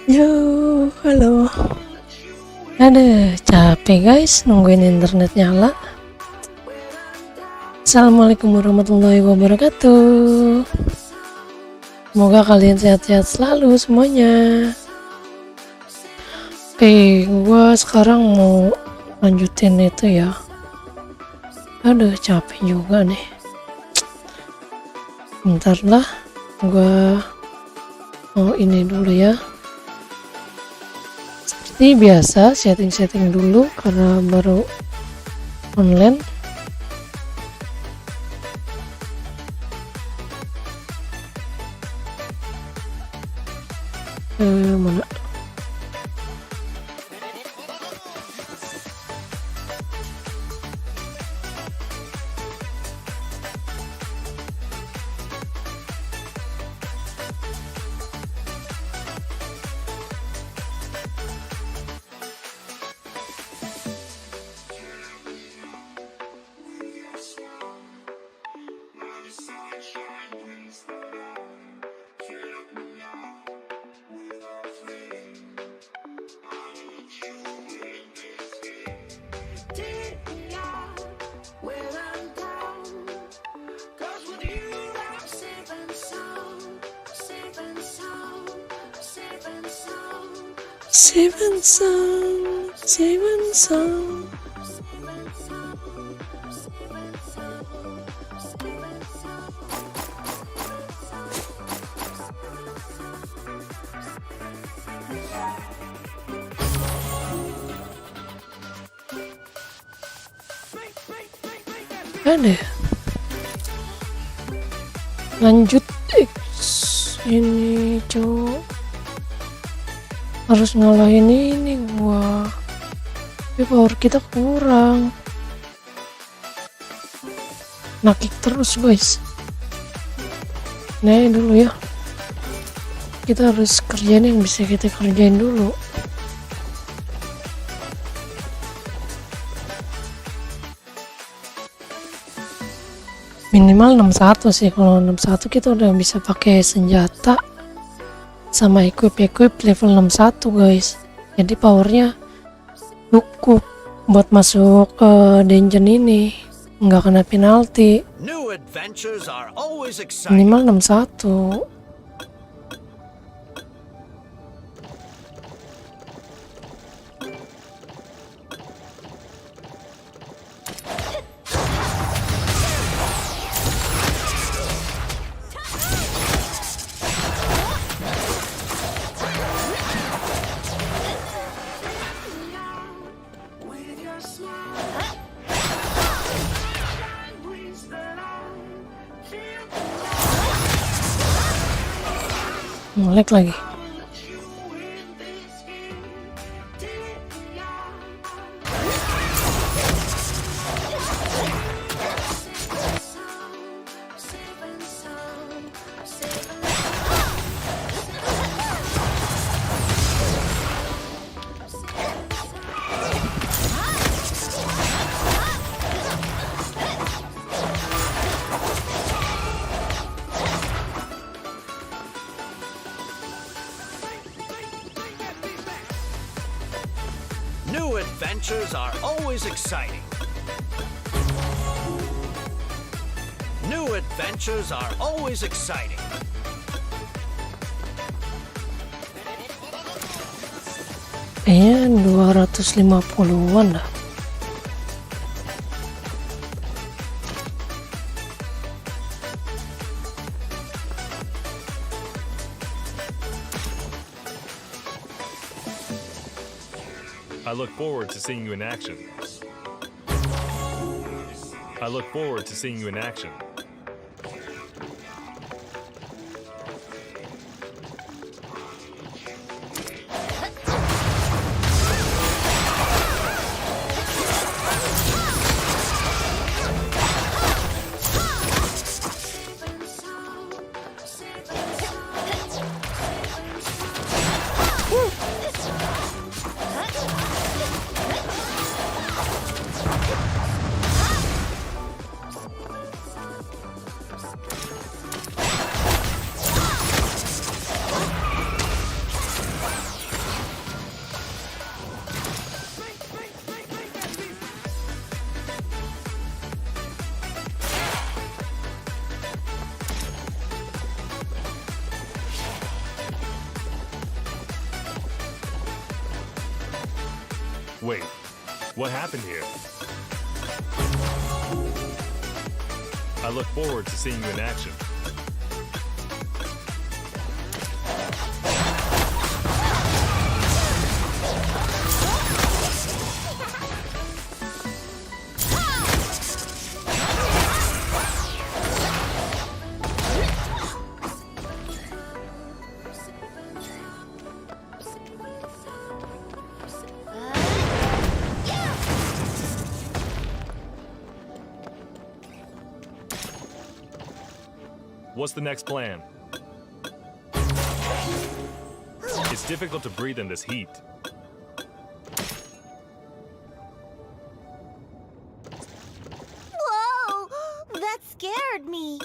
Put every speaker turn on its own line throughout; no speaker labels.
Yo, halo. Aduh, capek guys nungguin internet nyala. Assalamualaikum warahmatullahi wabarakatuh. Semoga kalian sehat-sehat selalu semuanya. Oke, gua sekarang mau lanjutin itu ya. Aduh, capek juga nih. Bentar lah, gua mau ini dulu ya. Seperti biasa, setting-setting dulu karena baru online. Mana? Seven song, seven song. Ada. Lanjut X ini cowok. Harus ngalahin ini gua, tapi power kita kurang, nakik terus guys. Nah dulu ya, kita harus kerjain yang bisa kita kerjain dulu. Minimal 61 sih. Kalau 61 kita udah bisa pakai senjata sama equip level 61 guys, jadi powernya cukup buat masuk ke dungeon ini, nggak kena penalti. Minimal 61. Ngelag lagi.
New adventures are always exciting. New adventures are always exciting.
Kayaknya 250-an dah.
I look forward to seeing you in action. I look forward to seeing you in action. Wait, what happened here? I look forward to seeing you in action. What's the next plan? It's difficult to breathe in this heat.
Whoa! That scared me.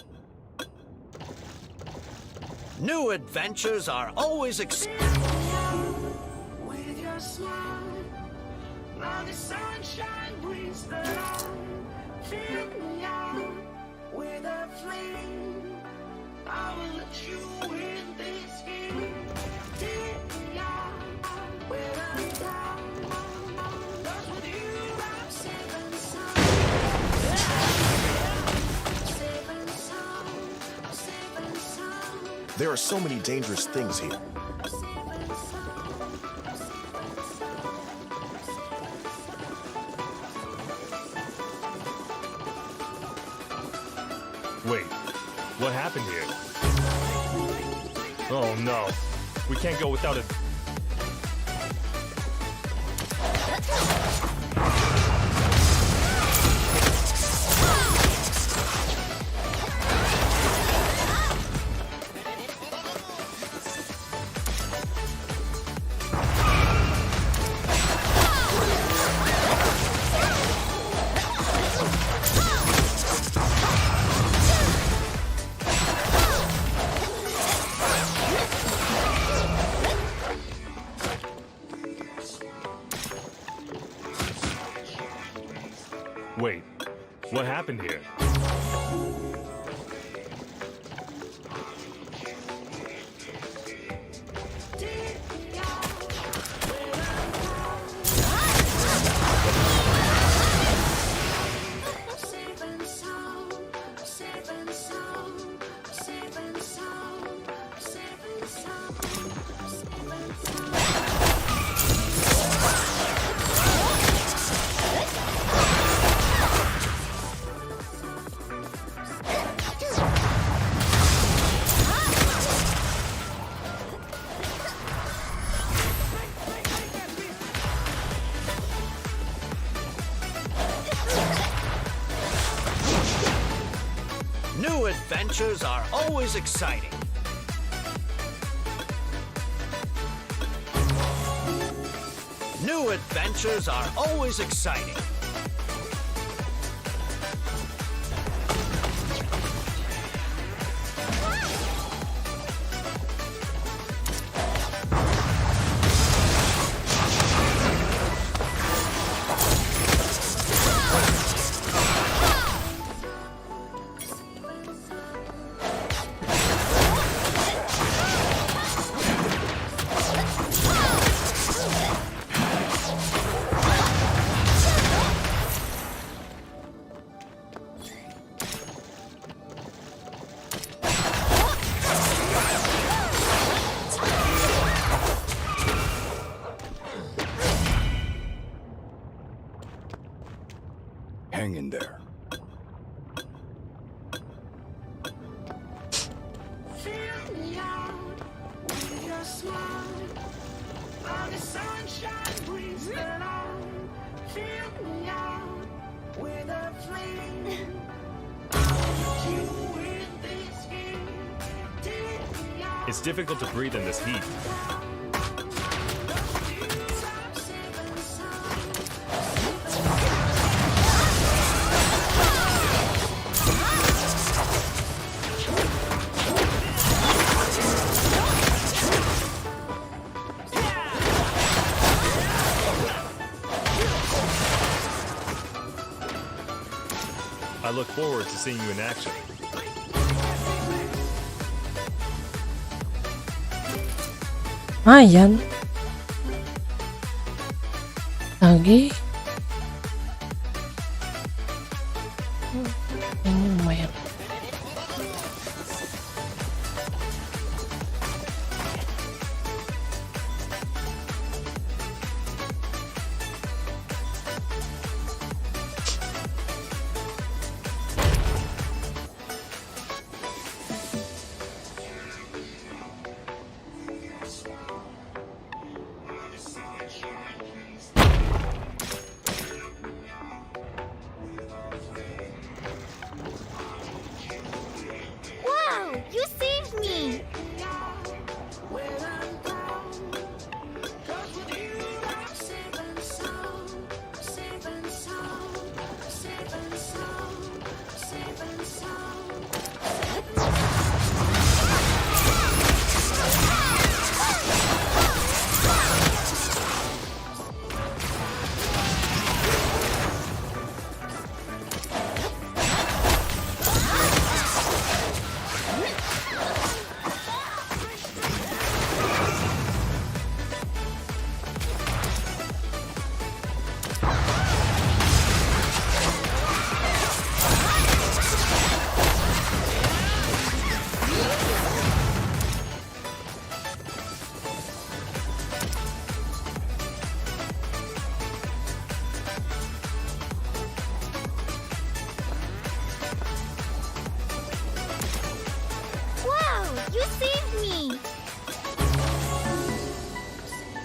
New adventures are always exciting.
With your smile, now the sunshine brings the light. Fill me out with a flame. I will let you in this game. Take me out where I'm down. 'Cause with you I'm safe and sound. Safe and sound. Safe and sound.
There are so many dangerous things here.
Wait, what happened here? Oh no, we can't go without it. Wait, what happened here?
Safe and sound. Safe and sound. Safe and sound. Safe and sound. Safe and sound.
New adventures are always exciting. New adventures are always exciting.
Hang in there.
Fill me out with your smile. Now the sunshine brings the light. Fill me out with a flame. I will let you in this game. Take me out.
It's difficult to breathe in this heat. I look forward to seeing you in action.
Lumayan. lagi. Ini lumayan.
Wow, you saved me! Wow, you saved me!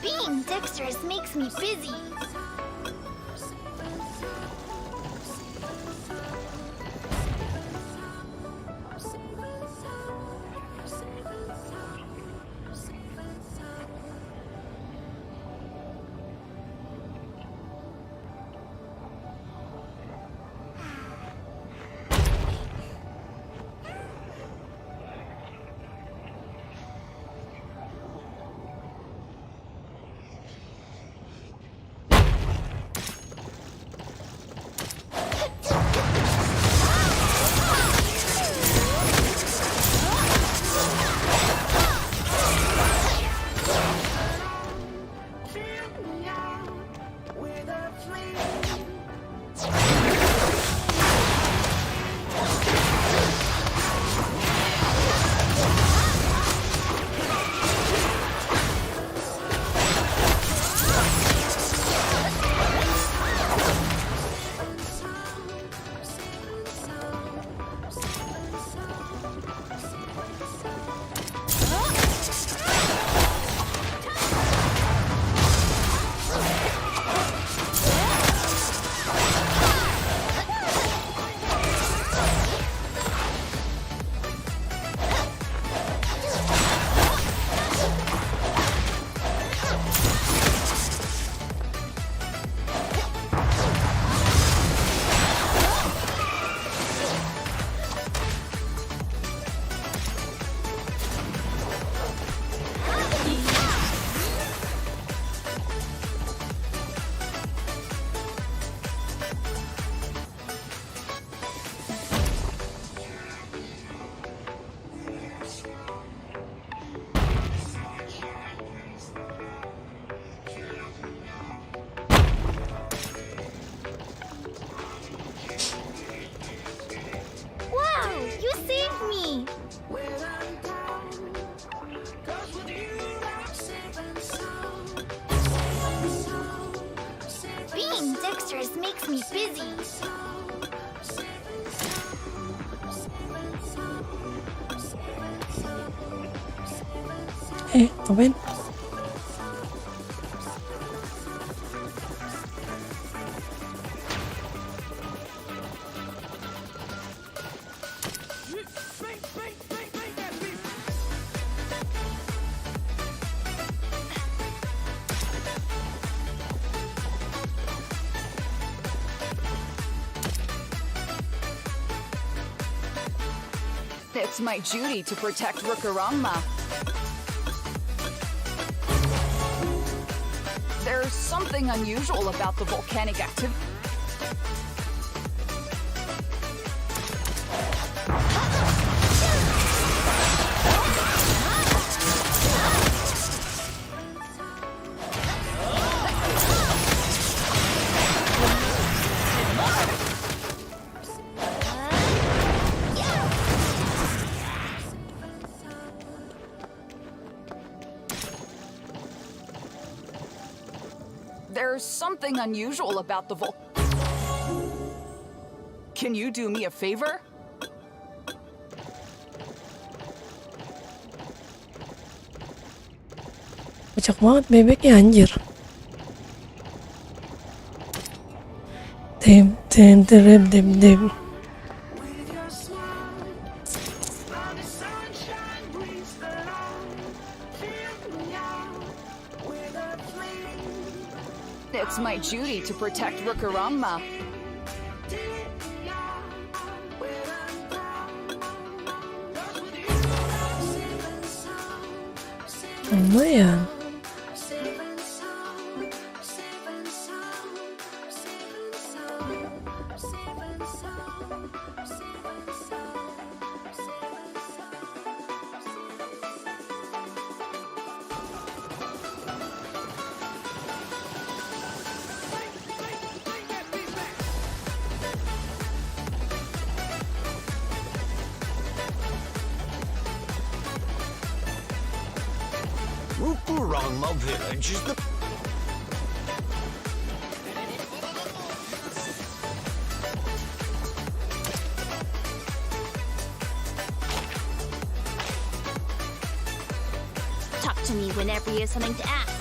Being dexterous makes me busy. dexterous makes me busy.
Ngapain?
It's my duty to protect Rukarangma. There's something unusual about the volcanic activity. There's something unusual about the Can you do me a favor?
Kocak banget bebeknya anjir. Dem dem dem dem dem.
With your smile, like the sunshine brings the light. Fill me out with a flame.
It's my duty to protect Rukarangma.
Lumayan.
Rukurangma village is the
Talk to me whenever you have something to ask.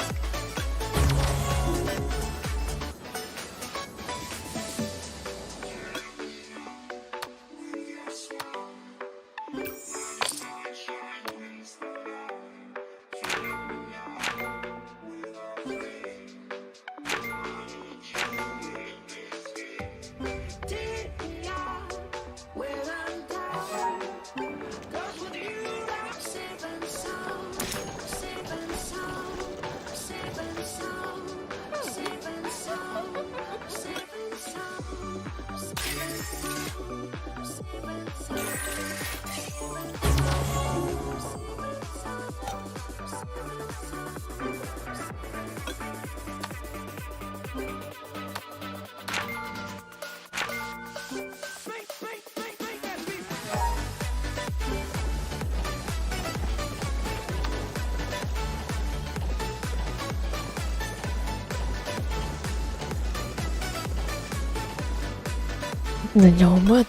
Udah jauh banget.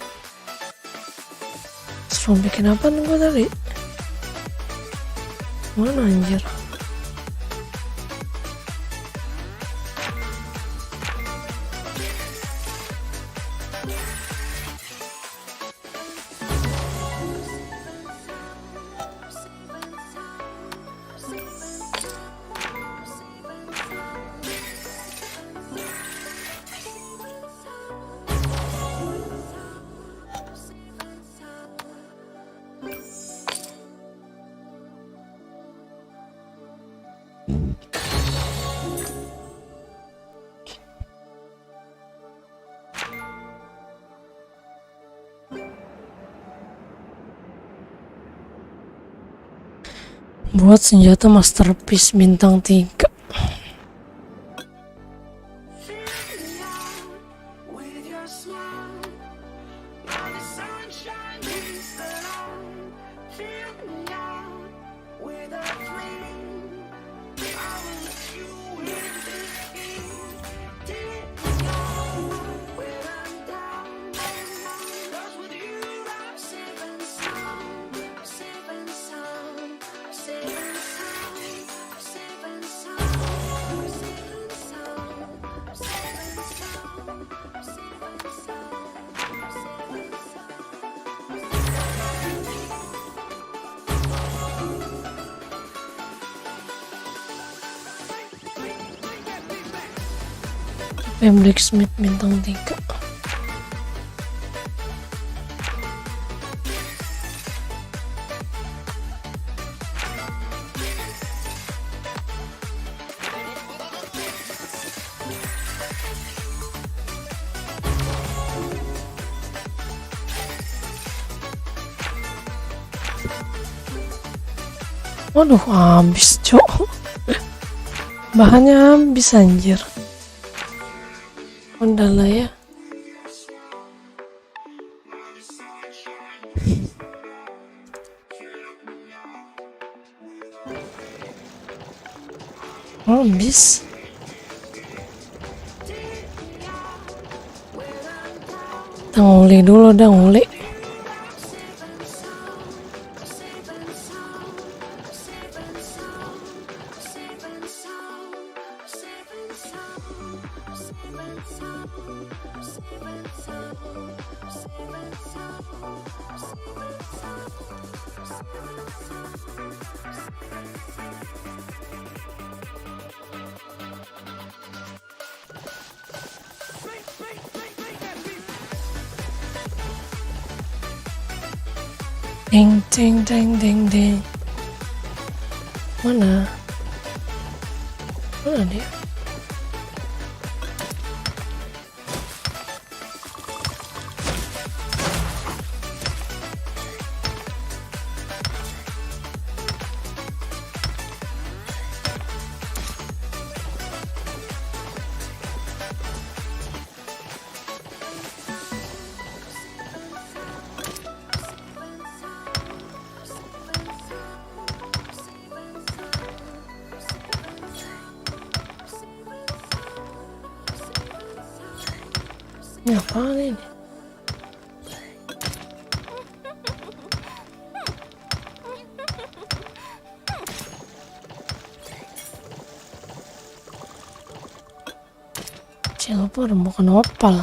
Suruh bikin apa gue tadi? Mana anjir? Buat senjata masterpiece bintang 3.
With your smile, like the sunshine brings the light. Fill me out with a flame. I will let you in this game. Take me out when I'm down. 'Cause with you I'm safe and sound, safe and sound, safe and sound, safe and sound, safe and sound, safe and sound, safe and sound, safe and sound.
Blacksmith bintang 3. Waduh, habis cok. Bahannya habis anjir. Udah lah ya. Habis. nguli dulu dah, nguli. Ding ding ding ding ding. Mana? Mana dia? Ini apaan ini? Silver bukan opal.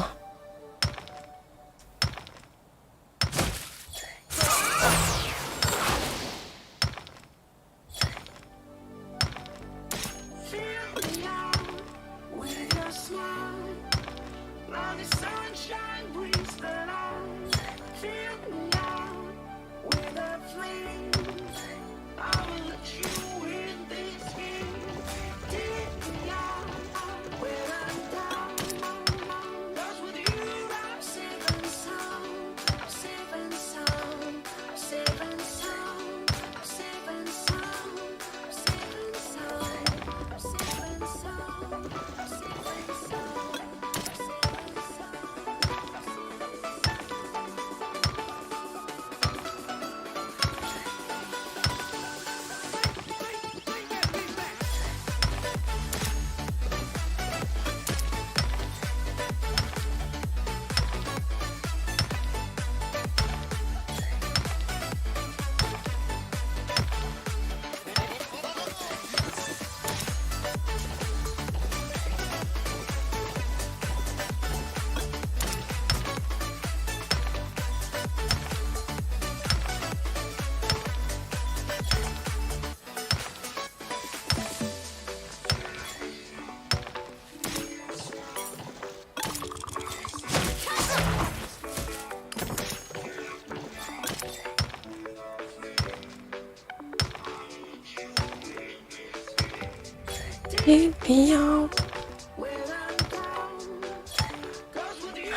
Impian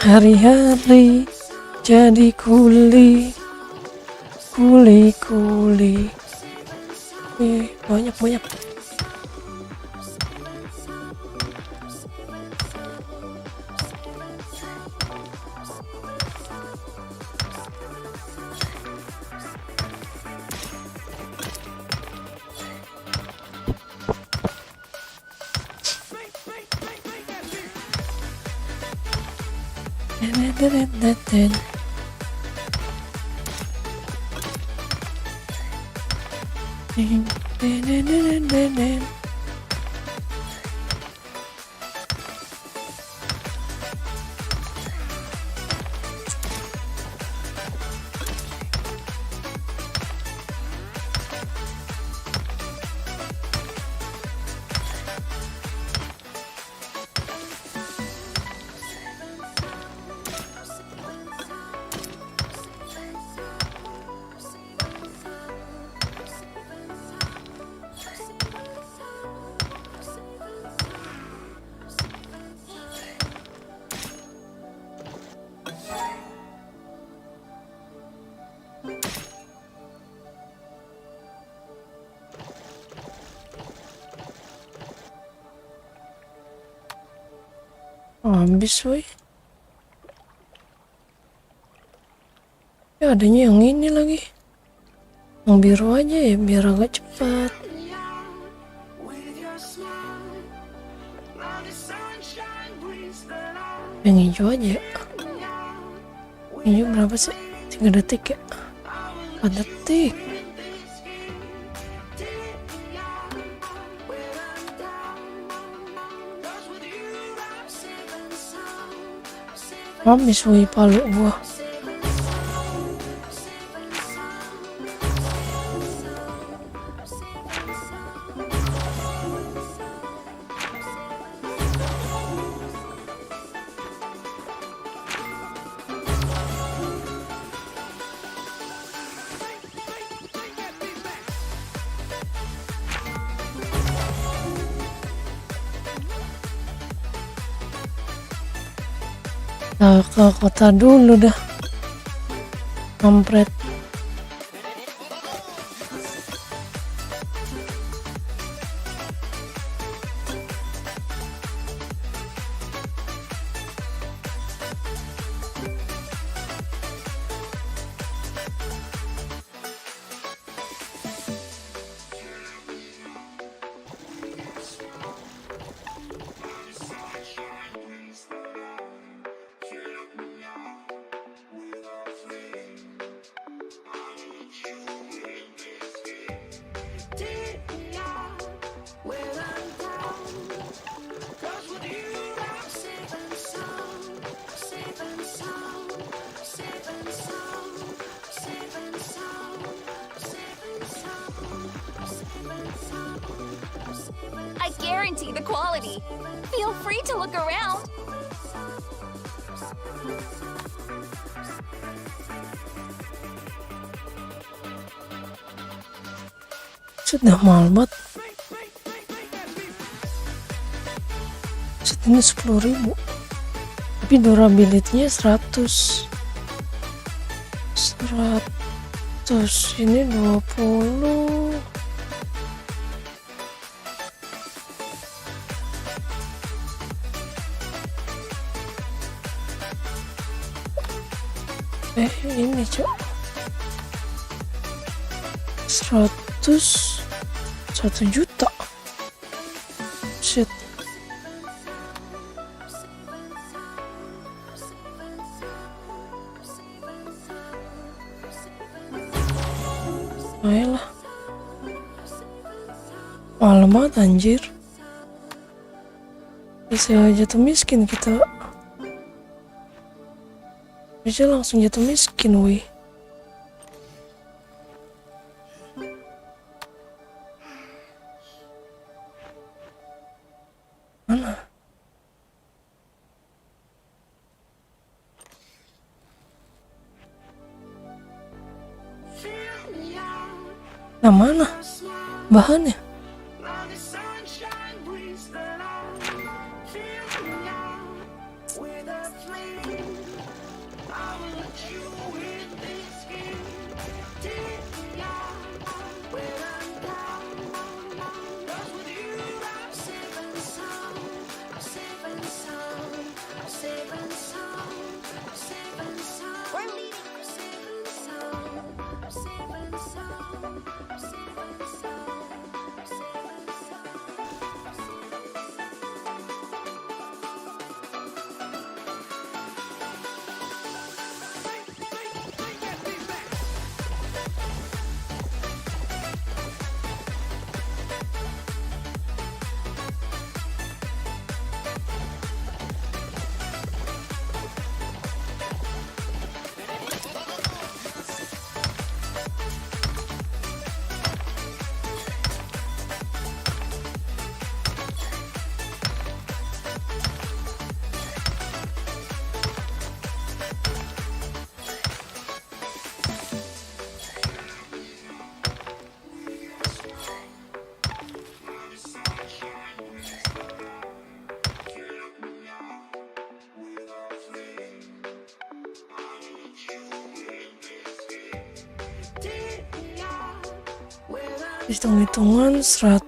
hari-hari jadi kuli. Banyak. Habis woi. Ya adanya yang ini lagi. Yang biru aja ya biar agak cepat. Yang hijau aja. Ini berapa sih? 3 detik ya? 4 detik. Habis woi palu gua. Nah, ke kota dulu dah. Kampret.
I guarantee the quality. Feel free to look around.
Sudah mahal banget. Set ini 10.000. Tapi durability-nya 100. Ini 20. Ini cok 1 juta. Shit. Ayolah. Mahal banget anjir. Bisa jatuh miskin kita. Bisa langsung jatuh miskin wih. Mana? Nah mana? Bahannya? Hitung-hitungan 800.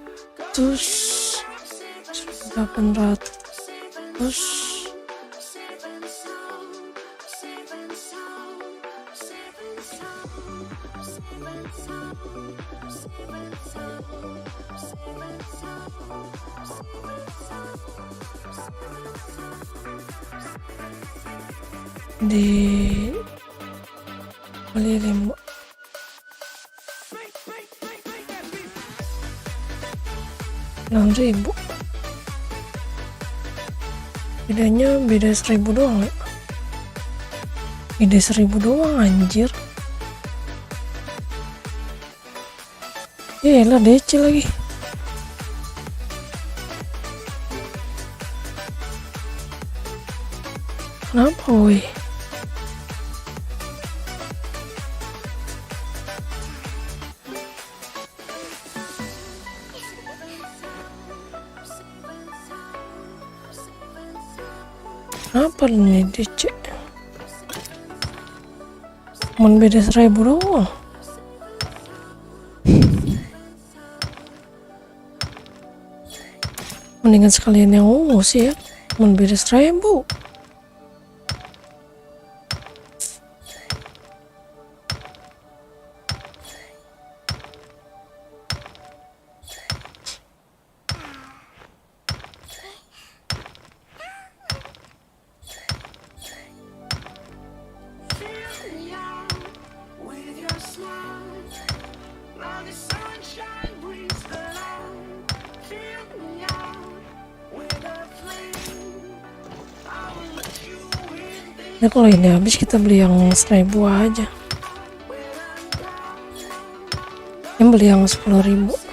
kali 5. Rp6.000. Bedanya beda 1.000 doang ya. Beda 1.000 doang anjir. Lah DC lagi. Kenapa woi? Kenapa nih DC? Mau beda 1.000 doang. Mendingan sekalian yang ungu sih ya. Mau beda 1.000.
Fill me out with your smile. Now the sunshine brings the light. Fill me out with a flame. I will let you in
Nah kalau ini habis kita beli yang 1.000 aja. Yang beli yang 10.000.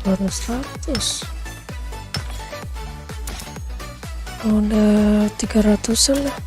baru 100. Udah 300-an lah.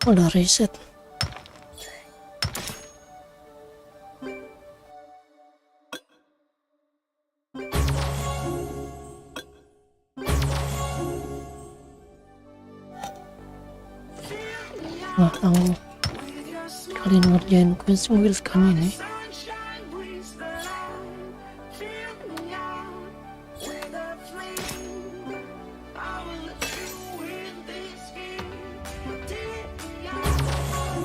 Udah reset. Nah, tahu kalian ngerjain quest mobil kan ini.
Sunshine breeze the land. Fill me out with a flame. I will let you in this game. Take me out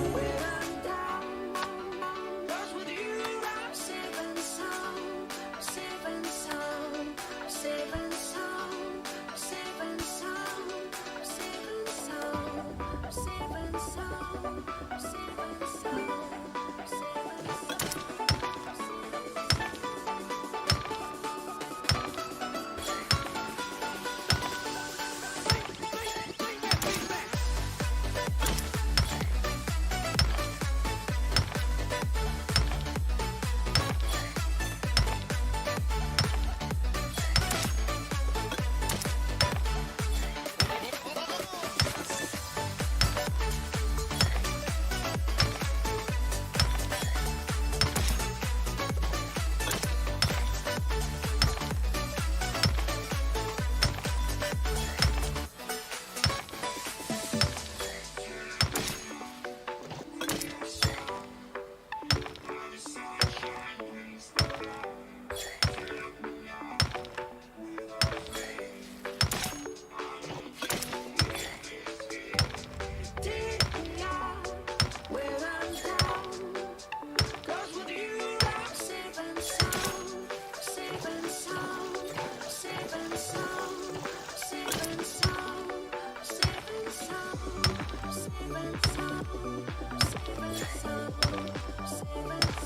when I'm down. 'Cause with you I'm safe and sound. Safe and sound. Safe and sound. Safe and sound. Safe and sound. Safe and sound. Safe and sound. Take me out when I'm down. 'Cause with you I'm safe and sound. Safe and sound. Safe and sound. Safe and sound. Safe and sound. Safe and sound. Safe and sound. Safe and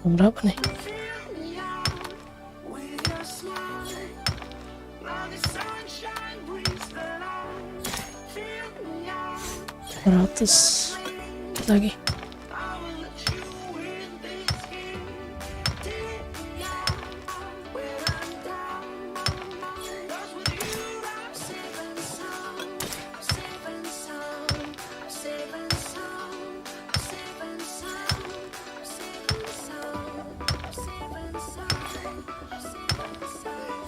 Berapa nih?
fill me out with your smile. Now the sunshine breeze the land. Fill me out
100 lagi.
I will let you in this game. Take me out when I'm down. 'Cause with you I'm safe and sound. Safe and sound. Safe and sound. Safe and sound. Safe and sound. Safe and sound. Safe and sound.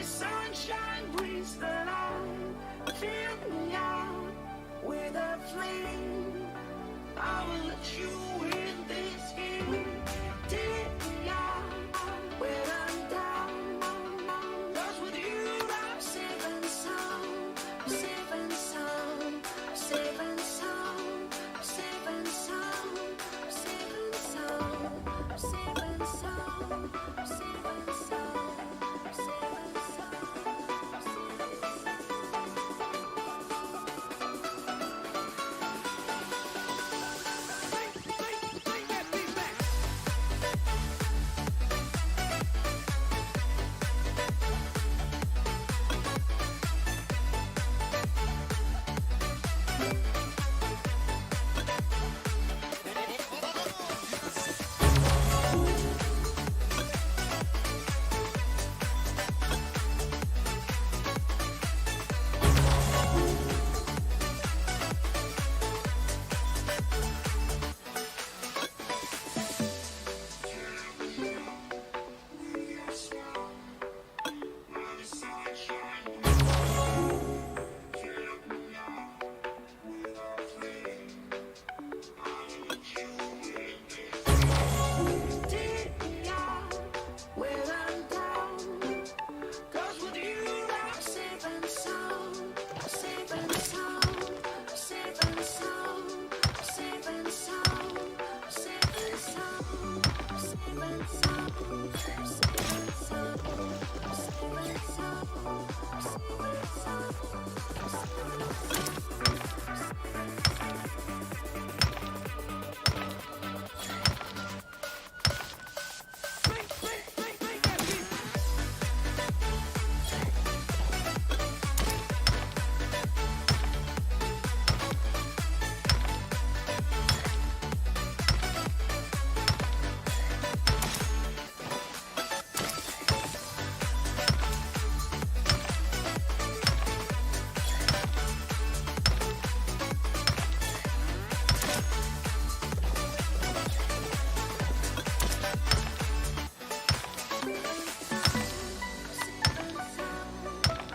the sunshine brings the light. Fill me out with a flame. I will let you in this game. Take me out when I'm down. 'Cause with you I'm safe and sound, safe and sound, safe and sound, safe and sound, safe and sound, safe and sound, safe and sound, safe and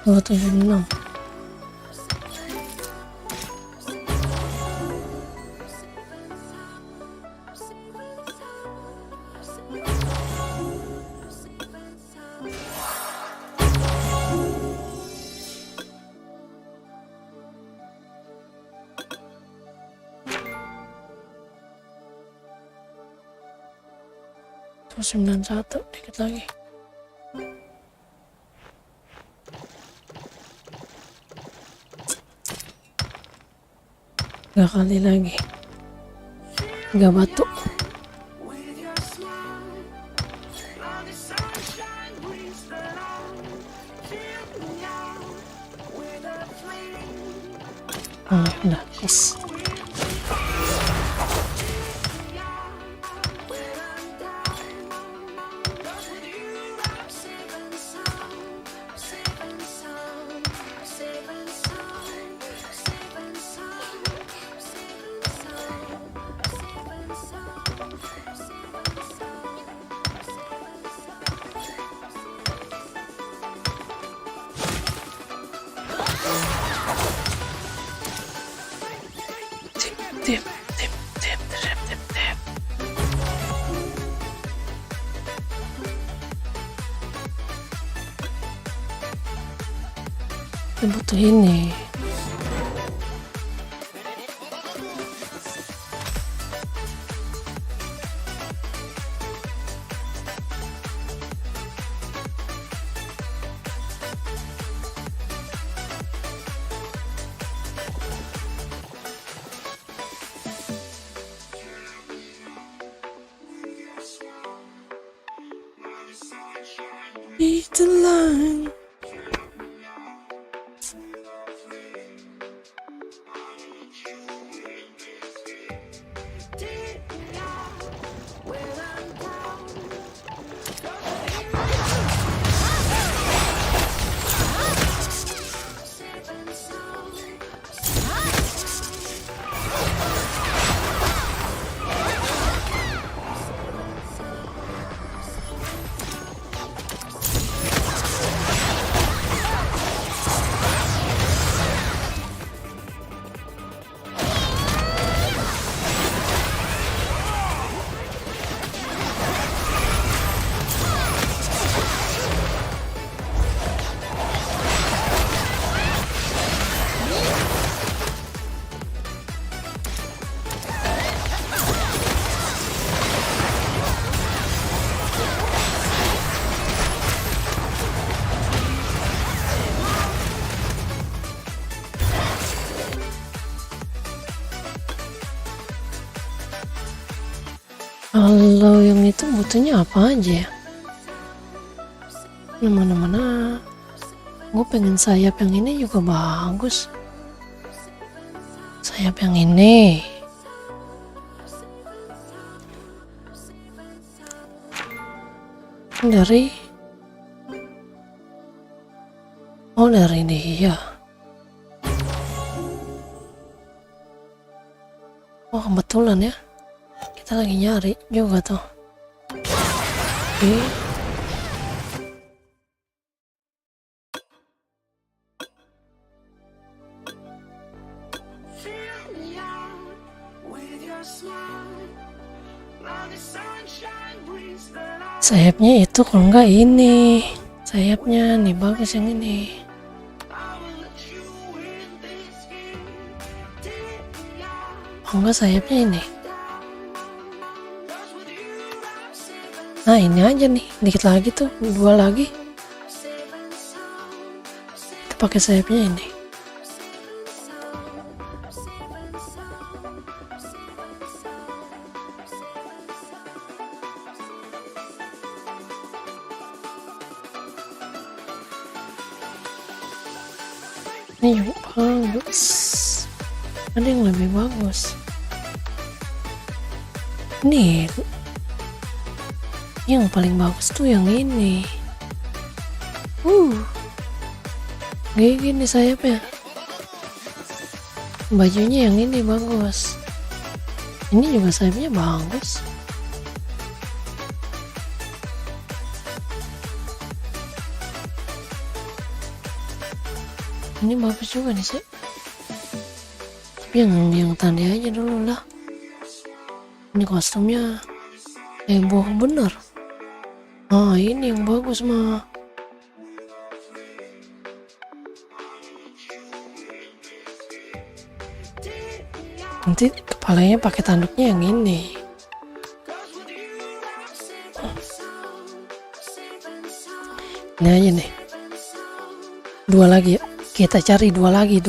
dua tujuh enam. Terus 91 dikit lagi. Tiga kali lagi. 3 batu.
with your smile. Now the sunshine brings the light. Fill me out with a flame.
Udah pas. Tip. Kita butuh ini. It's the line. Kalau yang itu butuhnya apa aja ya? Mana-mana. Gue pengen sayap yang ini juga bagus. Sayap yang ini. Dari dia. Oh kebetulan ya, kita lagi nyari juga tuh. Oke.
Fill me out with your smile. Now the sunshine brings the light.
Sayapnya itu kalau enggak ini. Sayapnya nih bagus yang ini.
I will let you in this game. Take me out,
Kalau enggak sayapnya ini.
'cause with you I'm safe
Nah ini aja nih, dikit lagi tuh, 2 lagi.
and sound.
Kita pakai sayapnya ini. Ini juga bagus. Ada yang lebih bagus. Ini yang paling bagus tuh yang ini. Kayak gini sayapnya. Bajunya yang ini bagus. Ini juga sayapnya bagus. Ini bagus juga nih sih. Tapi yang tanda aja dulu lah. Ini kostumnya heboh bener. Ah ini yang bagus mah. Nanti kepalanya pakai tanduknya yang ini. Ini aja nih. 2 lagi ya. Kita cari 2 lagi.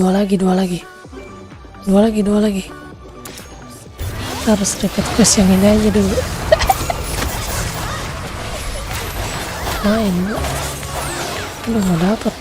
Kita harus repeat quest yang ini aja dulu. Main. Udah nggak dapet.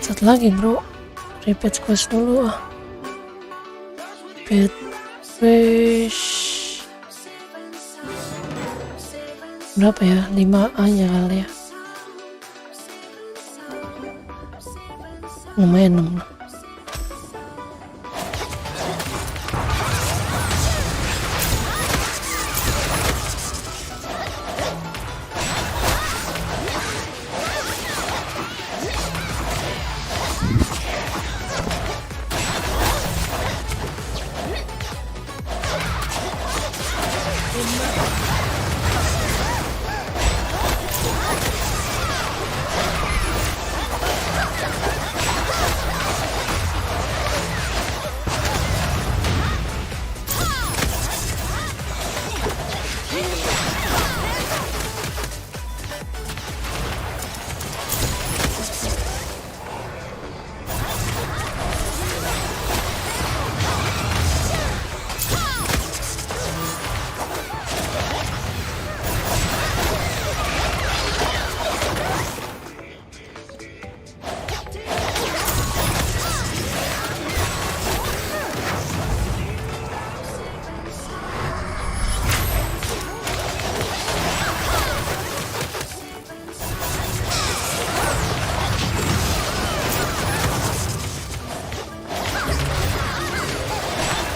Satu lagi bro. Repeat quest dulu ah. Repeat quest berapa ya? 5 aja kali ya. Lumayan 6.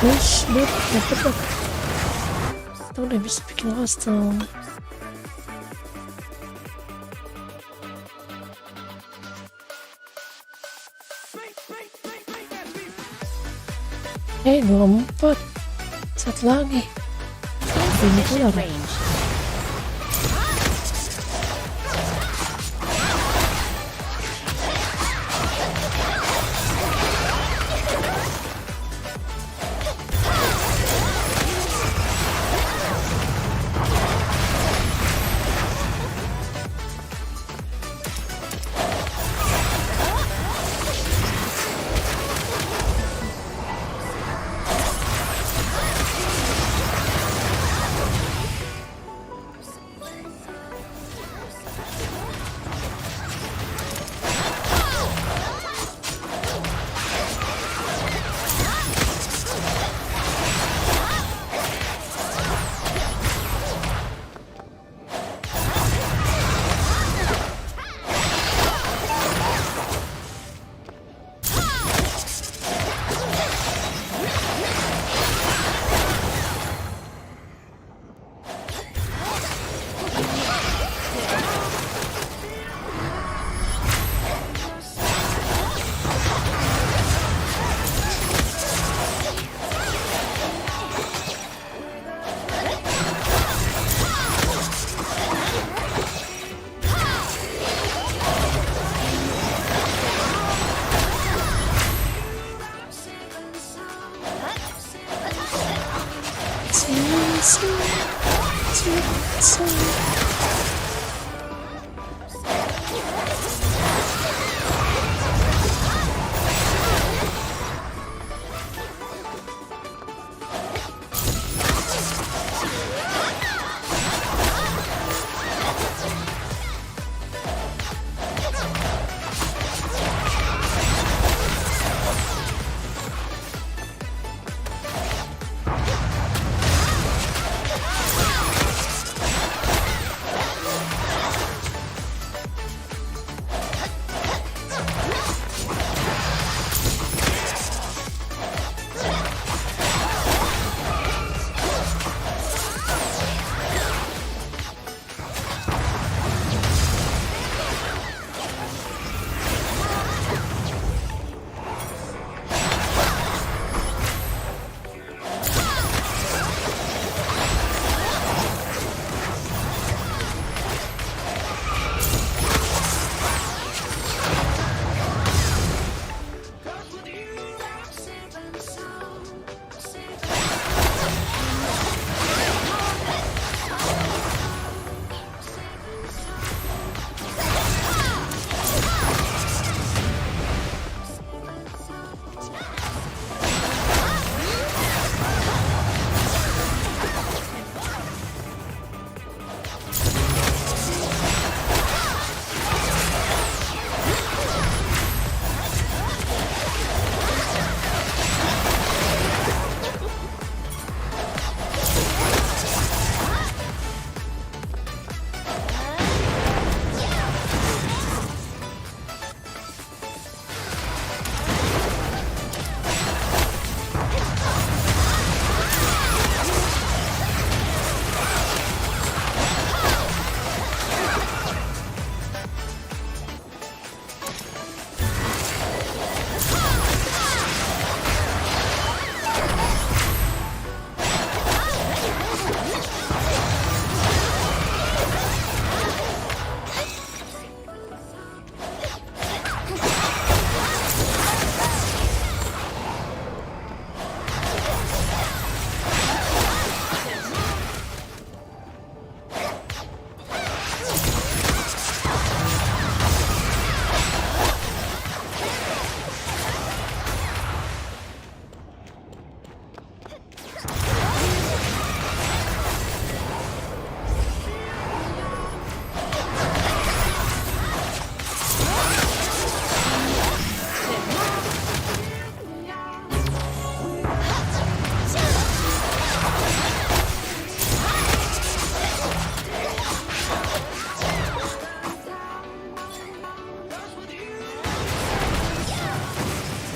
Push, dapet. Kita udah bisa bikin custom. Eh, 24. Satu lagi. Ini keluar.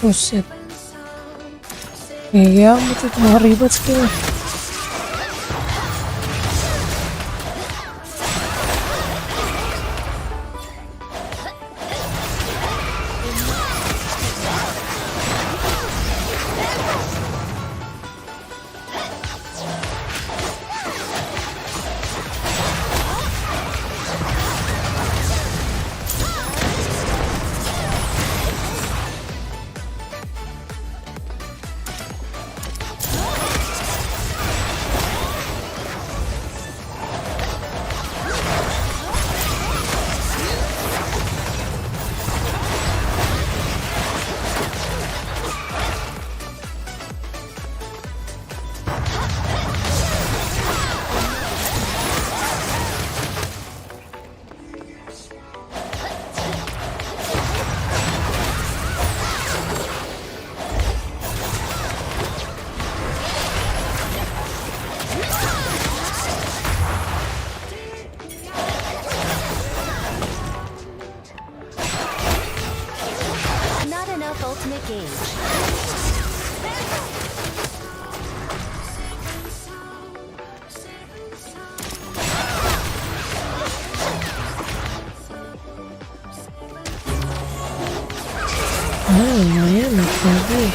Buset. Iya, itu mau ribet skill.
Not enough ultimate gauge.
Lumayan lagi.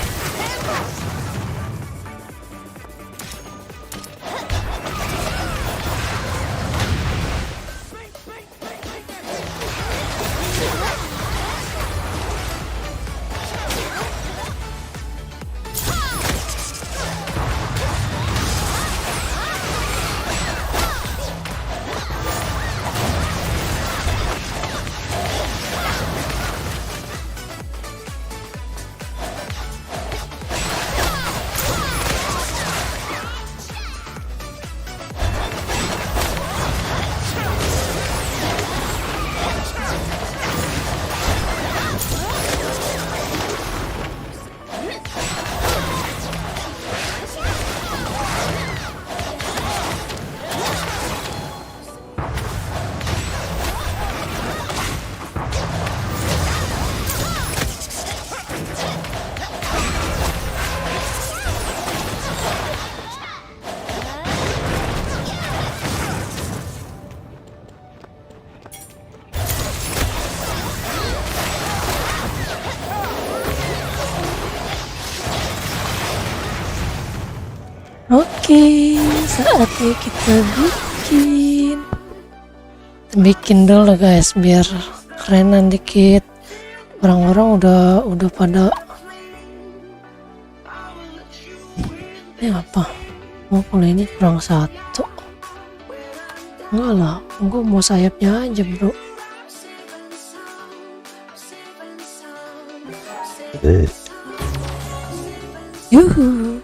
Oke, saatnya kita bikin dulu guys, biar kerenan dikit. Orang-orang udah pada ini apa? Oh, kalau ini kurang satu. Enggak lah, gue mau sayapnya aja bro. Yuhu,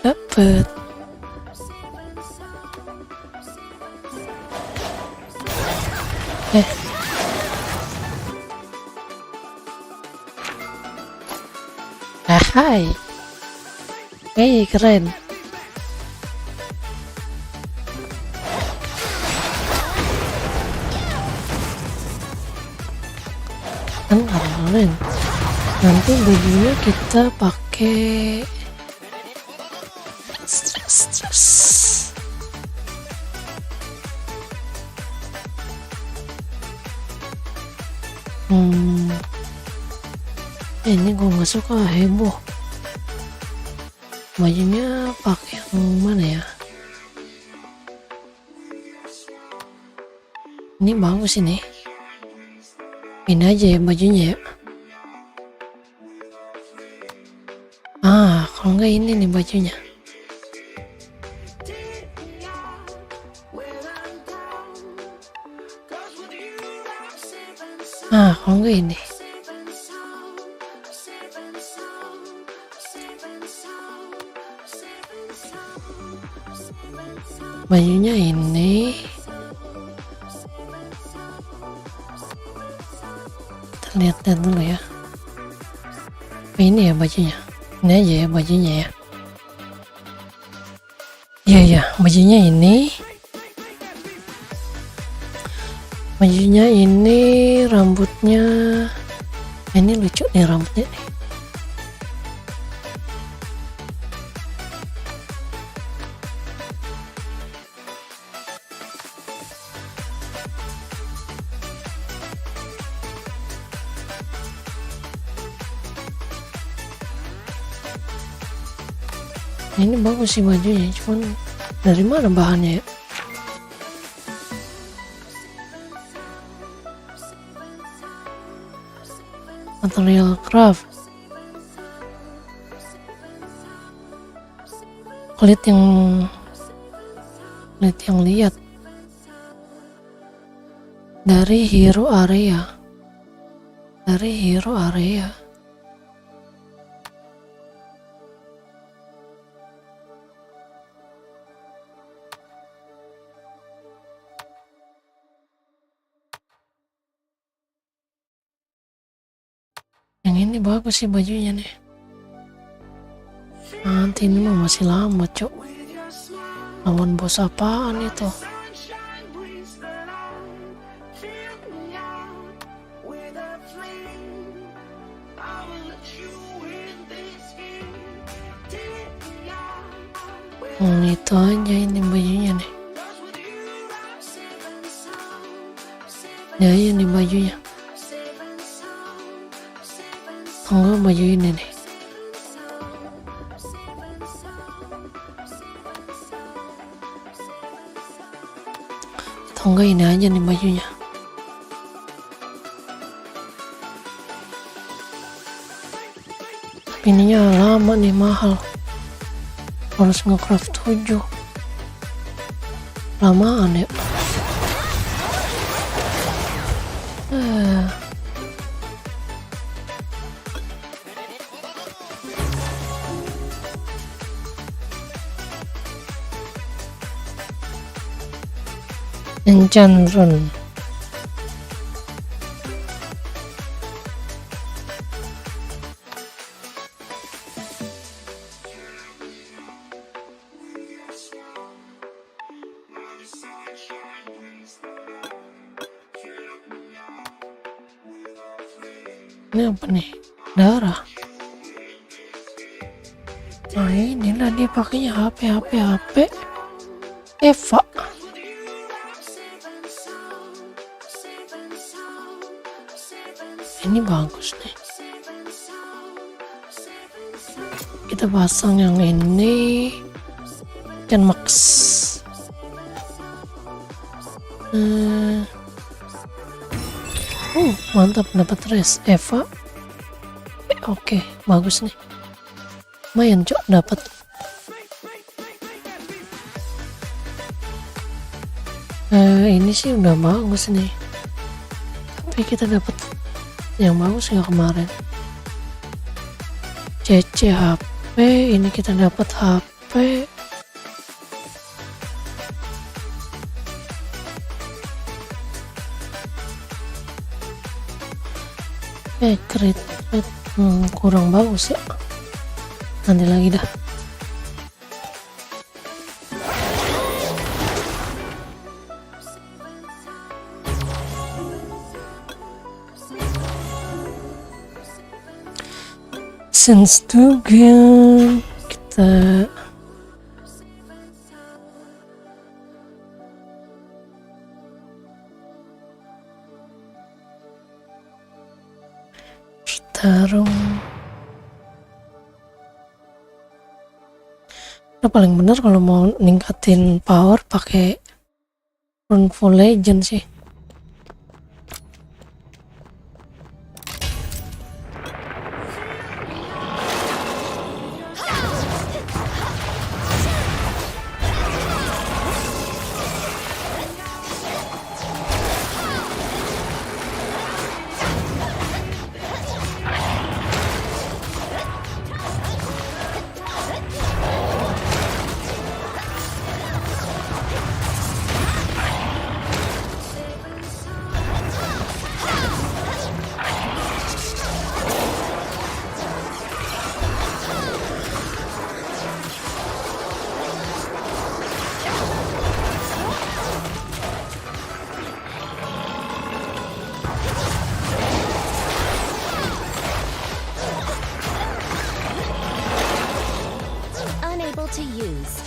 dapet. Hai. Hey, keren. Kan keren. Nanti bajunya kita pakai ini gue nggak suka heboh. Bajunya pakai yang mana ya? Ini bagus ini. Ini aja ya bajunya ya. Kalau enggak ini nih bajunya. Kalau enggak ini. Bajunya ini. Kita lihat-lihat dulu ya. Ini ya bajunya. Ini aja ya bajunya ya. Iya, bajunya ini. Bajunya ini, rambutnya. Ini lucu nih rambutnya nih. Ini bagus sih bajunya, cuman dari mana bahannya ya? Material craft. Kulit yang lihat dari hero area. Yang ini bagus sih bajunya nih. Nanti ini mah masih lama cok. Lawan bos apaan itu?
Sunshine brings the light. Fill me out with a flame. I will let you in this game. Take me out.
Itu aja ini bajunya nih.
With you, I'm seven sound.
Ya ini bajunya. Tunggu baju ini nih. Tunggu ini aja nih bajunya. Tapi ininya lama nih, mahal. Harus nge-craft 7. Lamaan ya. Enchant Run. Ini apa nih? Darah. Nah inilah dia pakainya HP Eva. Ini bagus nih. Kita pasang yang ini. Can Max. Mantap, dapat res Eva. Oke, bagus nih. Lumayan cok dapat. Ini sih udah bagus nih. Tapi kita dapat yang bagus nggak kemarin? CC HP, ini kita dapat HP. Crit kurang bagus ya. Nanti lagi dah. Sense Dugan kita bertarung. Nah, paling benar kalau mau ningkatin power pakai Runeful Legend sih.
Unable to use.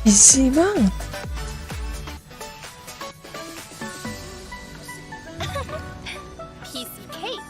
Easy banget.
Piece of cake.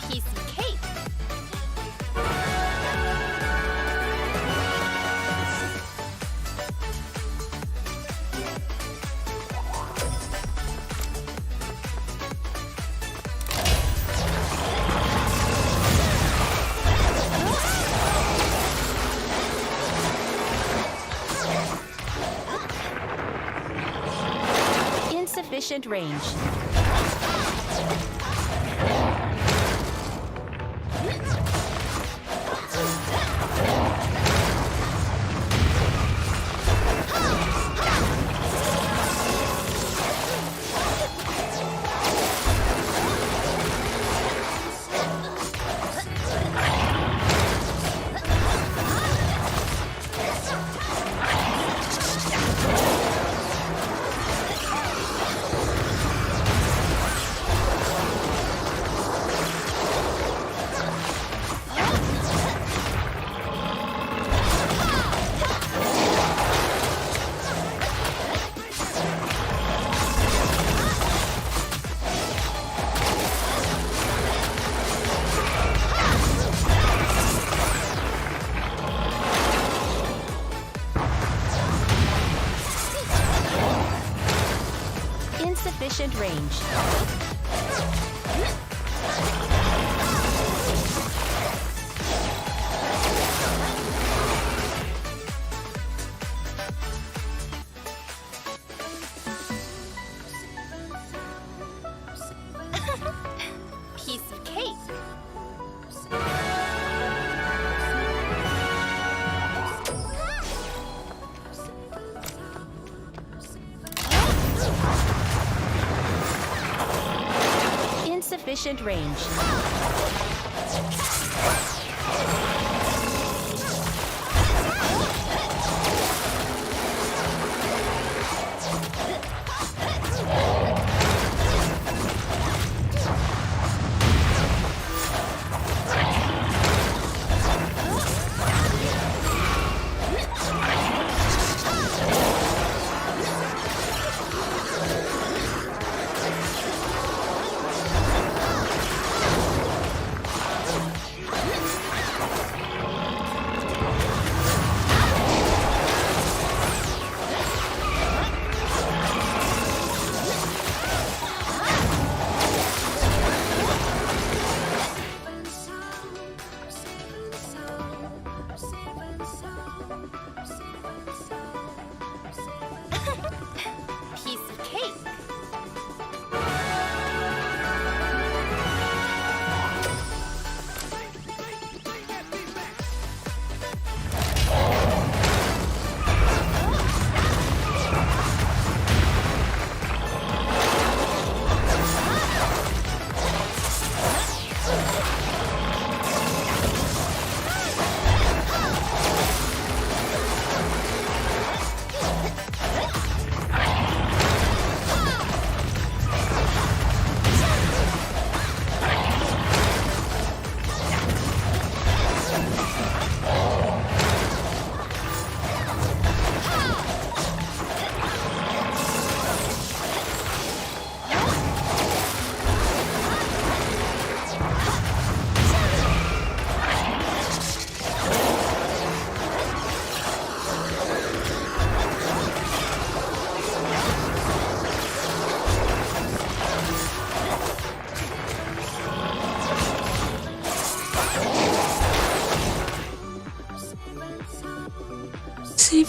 Piece of cake. Insufficient range. Insufficient range. Piece of cake. Insufficient range.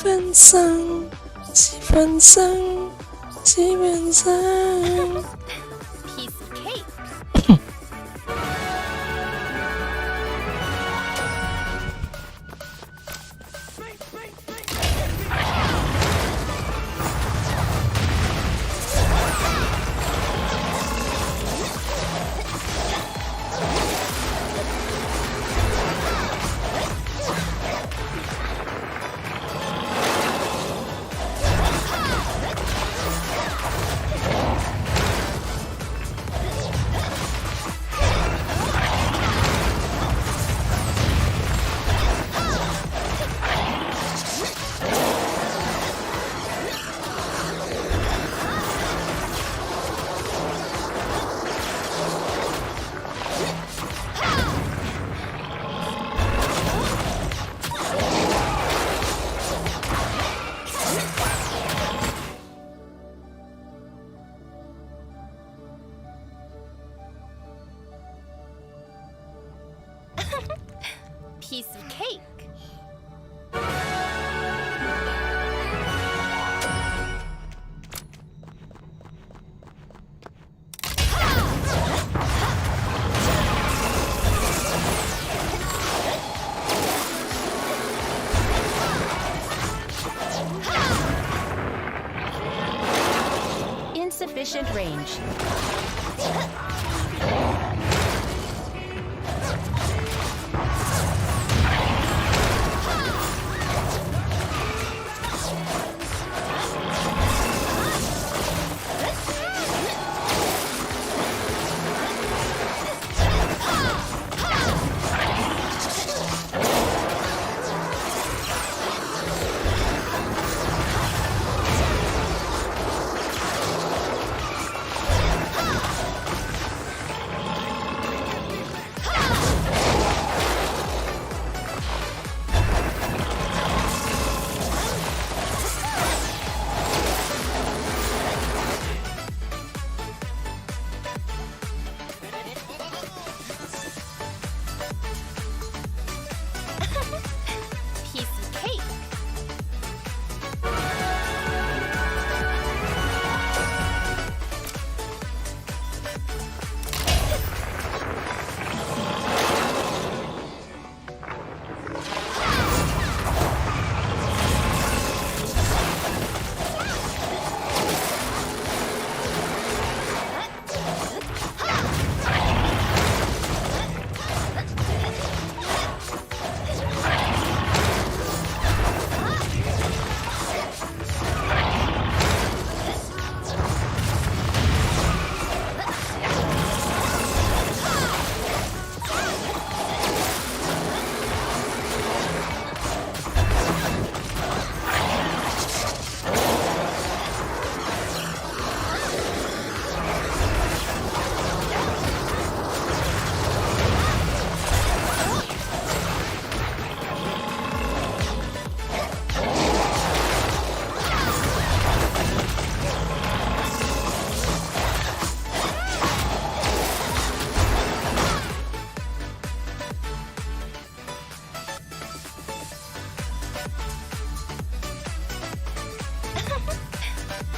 Fansang, si Fansang, si Fansang.
Piece of cake. Piece of cake. Insufficient range. Piece of cake.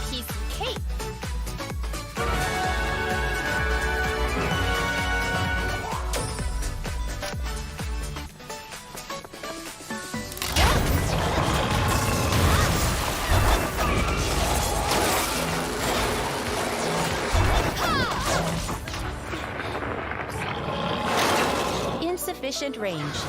Piece of cake. Insufficient range.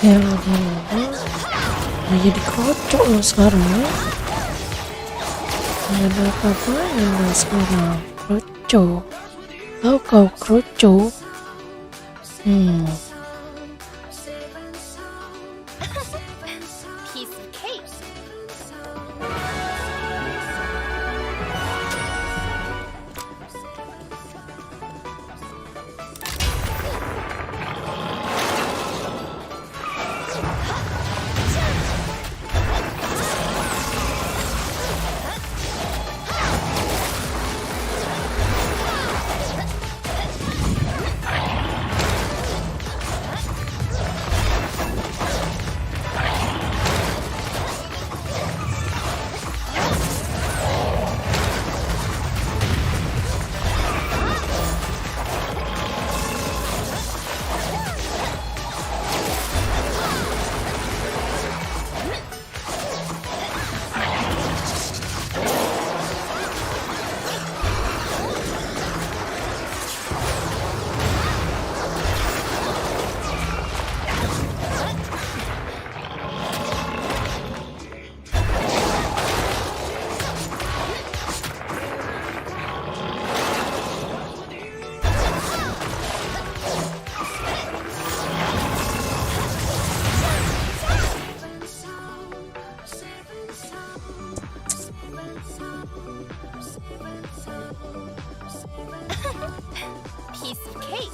Ya Allah, mau jadi kocok lo sekarang ya. Nggak ada apa-apanya lo sekarang, kroco. Tahu kau kroco?
Piece of cake. Piece of cake.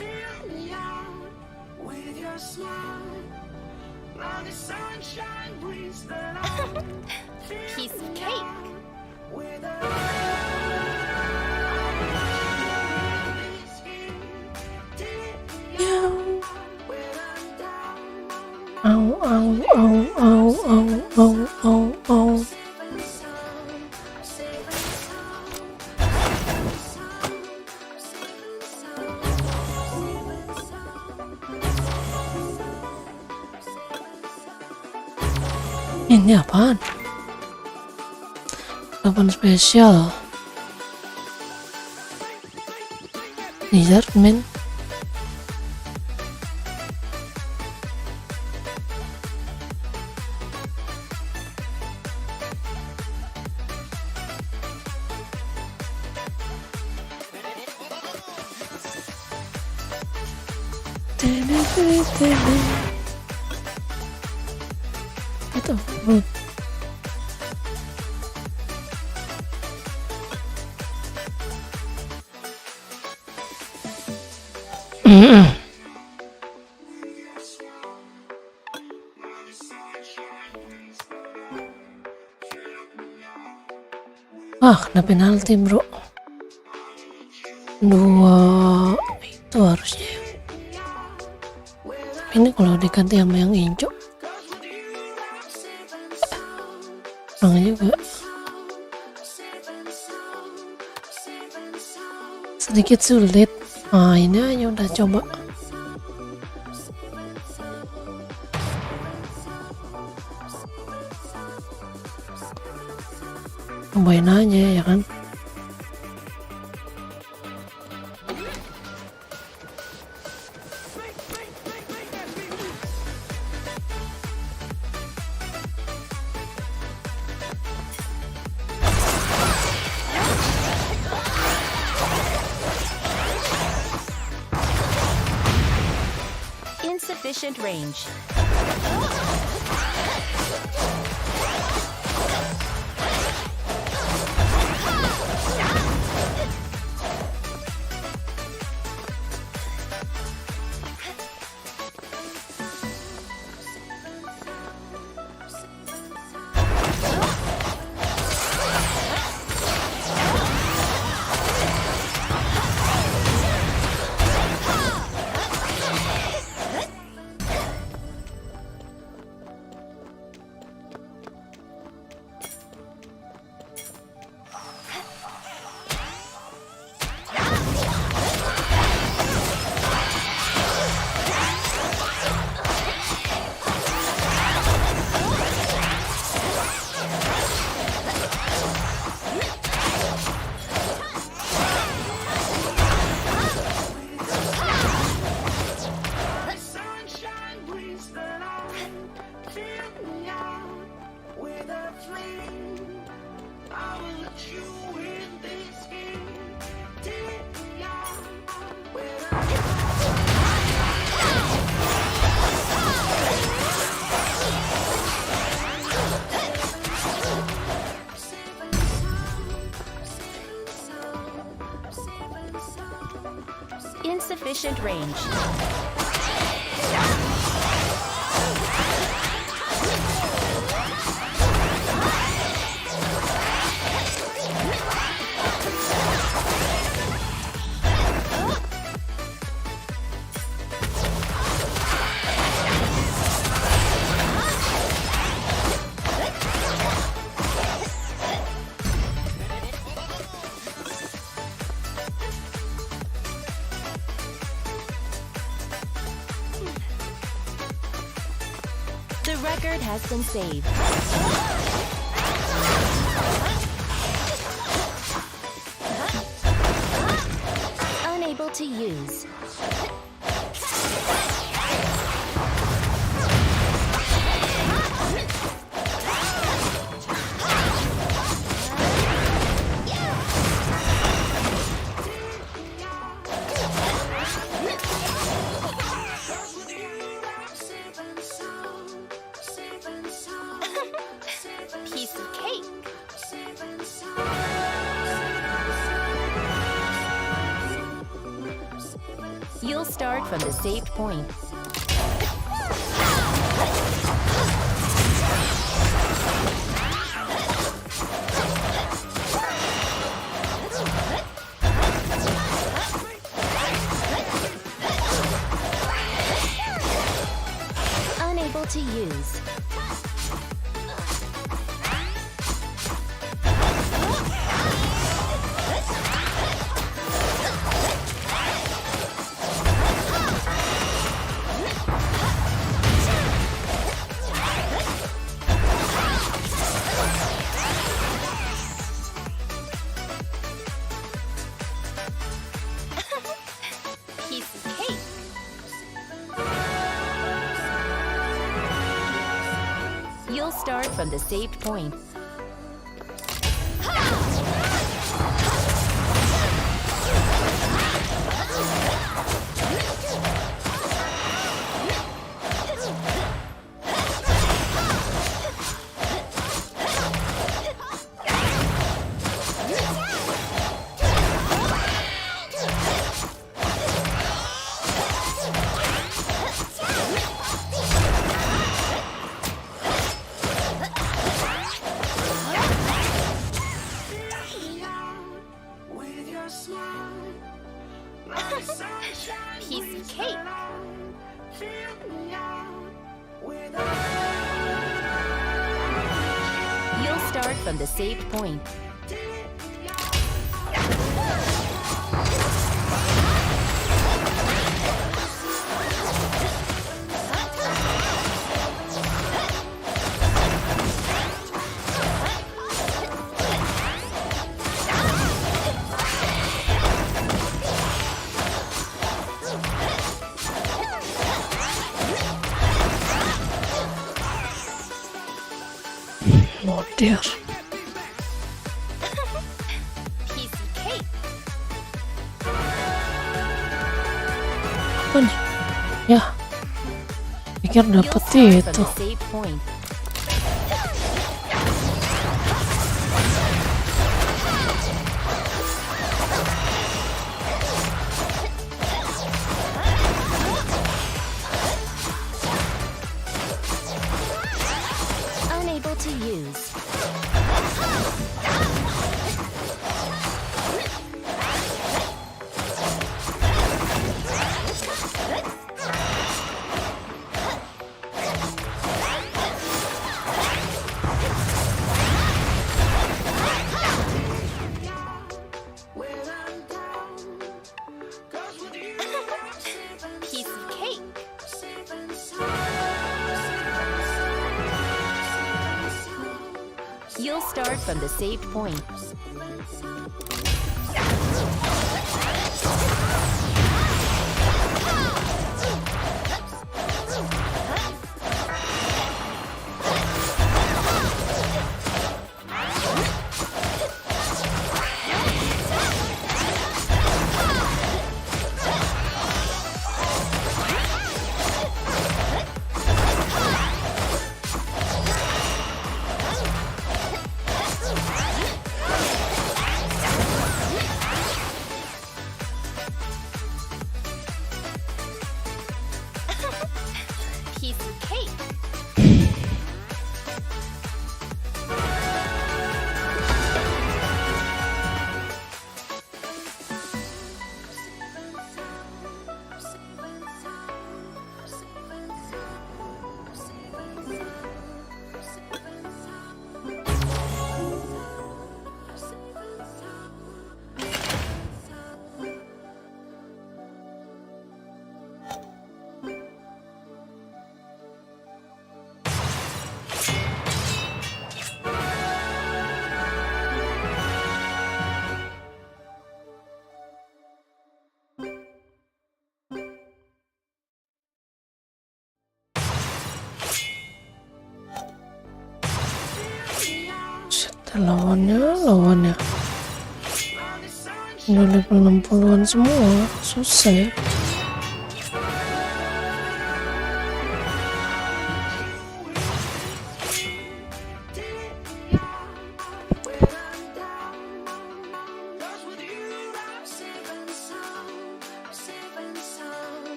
Fill me out with your smile. Now the sunshine brings the light.
Piece of cake.
With a
Au, au, au, au, au, au, au, au. Ini apaan? Apaan spesial? Lizard man. Itu Ruth. Kena penalti bro. 2 itu harusnya. Ini kalau diganti sama yang hijau kurang juga, sedikit sulit. Nah ini aja udah coba. Cobain aja ya kan.
Insufficient range.
Sunshine brings the light. Fill me out with a flame. I will let you in this game. Take me out with a
Insufficient range. The record has been saved. Unable to use. Piece of cake. You'll start from the saved point. Unable to use. Piece of cake. You'll start from the saved point. Piece of cake. You'll start from the saved point.
Modern.
Piece of cake.
Apa nih? Ya, Pikir
You'll
dapet
start from
itu.
the saved point. Unable to use. Piece of cake. You'll start from the saved point. Piece of cake.
Shit, lawannya udah level 60-an semua, susah ya.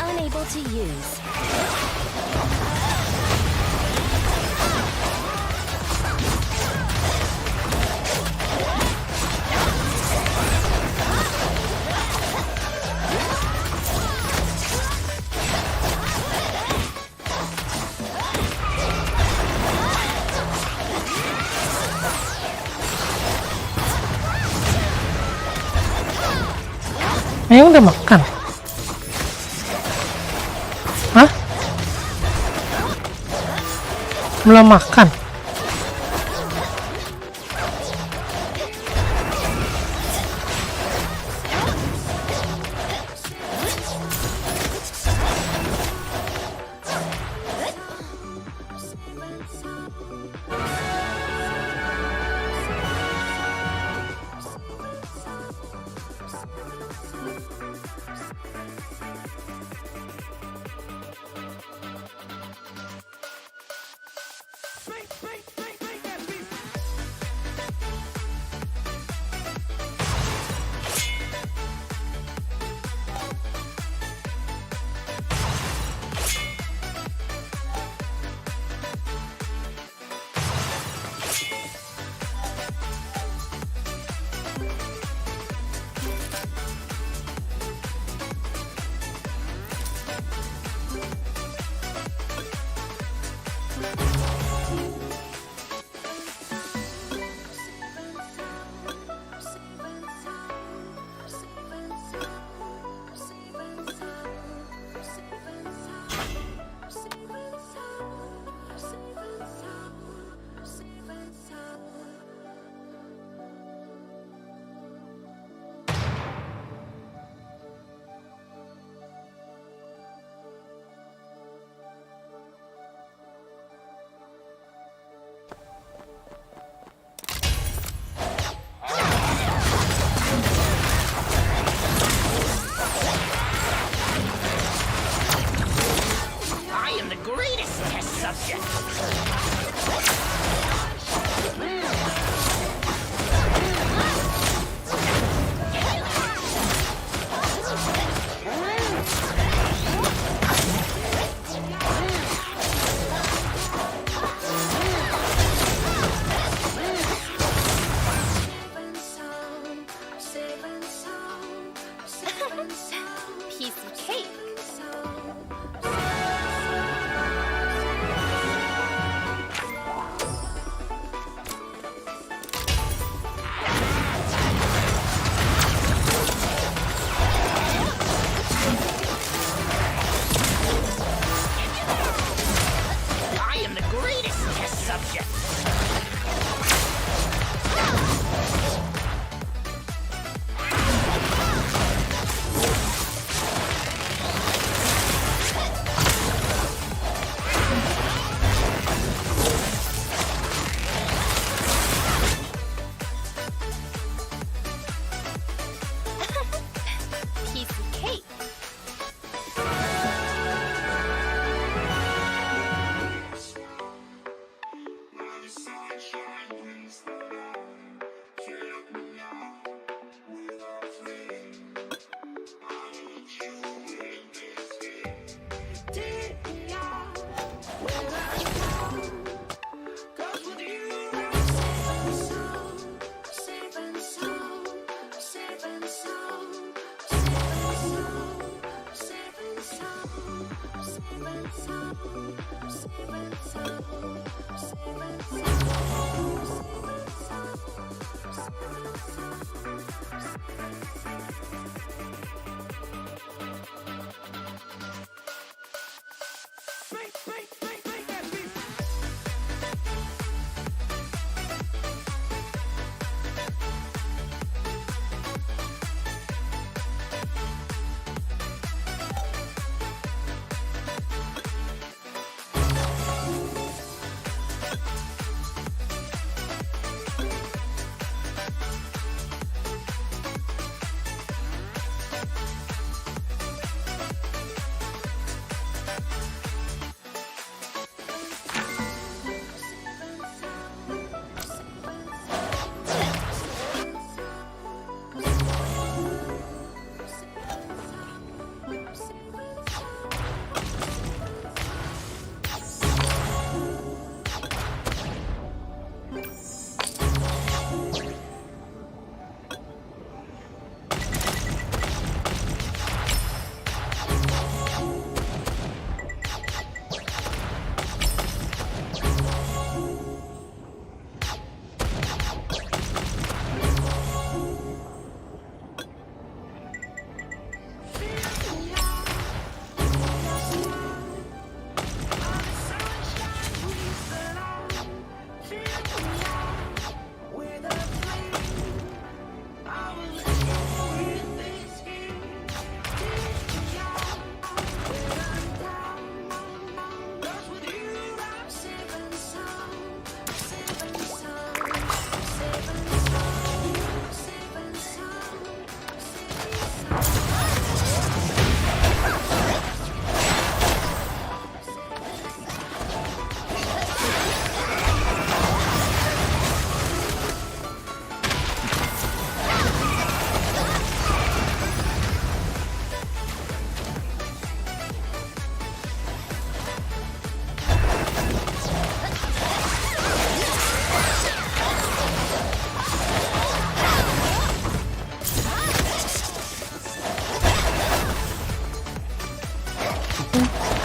Unable to use.
Ayang udah makan? Hah? Belum makan?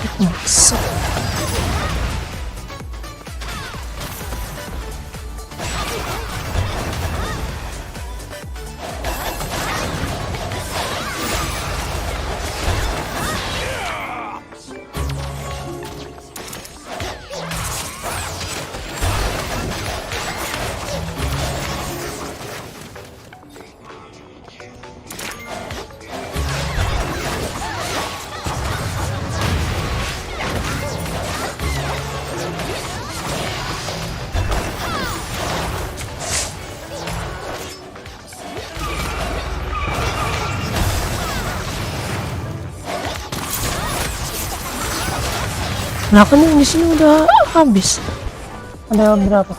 Masuk. Nah kan yang di sini udah habis. Ada berapa?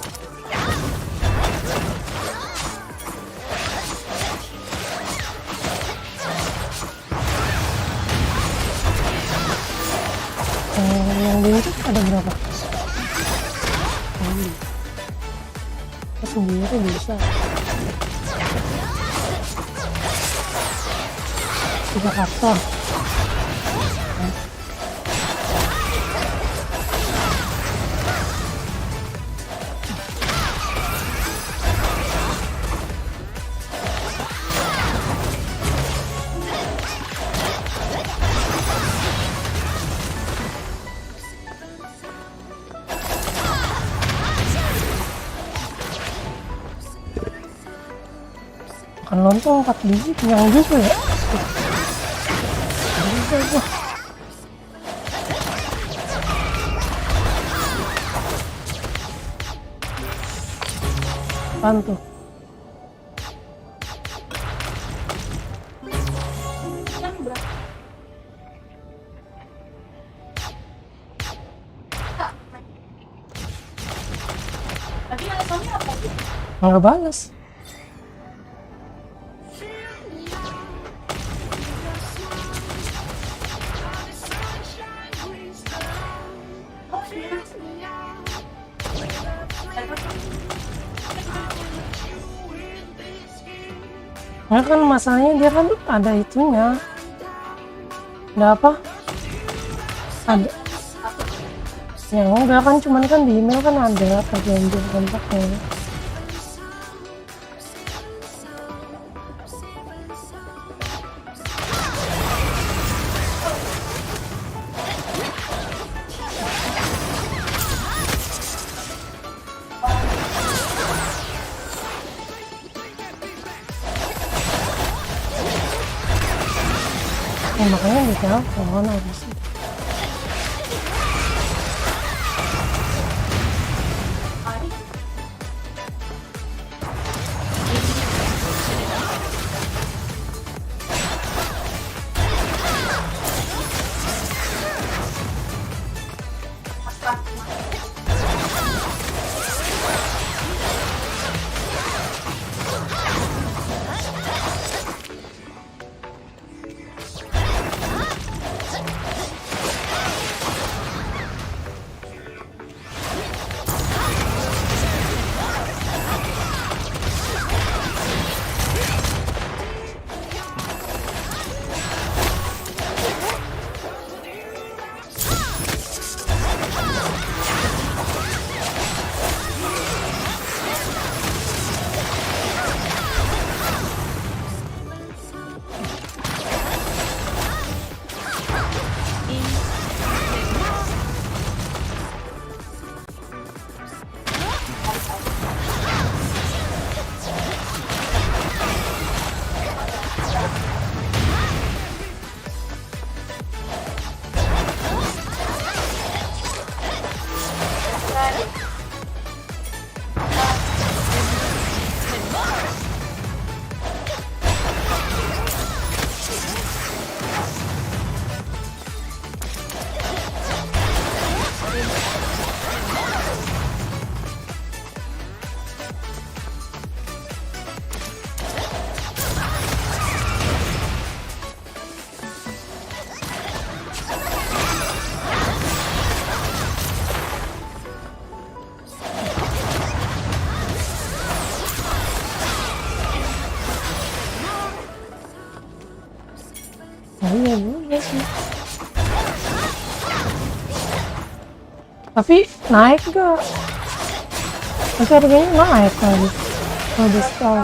Yang di itu ada berapa? Sendiri bisa. 3 karton. Kan lontong 4 biji kenyang juga ya. Bisa gua. Apaan tuh? Nggak balas. Ya kan masalahnya dia kan ada itunya. Ada apa? Ada. Ya enggak kan, cuman kan di email kan ada perjanjian kontaknya. Ya, makanya ditelepon habis itu. Iya juga sih. Tapi naik gak? Tapi harganya naik lagi kalau di store.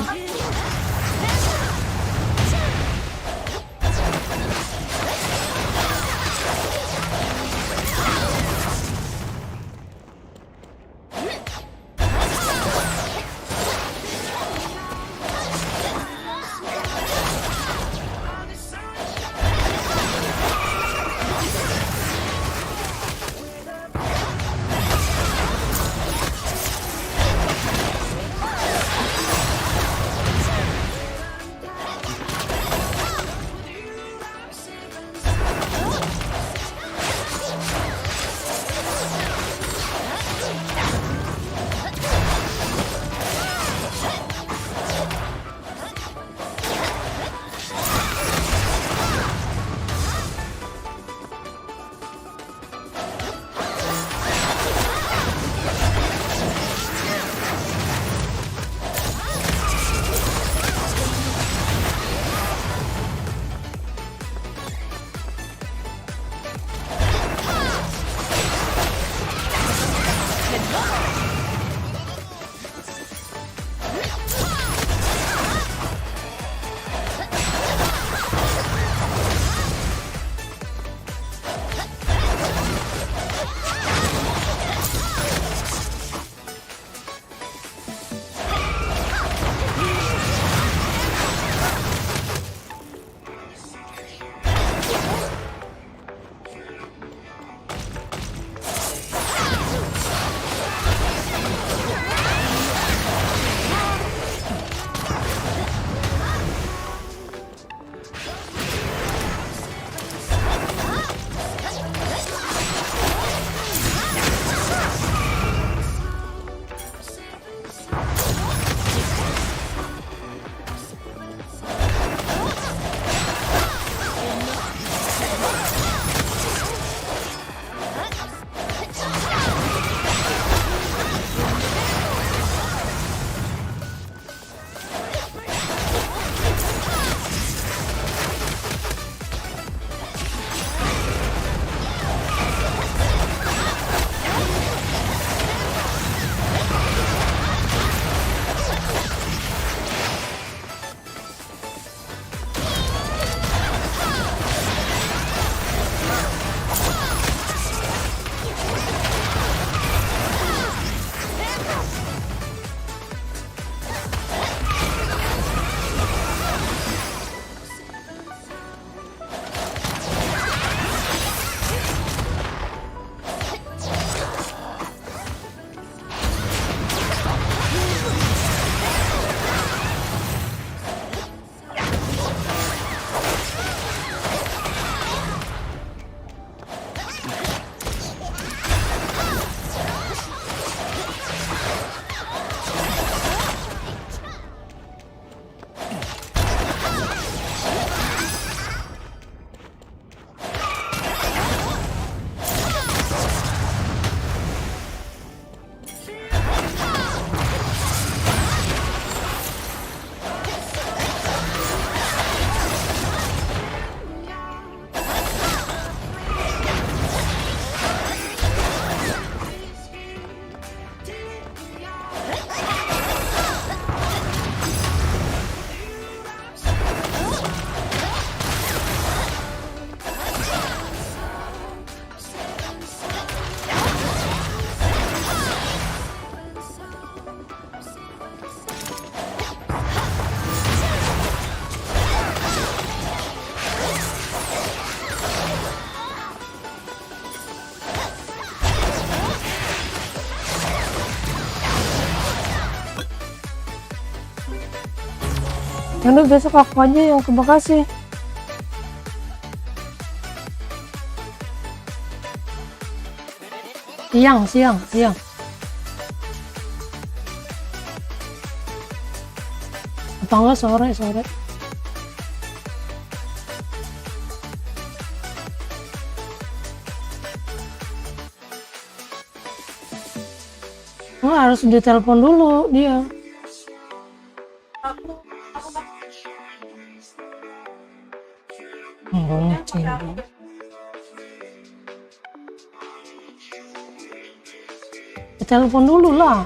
Udah besok aku aja yang ke Bekasi. Siang. Apa enggak sore. Enggak, harus ditelepon dulu dia. Bonceng. telepon dulu lah.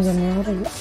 Januari ya.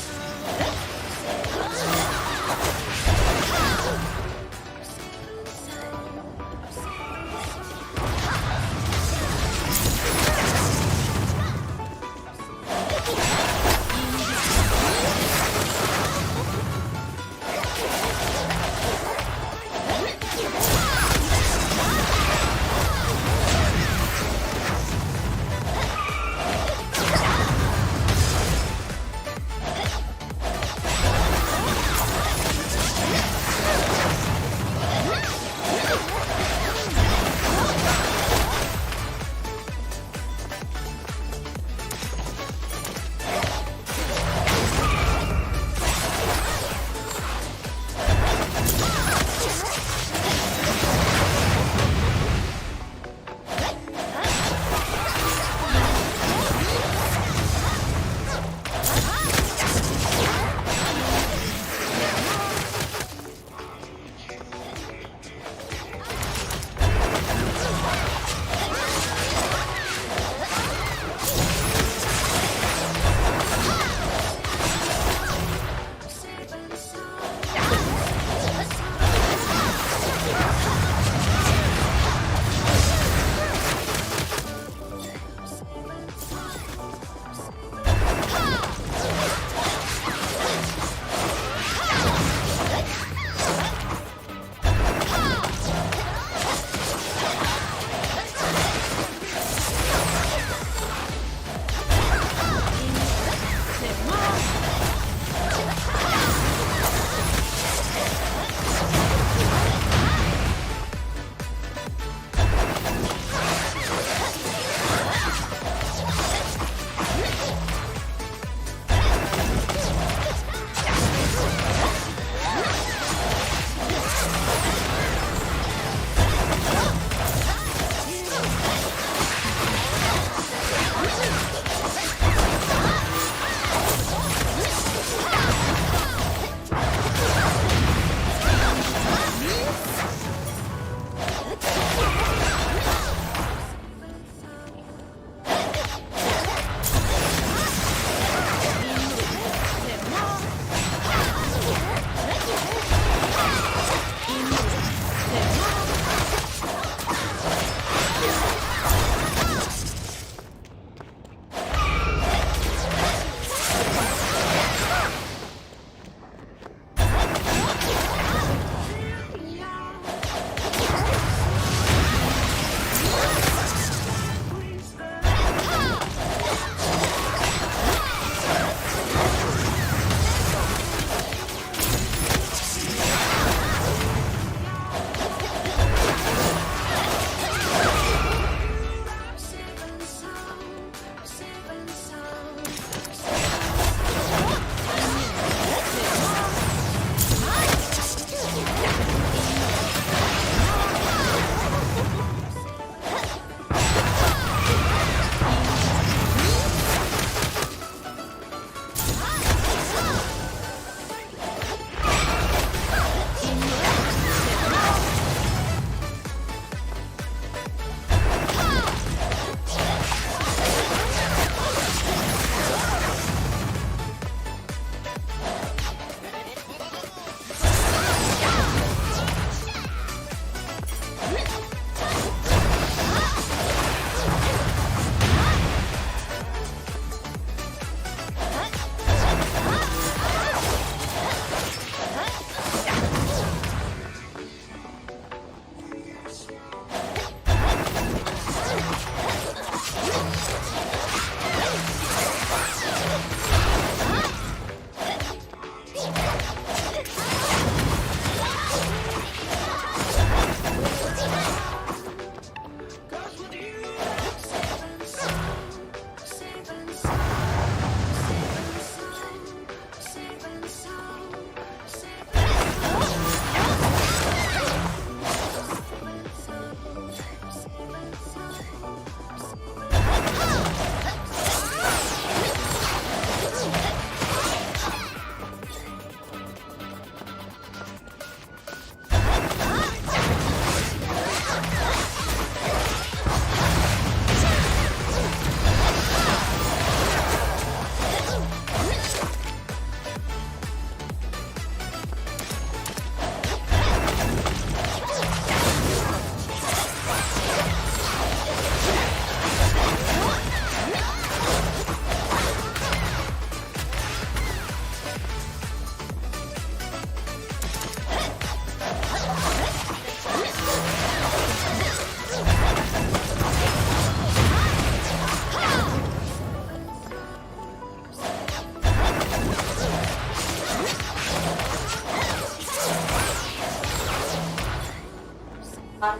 Nah,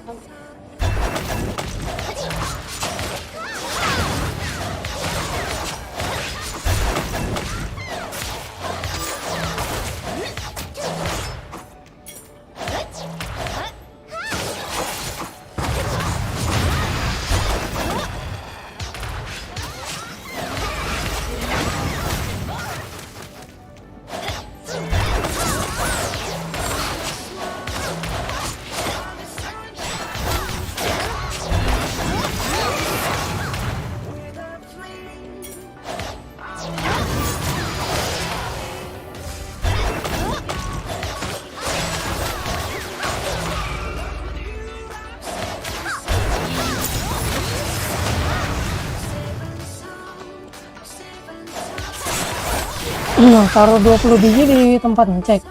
taruh 20 biji di tempat ngecek.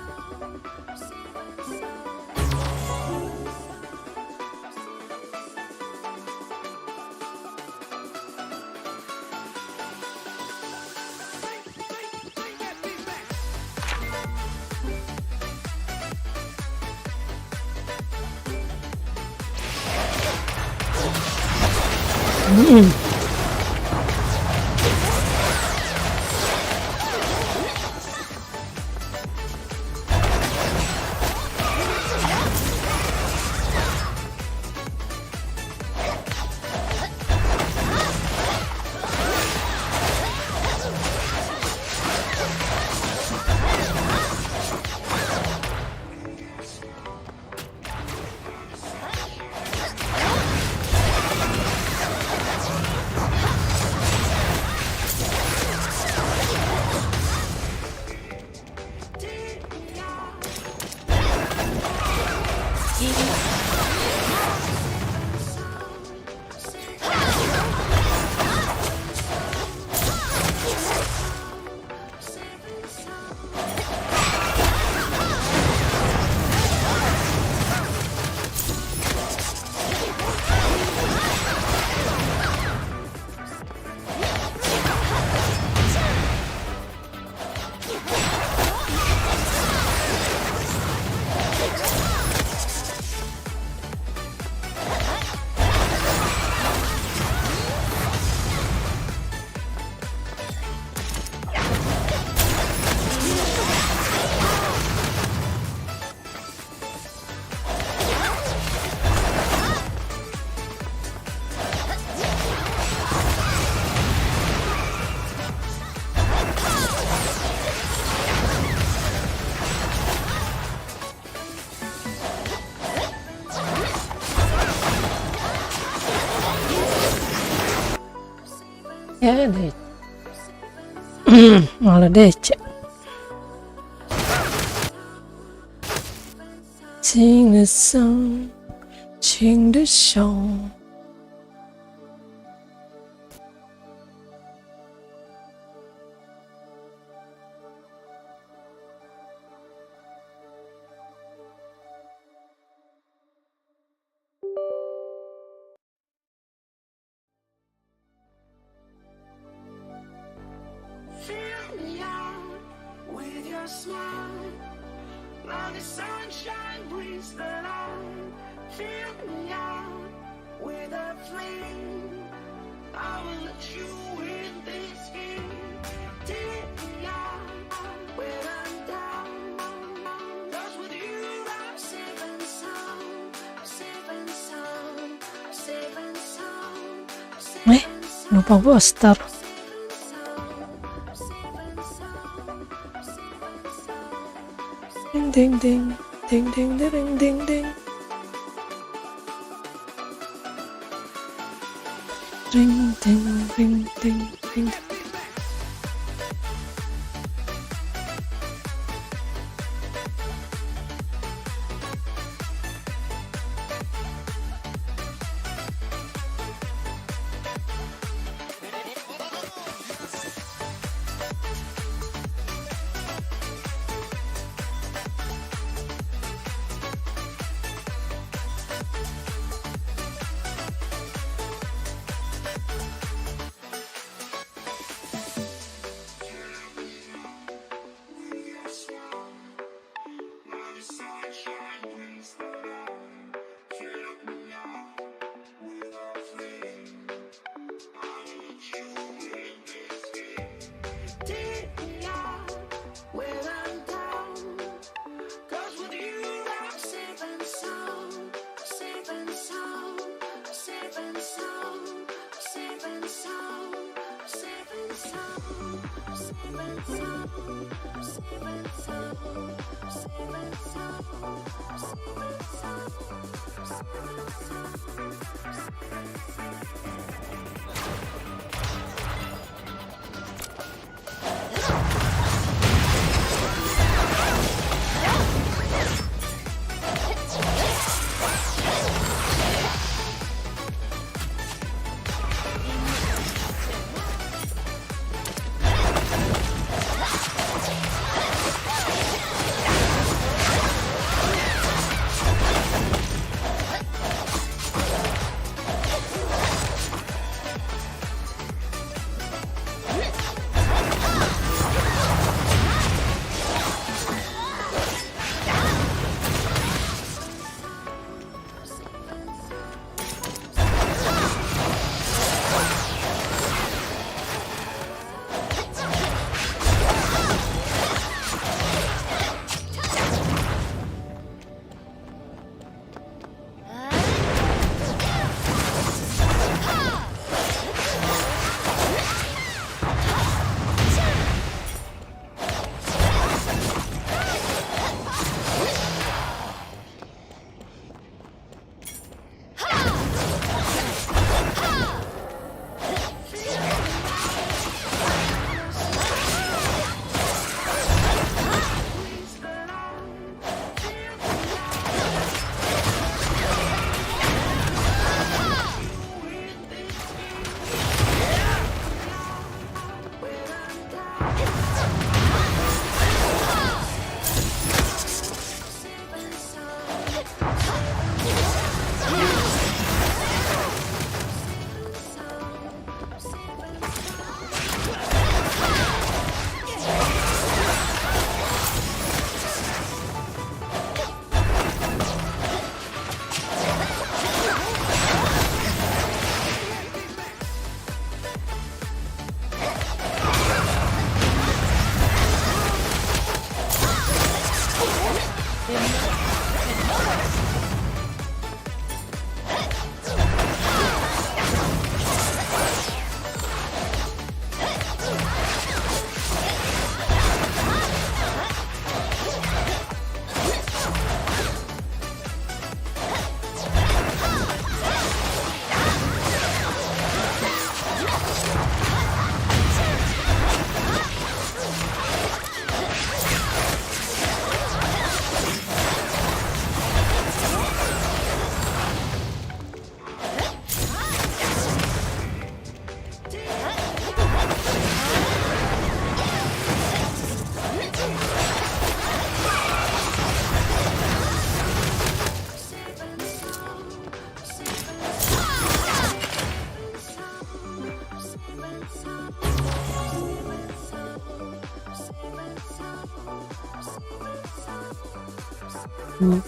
Ya deh. Malah DC. Sing the song, sing the song.
Fill me out with your smile. Now the sunshine brings the light. Fill me out with a flame. I will let you in this game. Take me out when I'm down. 'Cause with you I'm safe and sound. I'm safe and sound. I'm safe and sound. I'm safe and sound.
Lupa poster. Ding ding ding ding ding ding ding ding. Ding ding ding ding ding.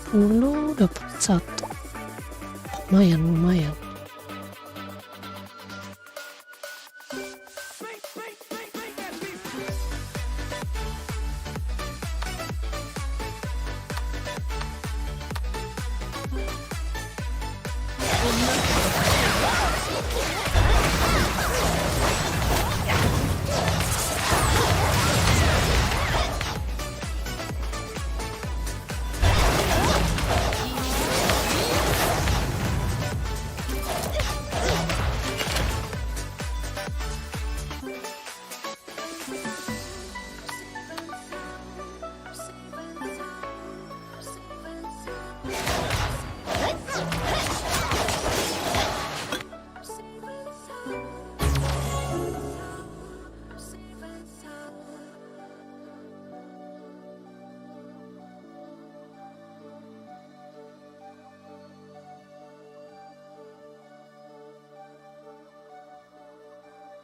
20 dapat 1. Lumayan.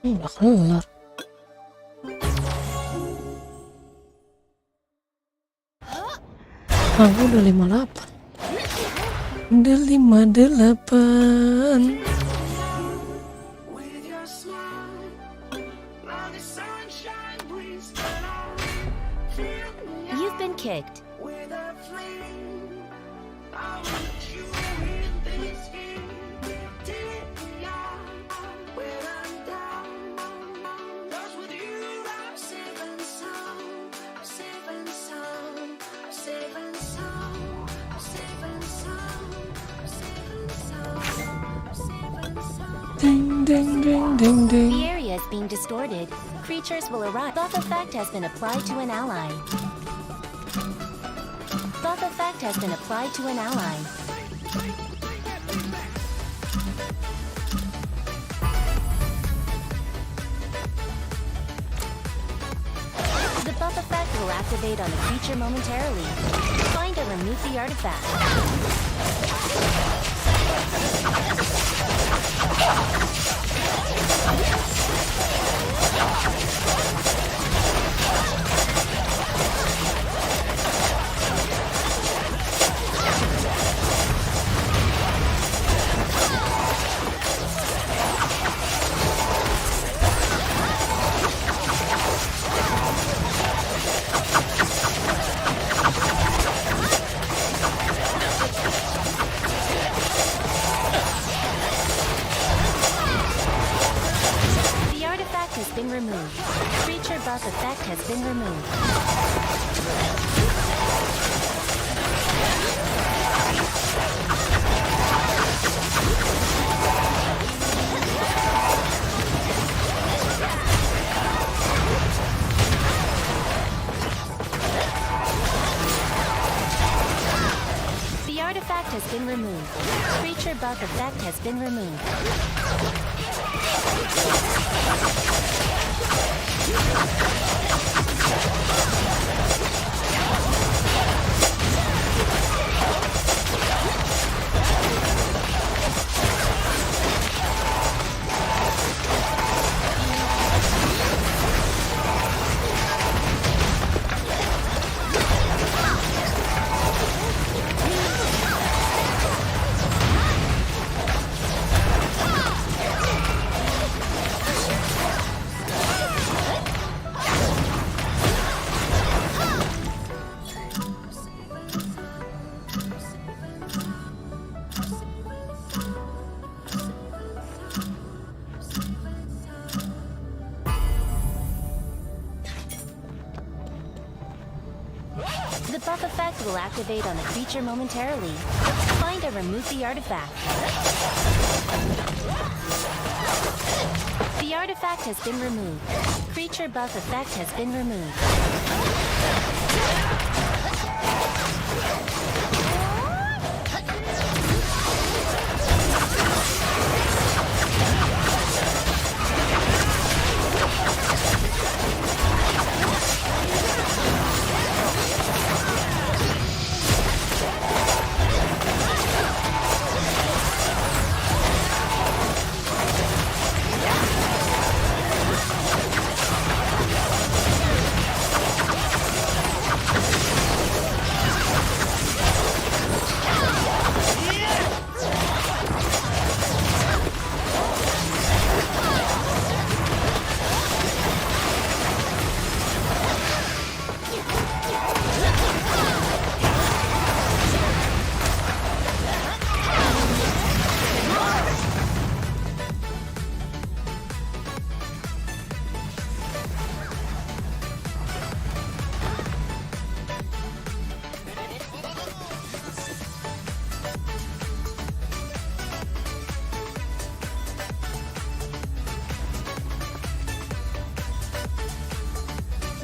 Udah kelar. Aku udah 58. Udah 58.
With your smile, now the sunshine brings the light. Fill me up
You've been kicked.
with a flame. I want you in this game. Take me out when I'm down. 'Cause with you I'm safe
ding, ding, ding,
The
ding.
area is being distorted. Creatures will arrive. Buff effect has been applied to an ally. Buff effect has been applied to an ally. The buff effect will activate on the creature momentarily. Find and remove the artifact. The artifact has been removed. Creature buff effect has been removed. The artifact has been removed. Creature buff effect has been removed. The buff effect will activate on the creature momentarily. Find and remove the artifact. The artifact has been removed. Creature buff effect has been removed.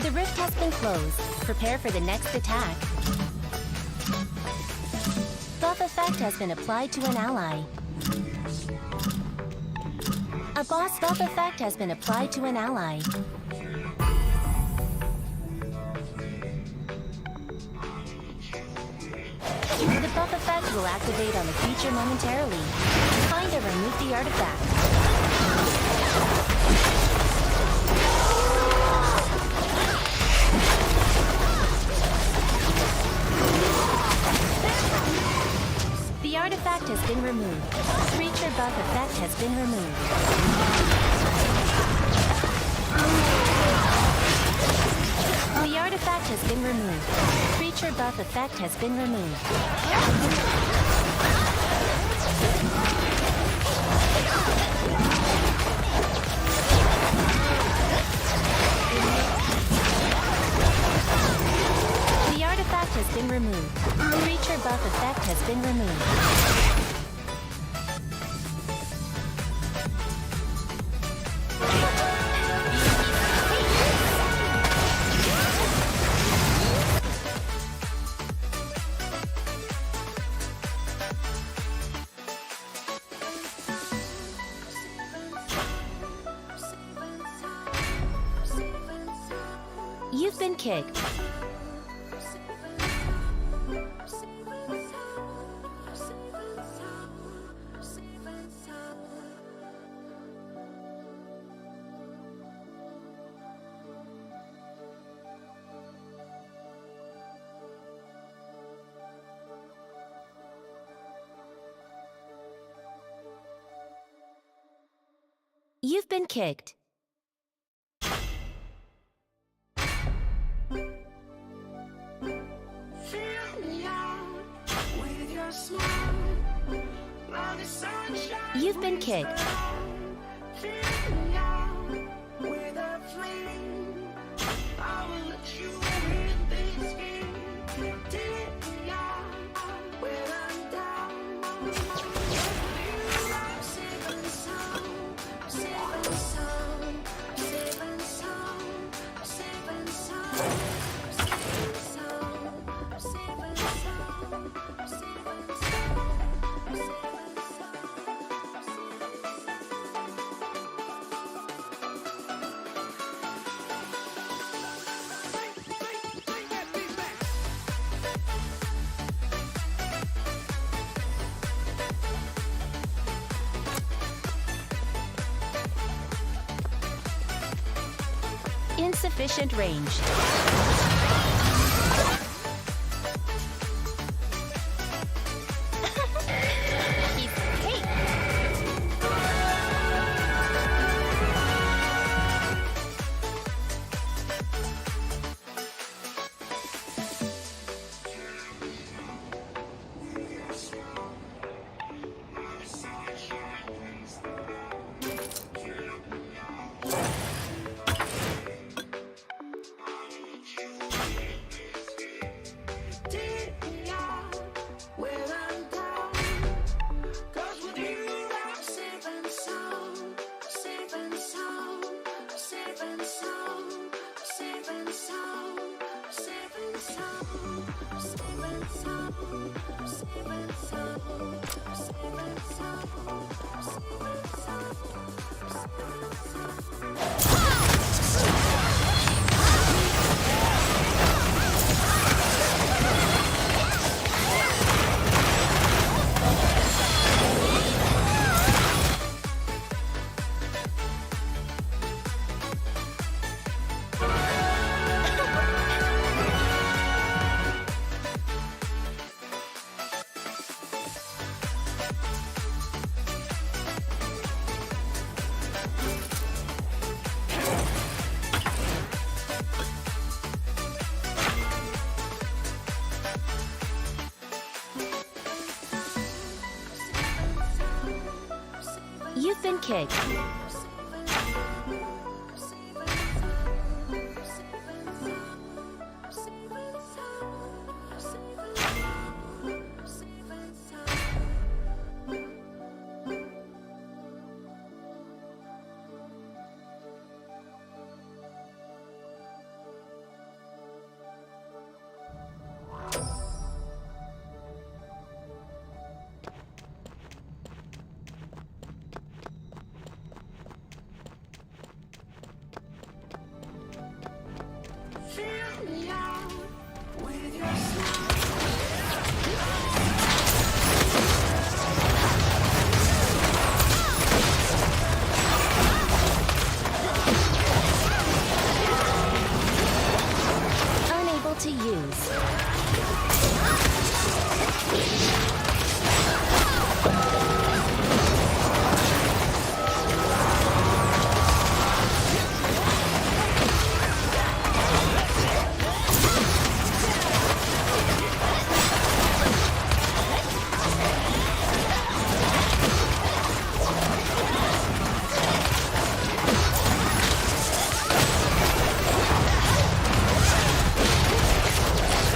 The rift has been closed. Prepare for the next attack. Buff effect has been applied to an ally. A boss buff effect has been applied to an ally. The buff effect will activate on the creature momentarily. Find and remove the artifact. The artifact has been removed. Creature buff effect has been removed. The artifact has been removed. Creature buff effect has been removed. The artifact has been removed. Creature buff effect has been removed. You've been kicked. You've been kicked.
Fill me out with your smile. Now the sunshine
You've been
brings
kicked.
the dawn. Fill me out with a flame. I will let you win this game. Take me out when I'm down. I'm safe and sound. I'm safe and sound. I'm safe and sound. I'm safe and sound. I'm safe and sound. I'm safe and sound. I'm safe and sound. I'm safe and sound. Bring that beat back.
Insufficient range. Piece of cake.
Take me out when I'm down. 'Cause with you I'm safe and sound. Safe and sound. Safe and sound. Safe and sound. Safe and sound. Safe and sound. Safe and sound. Safe and sound. Safe and
You've been kicked.
fill me out with your smile.
Unable to use.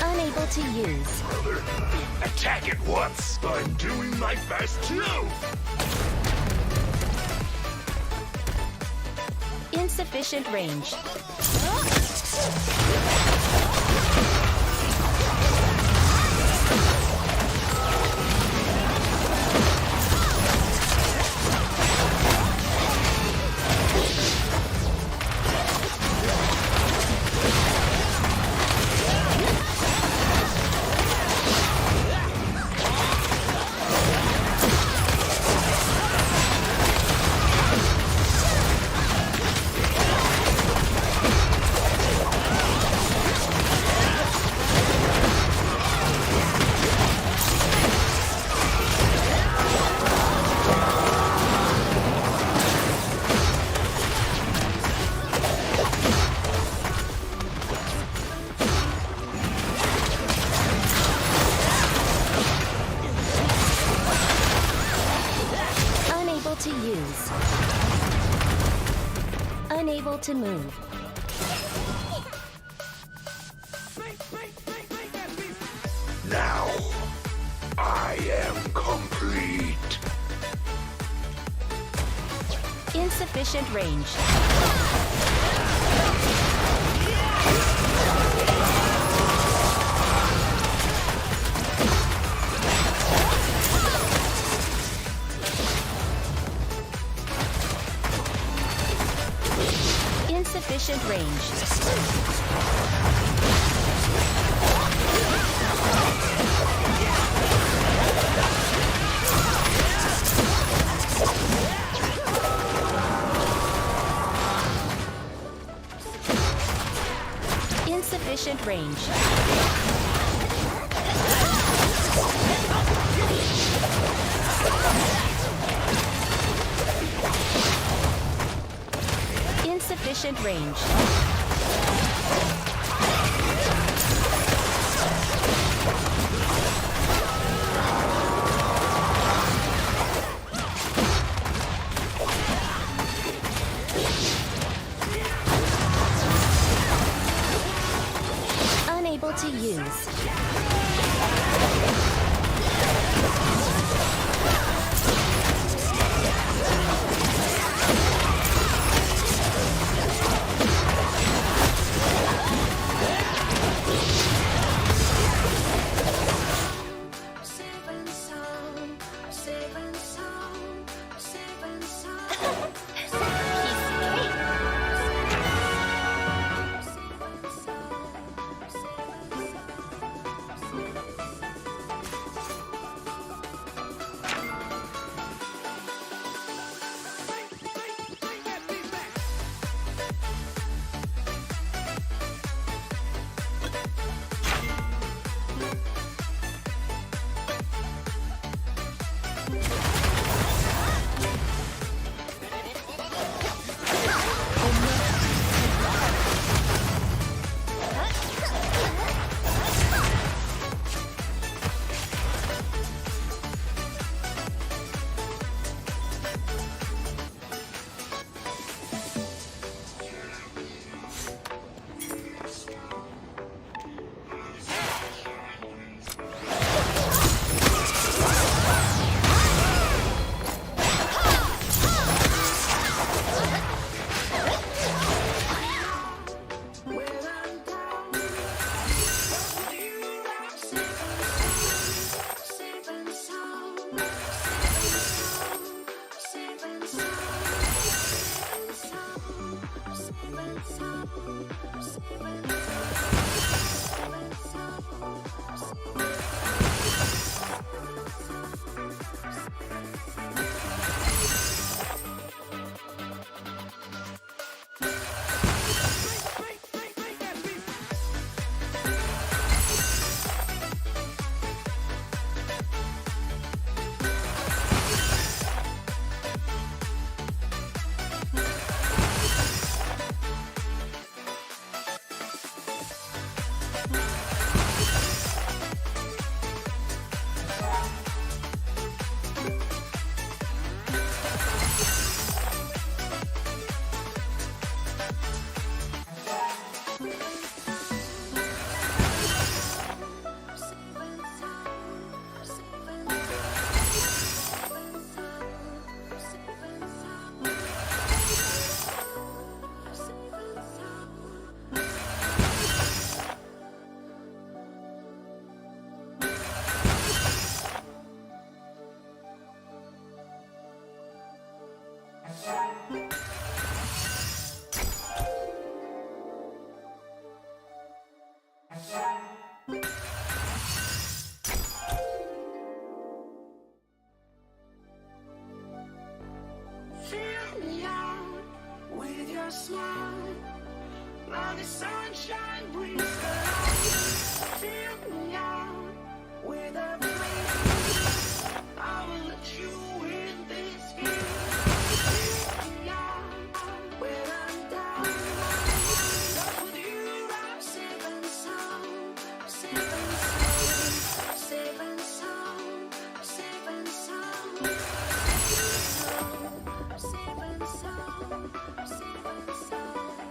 Unable to use.
Attack it once. I'm doing my best too.
Insufficient range. to move.
Now, I am complete.
Insufficient range. Insufficient range. Insufficient range. Insufficient range. Unable to use.
Fill me out with your smile, like the sunshine brings the light. Fill me out with a flame. I will let you in this game. Fill me out when I'm down. Love with you, I'm safe and sound. Safe and sound. Safe and sound. Safe and sound. Safe and sound, safe and sound.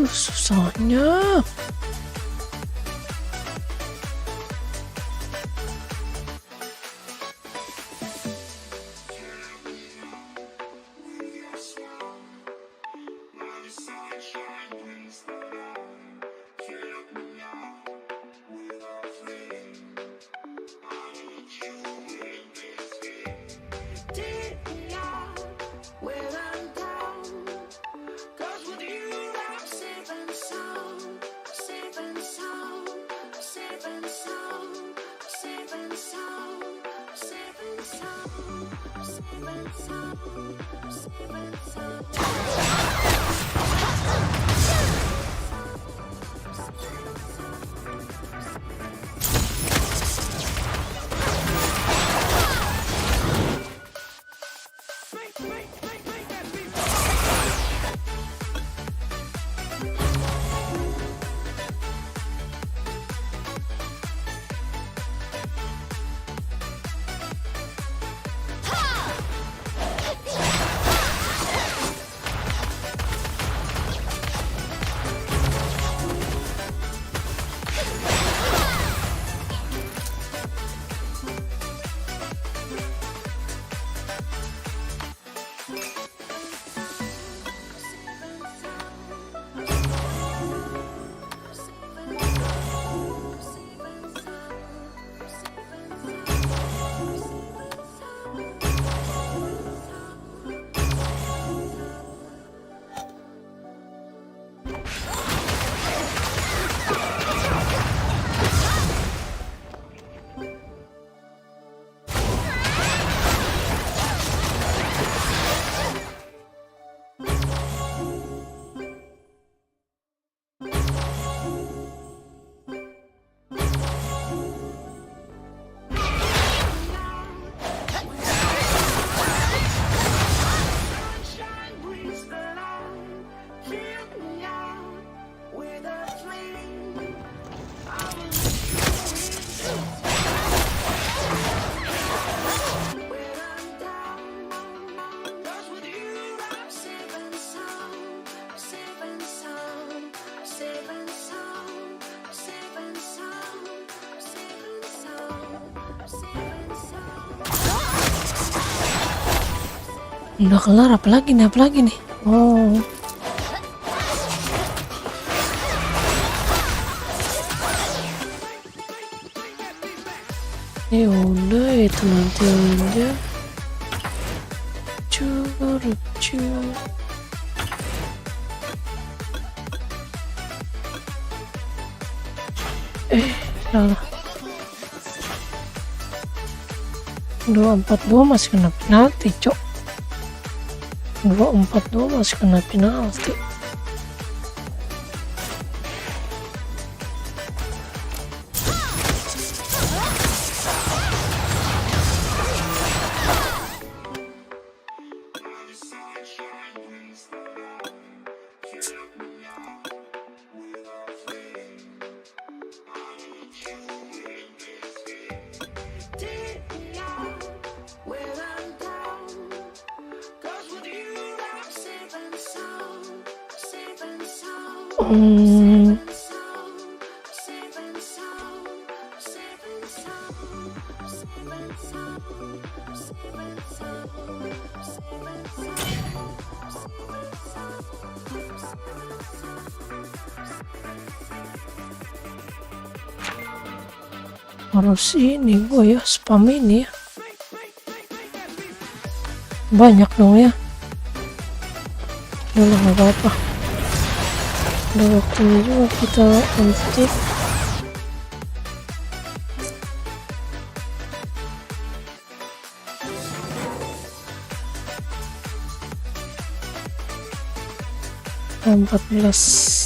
Susahnya.
Take me out when I'm down. 'Cause with you I'm safe and sound, safe and sound, safe and sound, safe and sound, safe and sound, safe and sound, safe and sound. Sunshine brings the light. Fill me out with a flame. I will when I'm down. 'Cause with you I'm safe and sound, safe and sound, safe and sound, safe and sound, safe and sound, safe and sound.
Udah kelar, apalagi nih? Oh. Ya udah, itu nanti aja. Curug. Salah. 242 masih kena penalti, cok. 242 masih kena penalti.
Take me out when I'm down. 'Cause with you I'm safe and sound, safe and sound,
Hmm,
safe and sound, safe and sound, safe and sound, safe and sound, safe and
harus ini gue ya, spam ini ya. Banyak dong ya. Udah lah, nggak apa-apa. Udah waktunya juga kita untuk 14.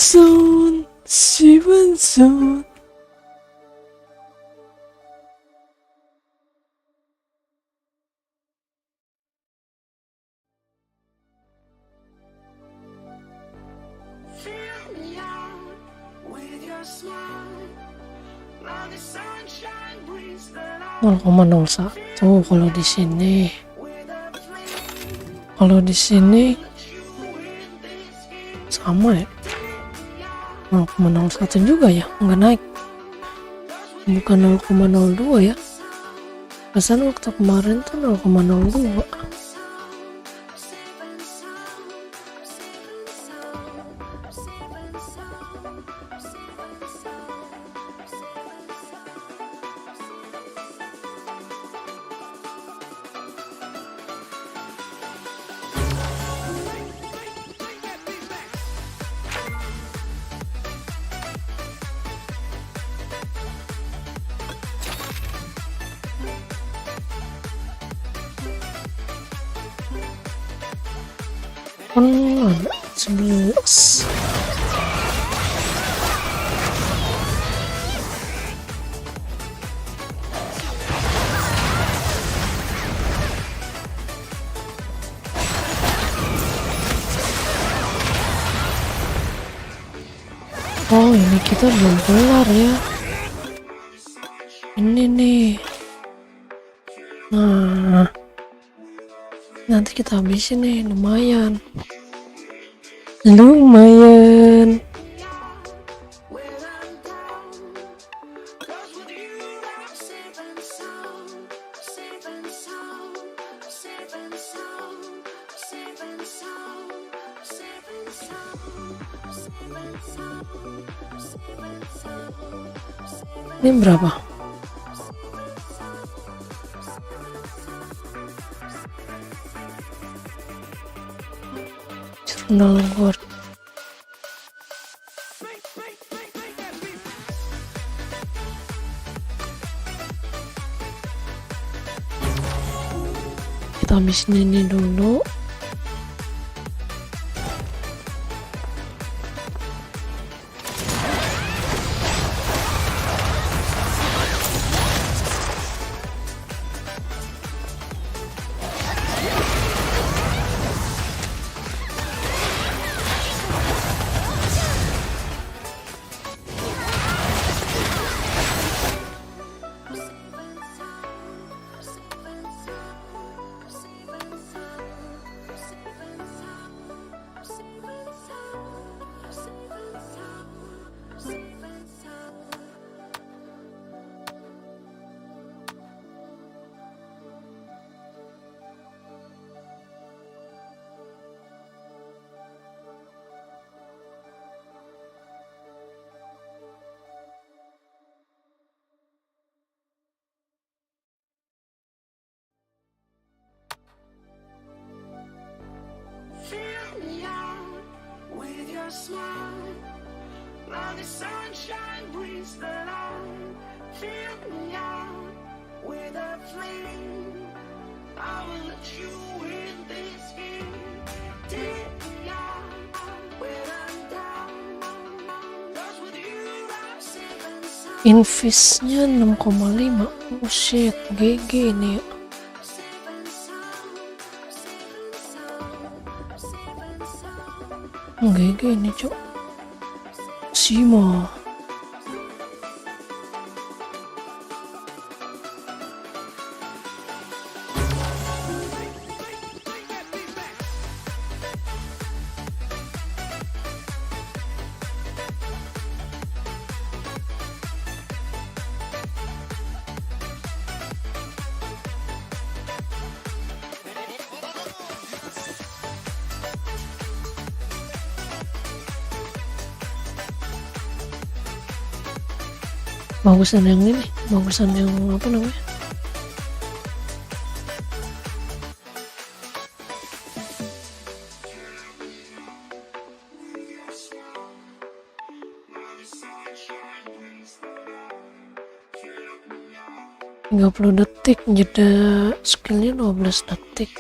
Zone, Seven Zone.
Fill me out with your smile. Now the sunshine brings the light
0,01 kalau di sini.
with a flame.
Kalau di sini
You in this game.
sama ya. 0,01 juga ya, nggak naik. Bukan 0,02 ya. Pesan waktu kemarin tuh 0,02. Ada 11. Oh, ini kita belum kelar ya. Ini nih. Nah, nanti kita habisin nih, lumayan. Lumayan. Ini berapa? Jurnal Word. Kita habisin ini dulu.
Fill me out with your smile. Now the sunshine brings the light. Fill me out with a flame. I will let you in this game. Take me out when I'm down. 'Cause with you I'm safe and sound.
Investnya 6,5. Oh shit, GG nih. GG nih cok. Simo. Bagusan yang ini, bagusan yang apa namanya? ...30 detik, jeda skillnya 12 detik.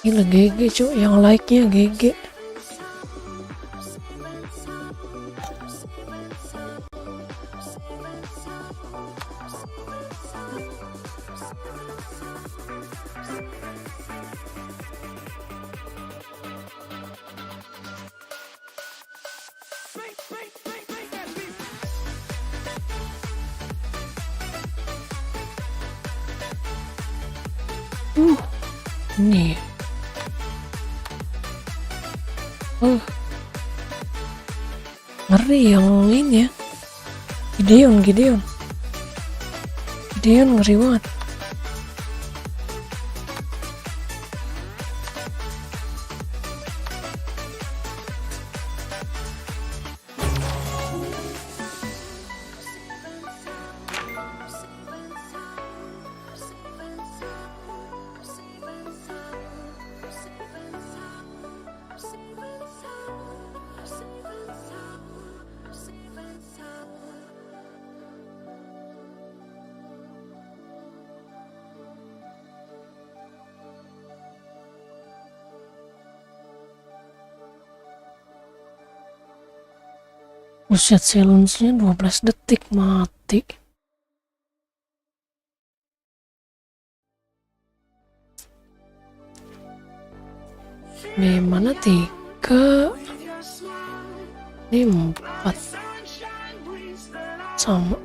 Gila GG cuk, yang like-nya GG. Nih. Ngeri yang ini ya. Gideon ngeri banget. Buset, silence-nya 12 detik mati. Ini mana 3? Ini 4. Sama.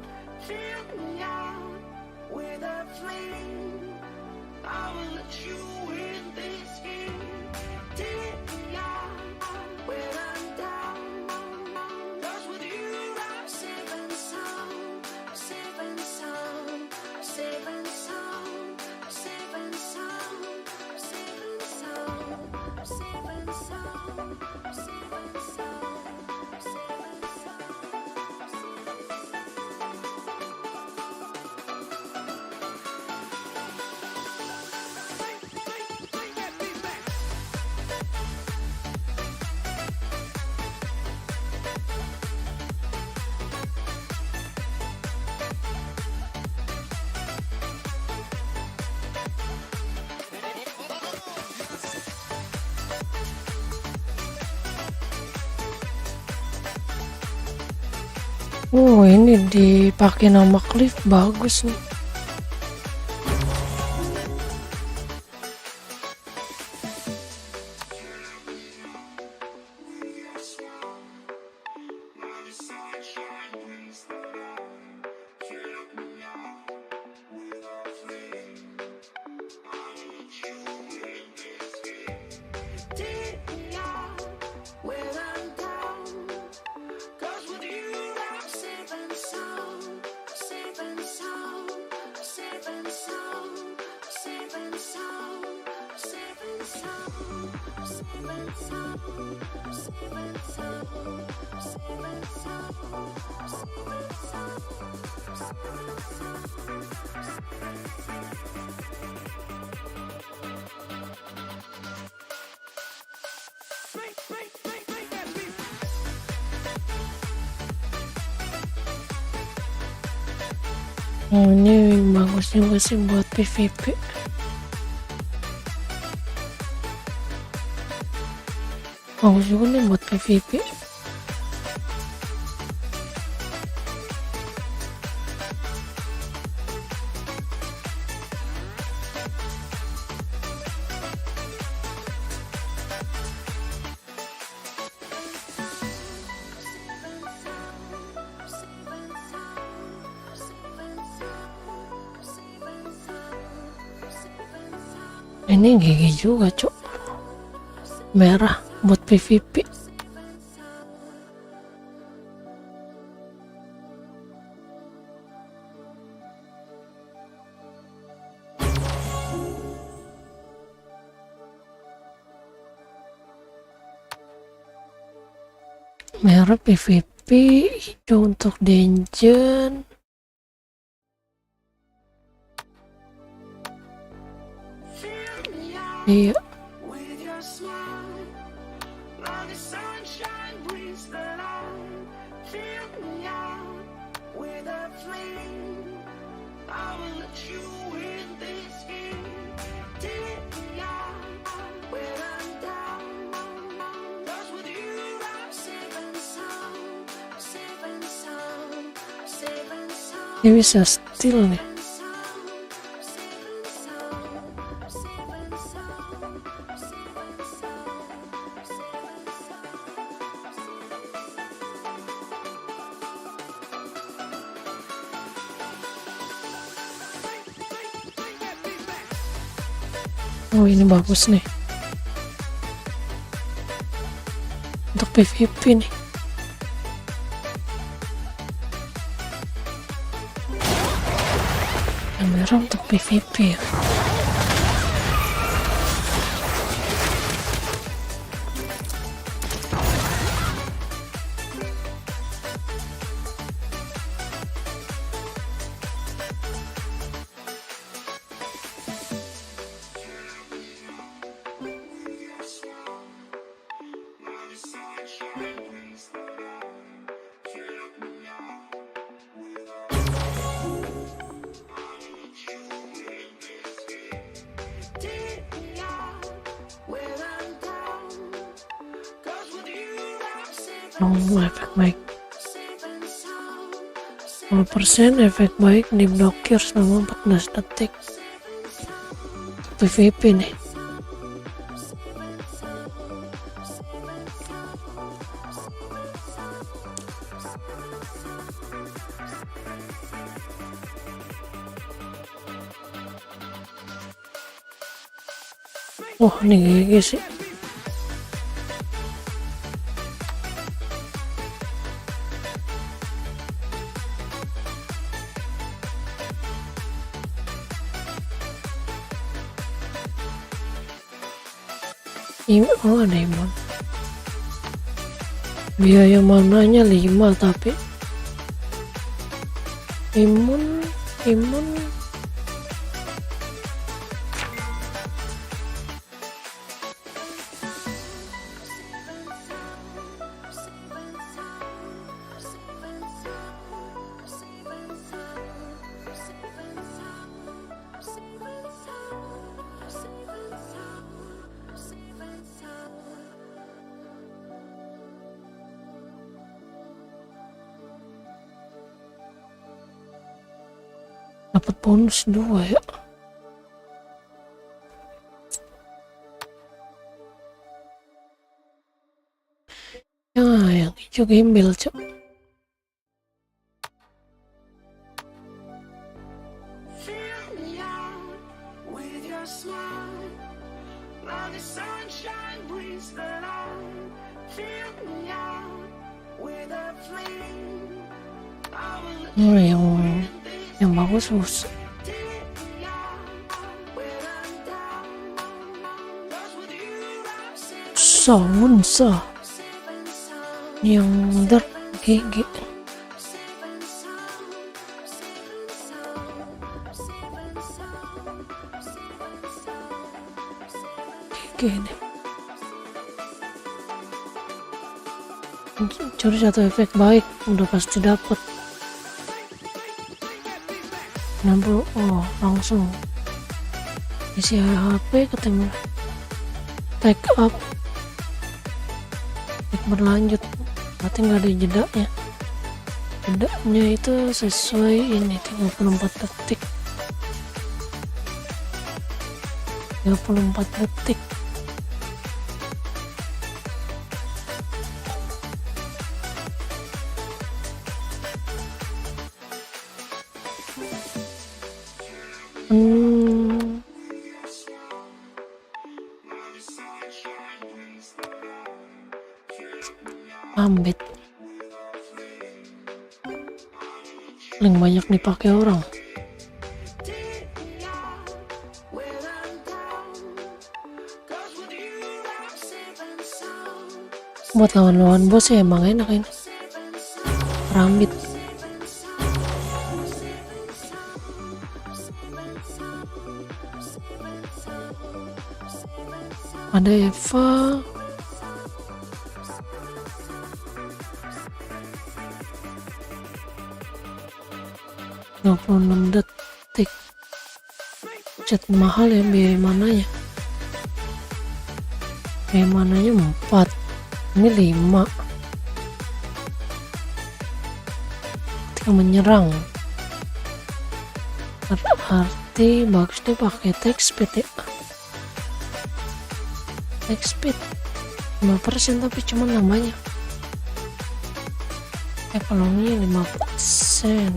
Ini dipakai nama Cliff, bagus nih. Ini bagus juga sih buat PvP. Bagus juga nih buat PvP. Ini GG juga cok, merah buat PvP. Merah PvP, hijau untuk dungeon. Iya. Dia bisa steal nih. Oh, ini bagus nih untuk PvP nih. Yang merah untuk PvP ya. Efek baik 10% efek baik diblokir selama 14 detik. PvP nih. Wah, ini GG sih. Oh, ada imun. Biaya mananya 5 tapi imun dapat bonus 2 ya. Yang hijau gembel cok.
Fill me out with your smile. Now the sunshine brings the light. Fill me out with a flame. I will
Yang bagus Unsa yang dark GG. Ini curi satu efek baik udah pasti dapat 60. Oh, langsung isi HP ketemu take up berlanjut, berarti nggak ada jedanya itu sesuai ini 34 detik. Ambit paling banyak dipakai orang. Buat lawan-lawan bos ya emang enak ini Rambit. Ada Eva, detik. Cat mahal ya biaya mananya. Biaya mananya 4, ini 5. Ketika menyerang Berarti bagus deh pakai text speed ya. Text speed 5% tapi cuma namanya. Ekonominya 5%.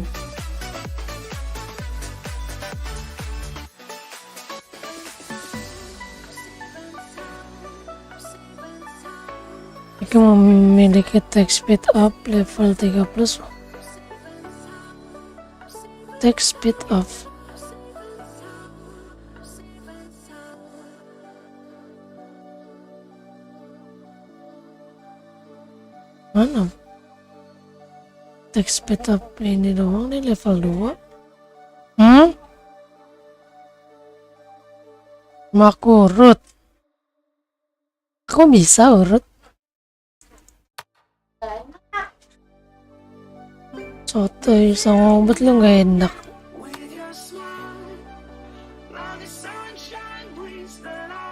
Jika memiliki text speed up level 3 plus. Text speed up. Mana? Text speed up ini doang nih level 2. Aku urut. Aku bisa urut. Sotoy sama obat lu gak enak.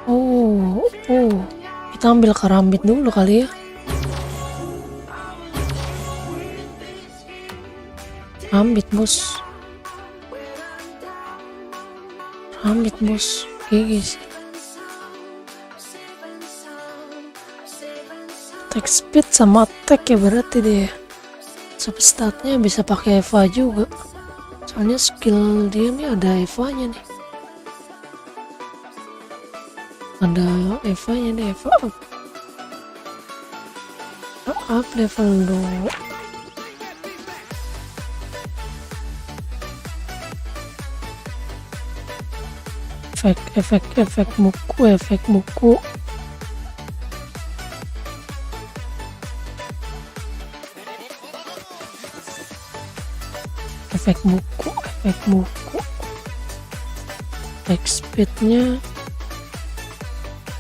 Oh, kita ambil karambit dulu kali ya. Rambit bos, gigi sih. Attack speed sama attack ya berarti deh. Substatnya bisa pakai Eva juga. Soalnya skill dia nih ada Eva-nya nih. Ada Eva-nya nih, Eva up. Up level 2. Efek buku. Efek buku.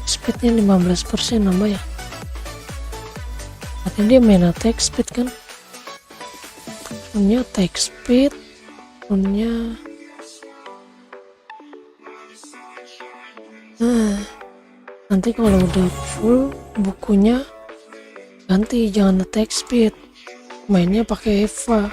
Speednya 15% nambah ya. Berarti dia main attack speed kan. Punya attack speed, punya nanti kalau udah full bukunya ganti, jangan attack speed, mainnya pakai Eva.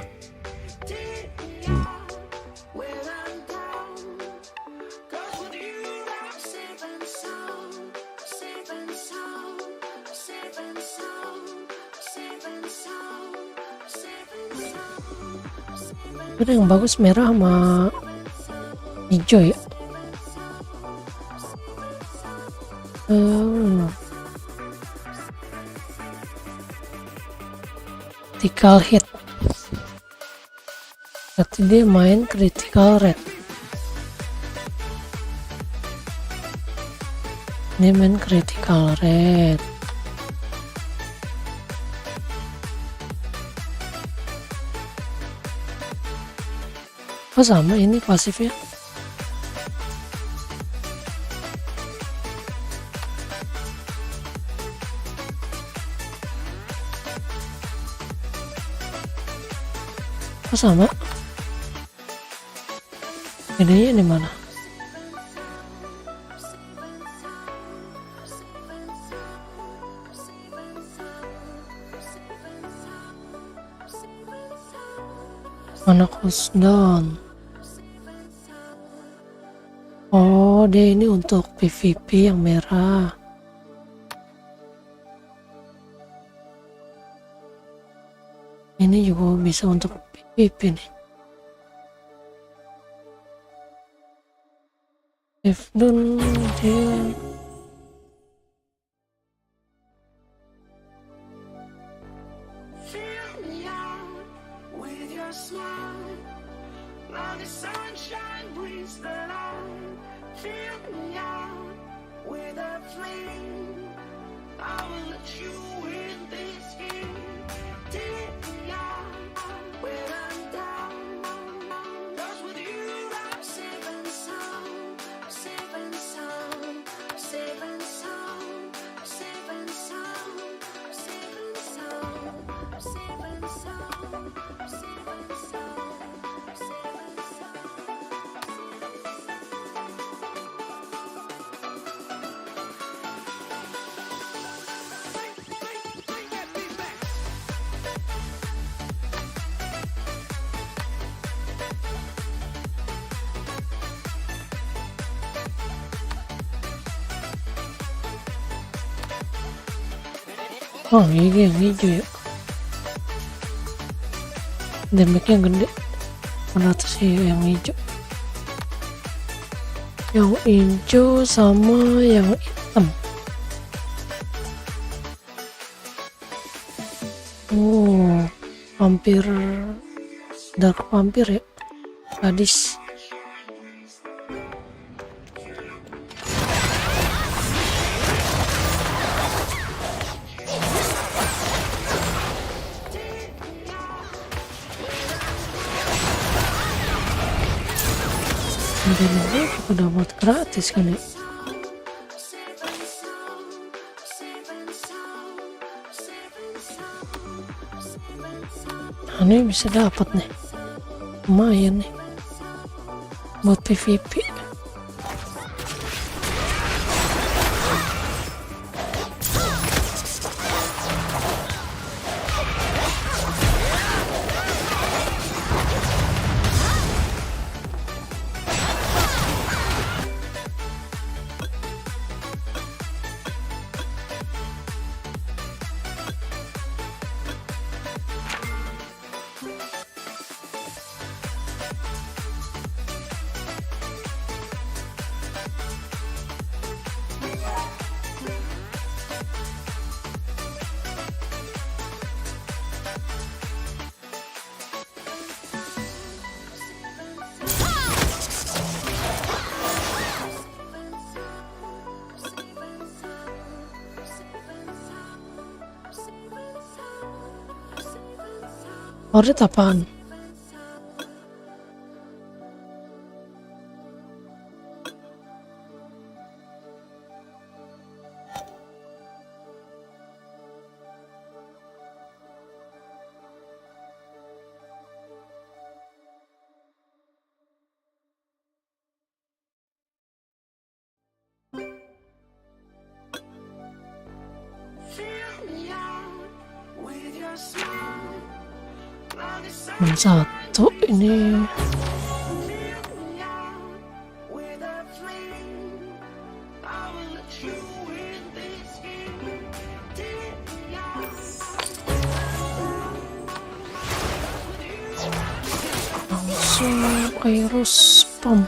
Ada yang bagus merah sama hijau ya. Critical hit. Berarti dia main critical red. Dia main critical red. Oh sama ini pasifnya. Oh sama. Bedanya di mana? Mana cooldown? Oh, dia ini untuk PvP yang merah. Ini juga bisa untuk PvP nih. If done dia Oh ini yang hijau ya, damage-nya gede. Mana tuh sih yang hijau? Yang hijau sama yang hitam. Oh, vampir, dark vampir ya, gadis. Ini udah buat gratis kan ya? Nah, ini bisa dapat nih, lumayan nih buat PVP. Favorit apaan? Satu ini langsung Kairos spam.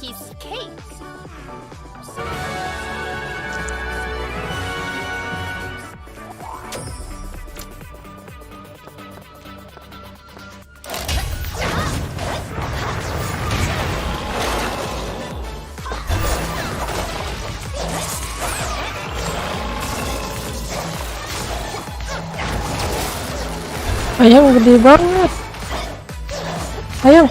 Piece of cake.
Ayam gede banget. Ayam.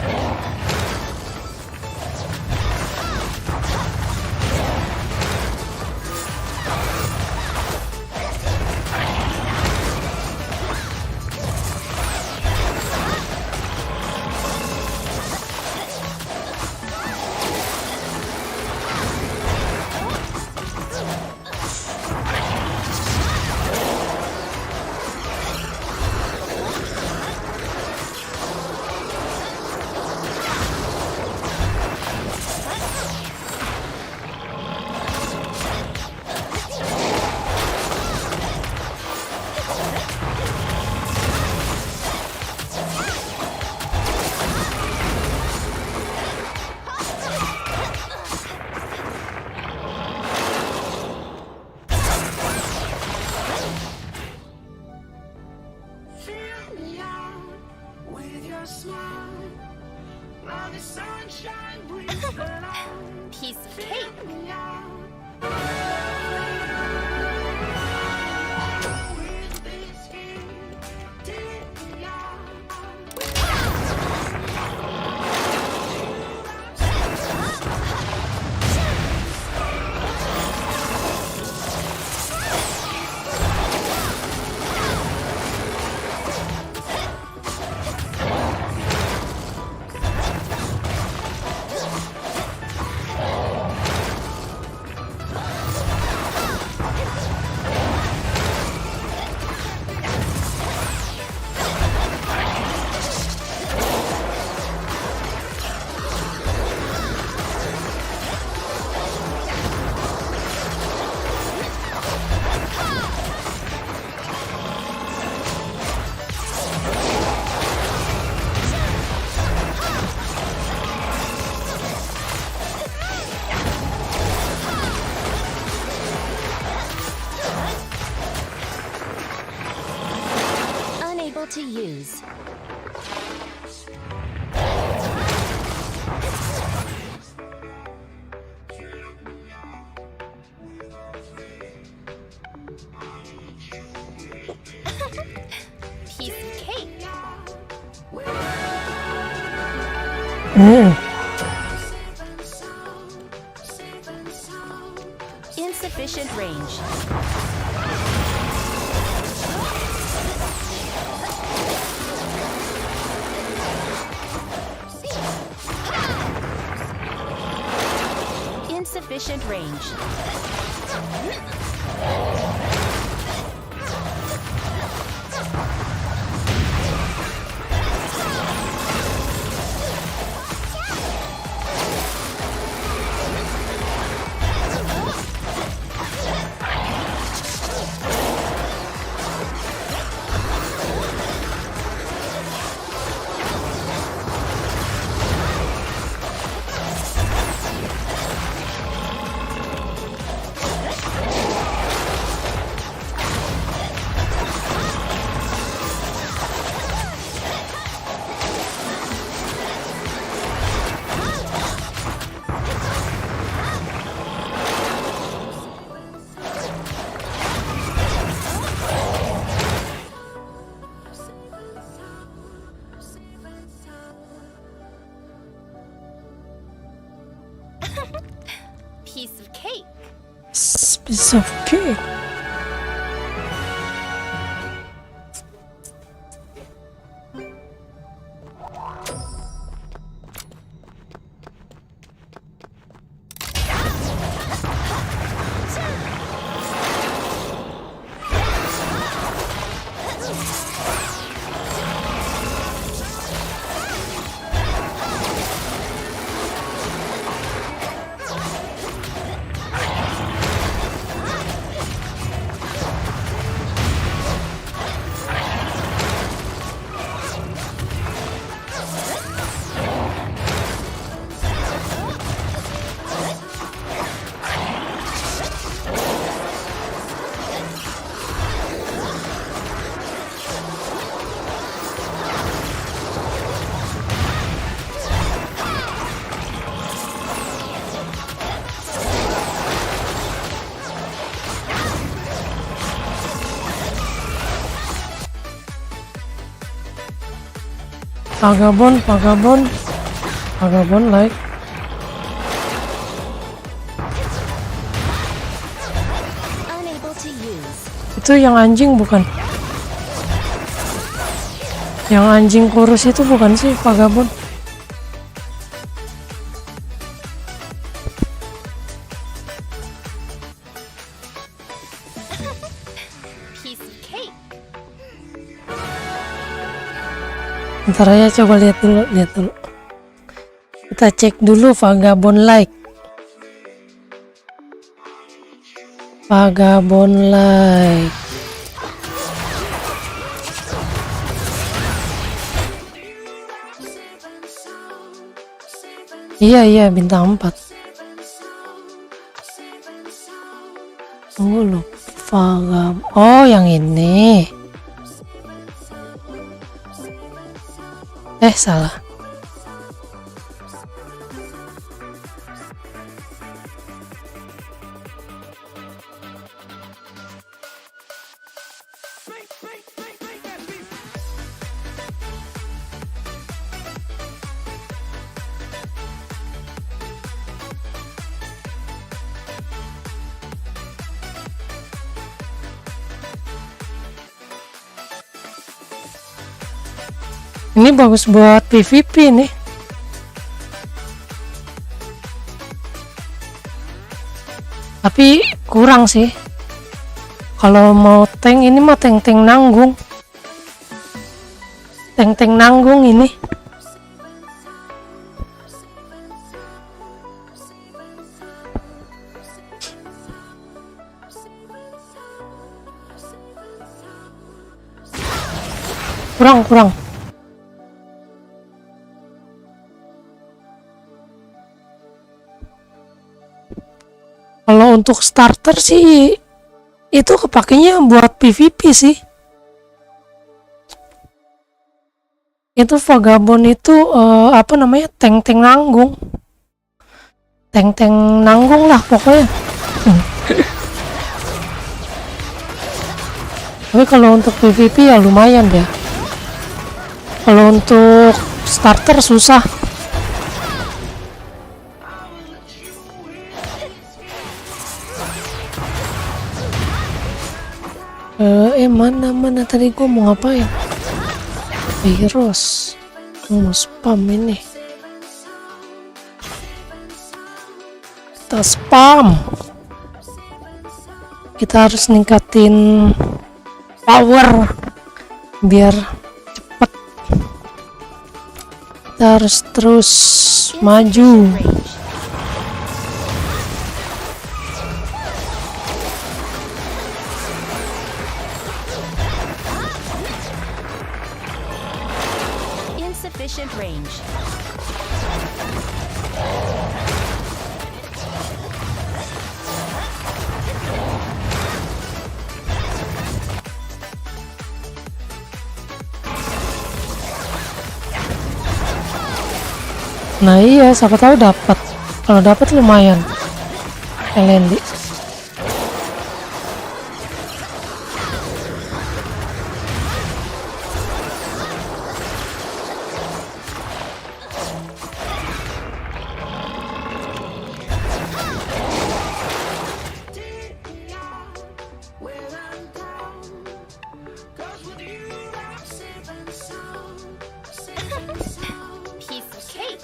to use.
Piece of cake.
Insufficient range. Insufficient range.
Piece of cake.
Piece of cake. Vagabond like.
Unable to use.
Itu yang anjing bukan? Yang anjing kurus itu bukan sih Vagabond?
Piece of cake.
Ntar aja coba lihat dulu. Kita cek dulu Vagabond like. Iya bintang 4. Tunggu loh. Oh yang ini. Salah. Ini bagus buat PvP nih. Tapi kurang sih. Kalau mau tank ini mah tank nanggung. Tank nanggung ini. Kurang. Kalau untuk starter sih itu kepakainya buat PvP sih. Itu Vagabond itu apa namanya, tank nanggung. Tank nanggung lah pokoknya. Tapi kalau untuk PvP ya lumayan ya. Kalau untuk starter susah. Mana tadi gua mau ngapain? Heroes. Mau spam ini. Kita spam. Kita harus ningkatin power biar cepet. Kita harus terus maju.
Insufficient range.
Nah iya, siapa tahu dapat. Kalau dapat lumayan. Elendi.
Piece of cake.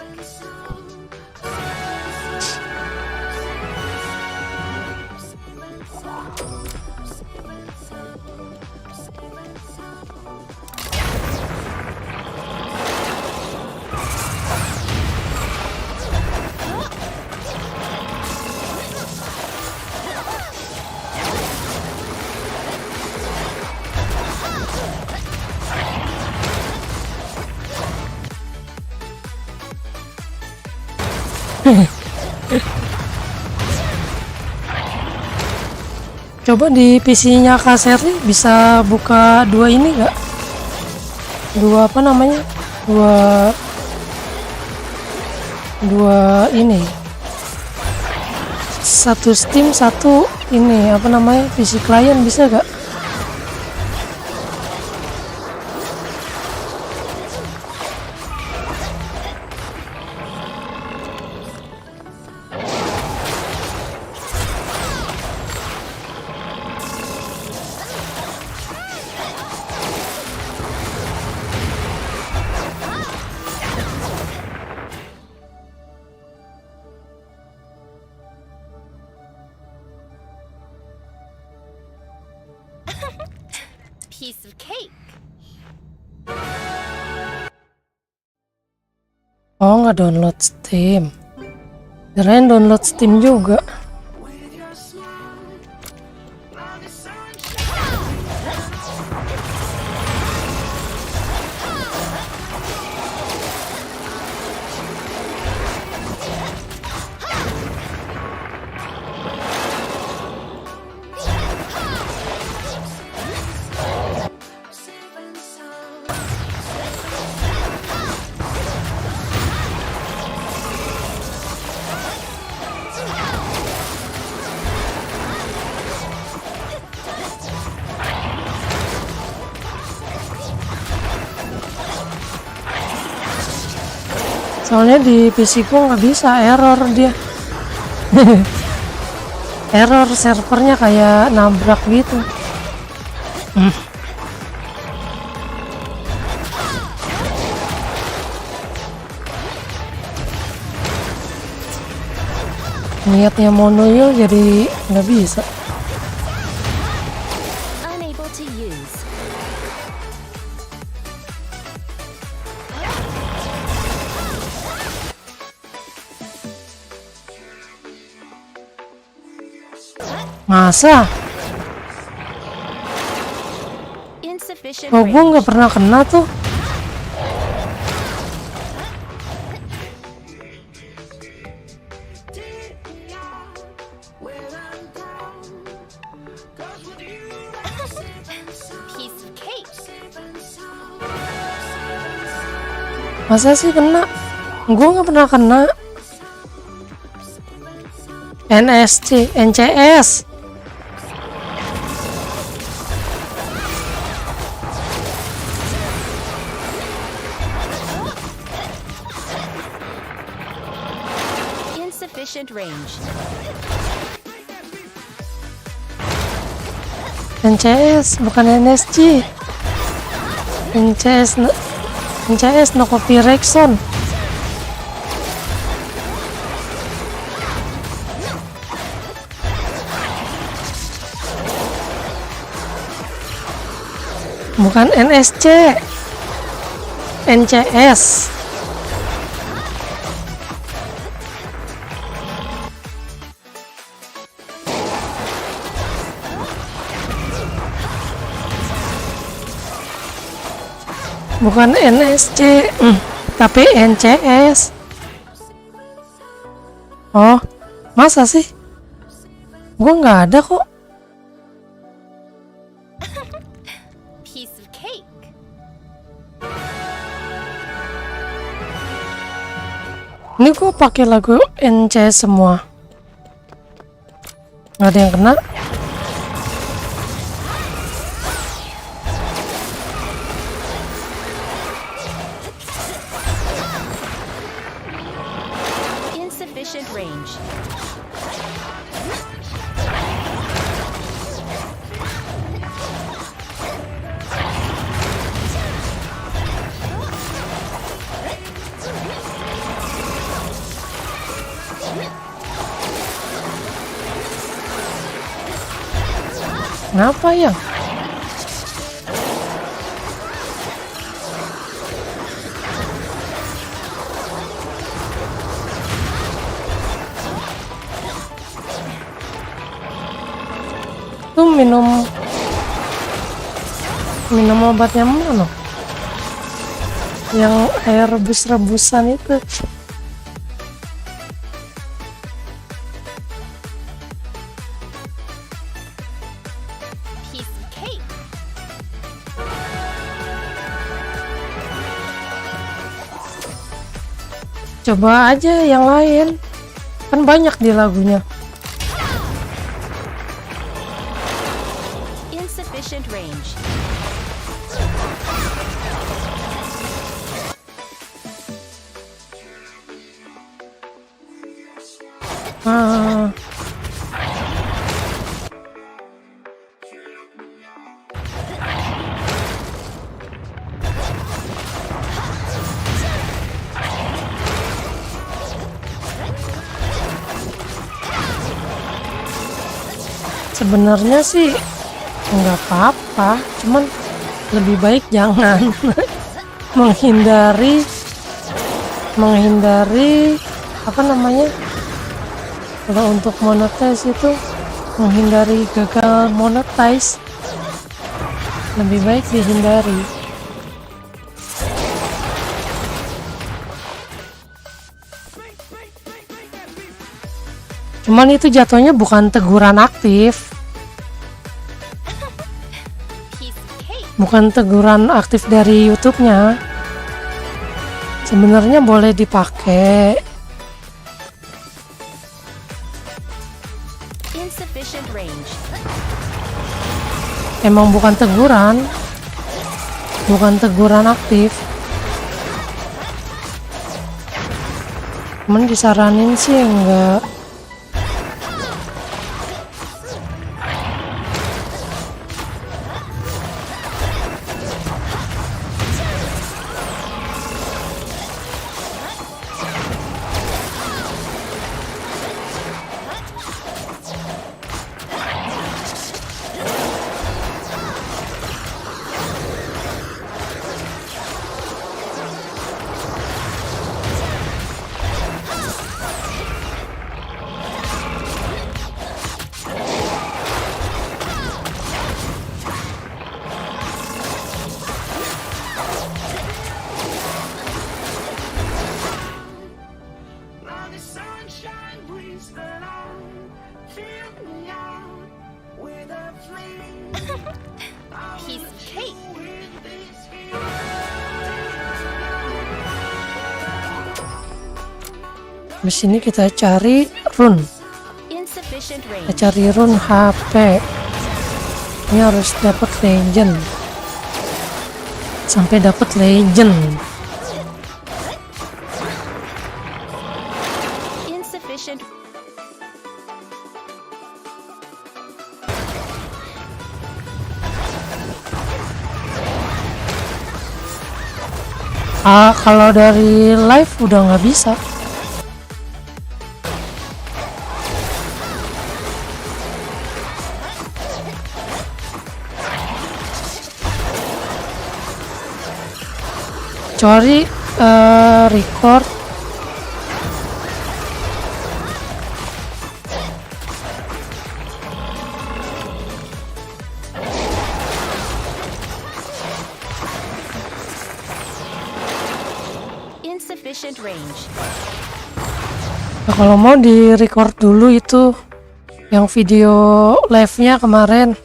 Coba di PC-nya Kak Sherly bisa buka dua ini gak? Dua apa namanya? Dua ini. Satu Steam, satu ini apa namanya? PC client bisa gak?
Piece of cake.
Oh, nggak download Steam. Kirain download Steam juga. Soalnya di PC ku nggak bisa, error dia. Error servernya kayak nabrak gitu. Niatnya monoil jadi nggak bisa.
Unable to use.
Masa?
Insufficient
Oh, gue
range.
nggak pernah kena tuh.
Piece of cake.
Masa sih kena? Gue nggak pernah kena. NSC, NCS.
Insufficient range.
NCS bukan NSG. NCS no copy Rexon. Bukan NSC. NCS. Bukan NSC, tapi NCS. Oh, masa sih? Gua nggak ada kok.
Piece of cake.
Ini gua pakai lagu NCS semua. Nggak ada yang kena.
Insufficient range.
Kenapa ya? Tuh minum obatnya mana? Yang air rebus-rebusan itu.
Piece of cake.
Coba aja yang lain. Kan banyak di lagunya.
Insufficient range.
Ah. Sebenarnya sih nggak apa-apa, cuman lebih baik jangan. menghindari apa namanya, kalau untuk monetize itu menghindari gagal monetize, lebih baik dihindari. Cuman itu jatuhnya bukan teguran aktif. Bukan teguran aktif dari YouTube-nya. Sebenarnya boleh dipakai.
Insufficient range.
Emang bukan teguran aktif. Cuman disaranin sih enggak.
Now the sunshine brings the light. Fill me out with a flame.
Piece of cake.
With this heat.
Habis ini kita cari rune.
Insufficient
Kita
range.
cari rune HP. Ini harus dapat legend. Sampai dapat legend.
Insufficient.
Kalau dari live udah nggak bisa. Kecuali record.
Insufficient range.
Nah, kalau mau di record dulu itu yang video live-nya kemarin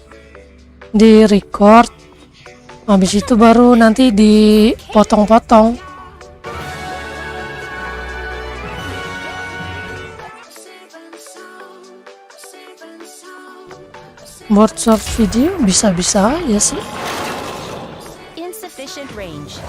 di record, habis itu baru nanti dipotong-potong. Buat short video bisa-bisa aja sih.
Insufficient range.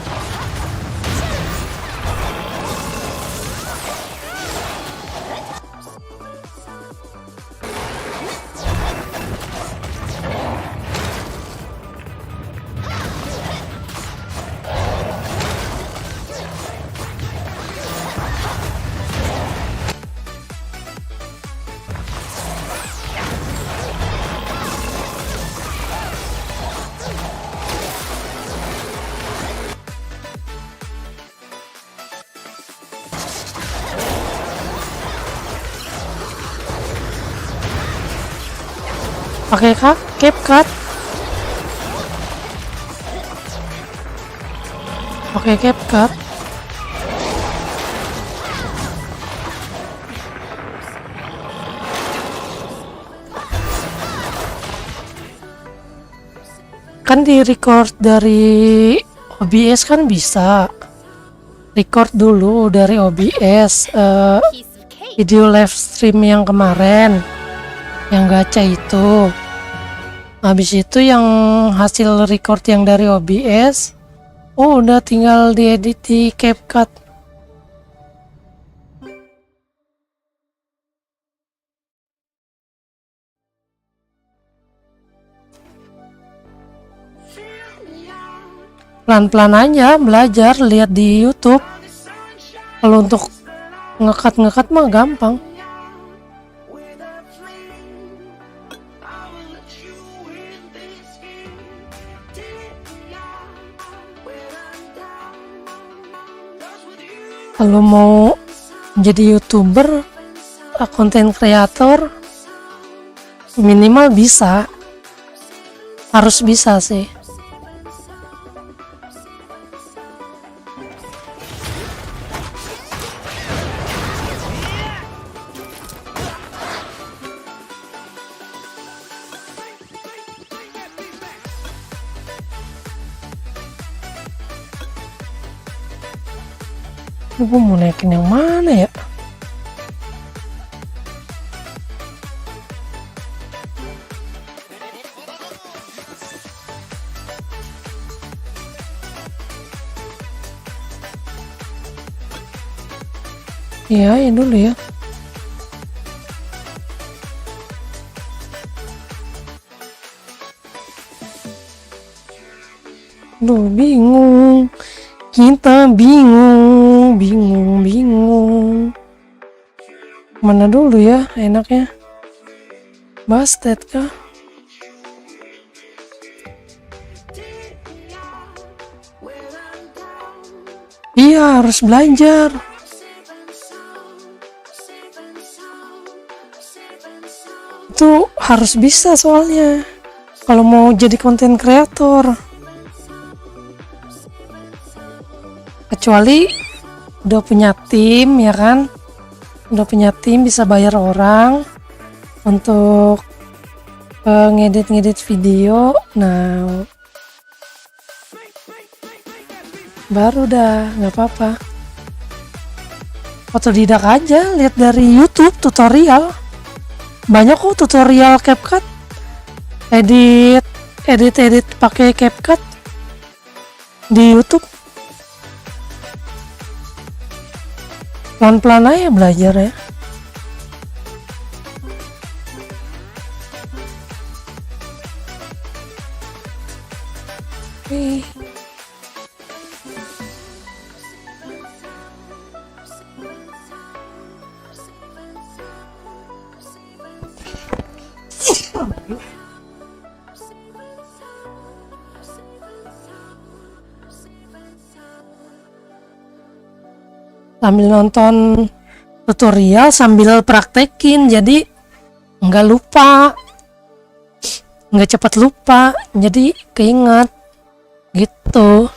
Pakai CapCut. Pakai CapCut. Kan di record dari OBS kan bisa. Record dulu dari OBS
Piece of cake.
video live stream yang kemarin yang gacha itu. Habis itu yang hasil record yang dari OBS, udah tinggal diedit di CapCut. Pelan-pelan aja belajar, lihat di YouTube. Kalau untuk ngekat mah gampang. Kalau mau jadi YouTuber, konten kreator, minimal bisa, harus bisa sih. Ini gue mau naikin yang mana ya? Ya, ini dulu ya. Duh, bingung. Kita bingung. Mana dulu ya enaknya? Bastet kah? Iya, harus belajar. Itu harus bisa soalnya. Kalau mau jadi konten kreator. Kecuali udah punya tim ya kan, udah punya tim bisa bayar orang untuk ngedit video, nah baru dah nggak apa-apa. otodidak aja, lihat dari YouTube tutorial. Banyak kok tutorial CapCut, edit pakai CapCut di YouTube. Pelan-pelan aja belajar ya. Sambil nonton tutorial sambil praktekin, jadi nggak lupa, nggak cepat lupa, jadi keingat gitu.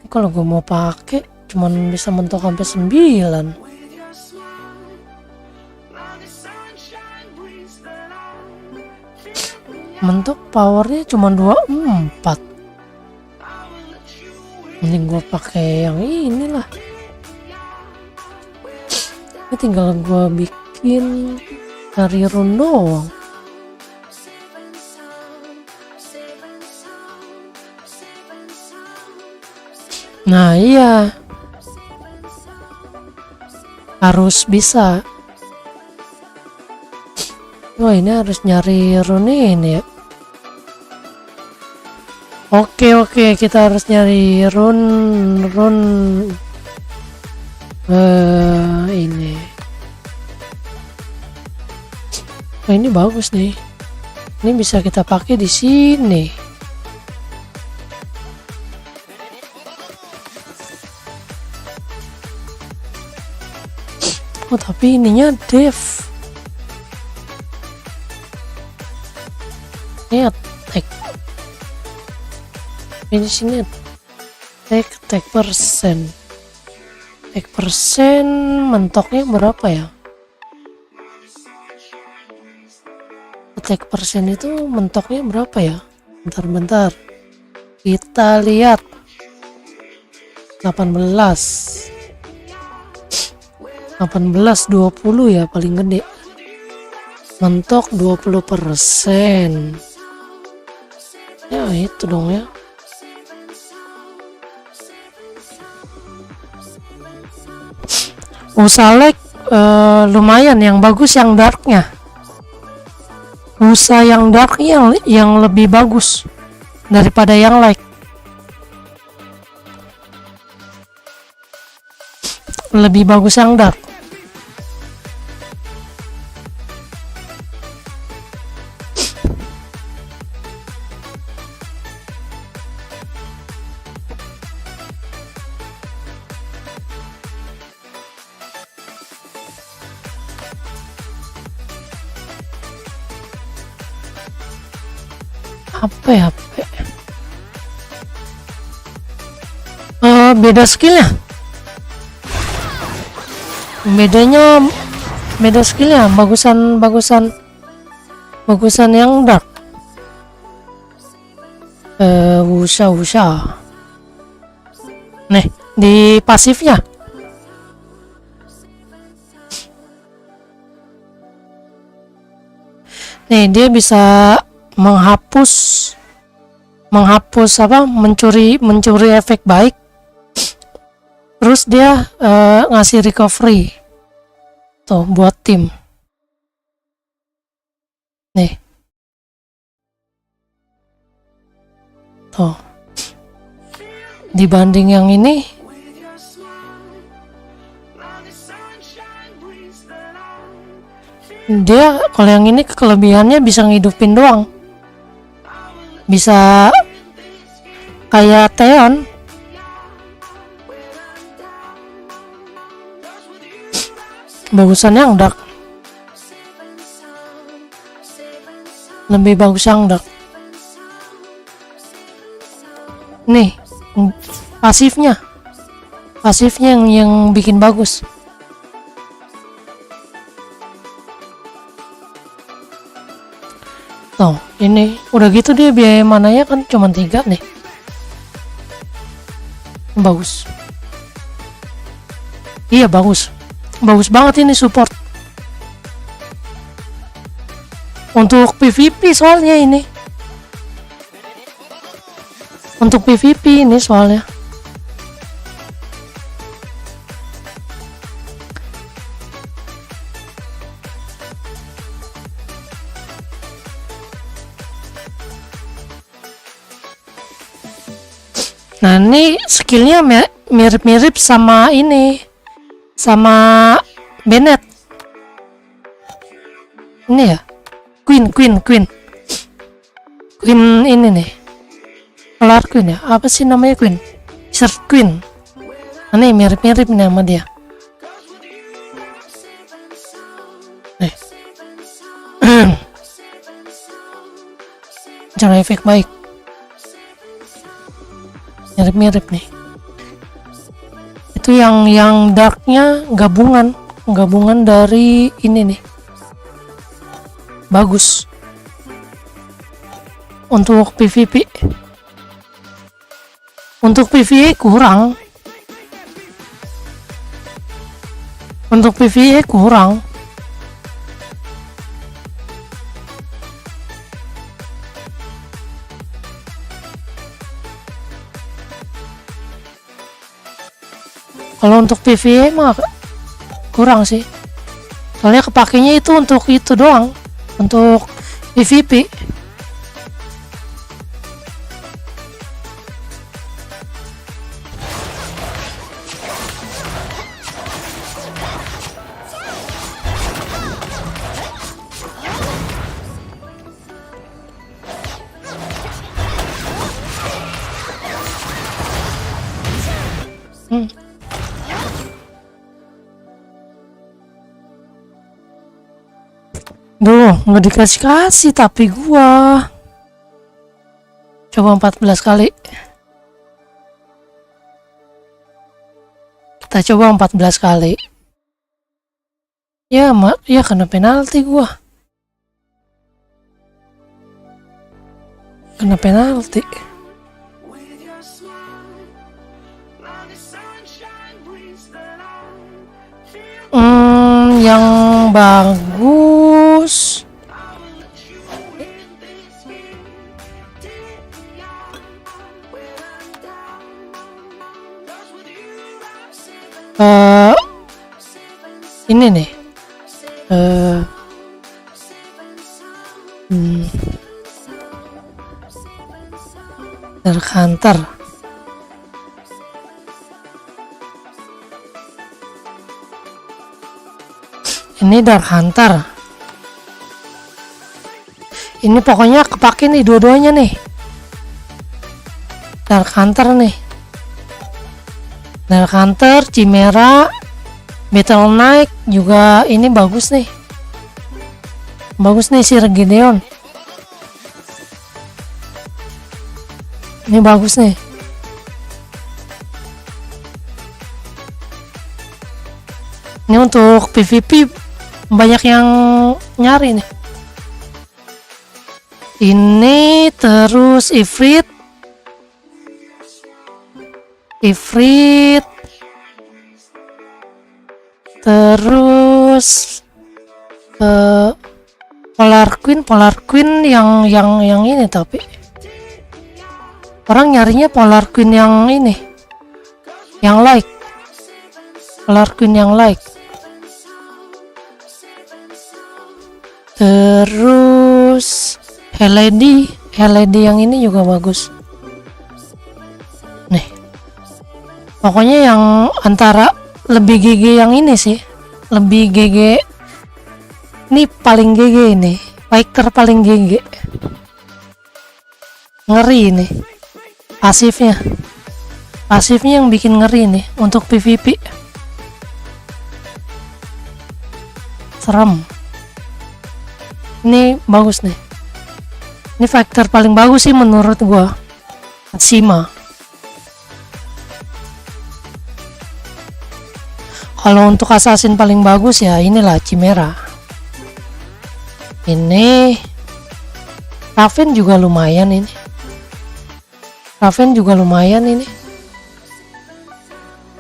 Kalau gue mau pakai cuman bisa mentok sampai 9. Mentok powernya cuma 24. Mending gue pakai yang inilah. Ini tinggal gue bikin dari rune doang. Nah iya, harus bisa. Wah, ini harus nyari rune ini ya. Oke, kita harus nyari rune ini. Oh, ini bagus nih. Ini bisa kita pakai di sini. Oh, tapi ininya dev. Ini attack. Ini sini attack persen. Attack persen mentoknya berapa ya? Attack persen itu mentoknya berapa ya? Bentar. Kita lihat. 18 20 ya paling gede. Mentok 20%. Ya itu dong ya. Select lumayan, yang bagus yang darknya. Usa yang dark yang lebih bagus daripada yang light. Lebih bagus yang dark. HP beda skillnya, beda skillnya, bagusan yang dark. Usha nih di pasifnya. Nih dia bisa menghapus mencuri efek baik, terus dia ngasih recovery tuh buat tim. Nih tuh, dibanding yang ini dia, kalau yang ini kelebihannya bisa ngidupin doang, bisa kayak Theon. Bagusan yang dark, lebih bagus yang dark. Nih pasifnya yang bikin bagus. Tuh Ini udah gitu dia biaya mananya kan cuma 3 nih. Bagus. Iya bagus. Bagus banget ini support. Untuk PvP soalnya ini. Untuk PvP ini soalnya. Nah ini skillnya mirip-mirip sama ini, sama Bennett. Ini ya, Queen ini nih, Polar Queen ya, apa sih namanya Queen? Shirt Queen. Nah, ini mirip-mirip nih sama dia. Nih, cara efek baik. Mirip-mirip nih. Itu yang darknya gabungan dari ini nih. Bagus. Untuk PvP. Untuk PvE kurang. Untuk PvE kurang. Kalau untuk PvE mah kurang sih. Soalnya kepakainya itu untuk itu doang. Untuk PvP. Duh, nggak dikasih tapi gua coba 14 kali. Kita coba 14 kali. Ya, ya kena penalti gua. Kena penalti. Yang bagus ini nih Dark Hunter. Ini Dark Hunter. Ini pokoknya kepake nih dua-duanya nih. Dark Hunter nih. Dark Hunter, Chimera, Battle Knight juga ini bagus nih. Bagus nih si Gideon. Ini bagus nih. Ini untuk PvP banyak yang nyari nih. Ini terus Ifrit, terus Polar Queen yang ini, tapi orang nyarinya Polar Queen yang ini, yang like, Polar Queen yang like. Terus LED yang ini juga bagus nih. Pokoknya yang antara lebih GG yang ini sih, lebih GG ini, paling GG ini, Fighter paling GG, ngeri ini pasifnya yang bikin ngeri nih untuk PvP, serem. Ini bagus nih. Ini Fighter paling bagus sih menurut gua. Sima. Kalau untuk assassin paling bagus ya inilah Chimera. Ini Raven juga lumayan ini.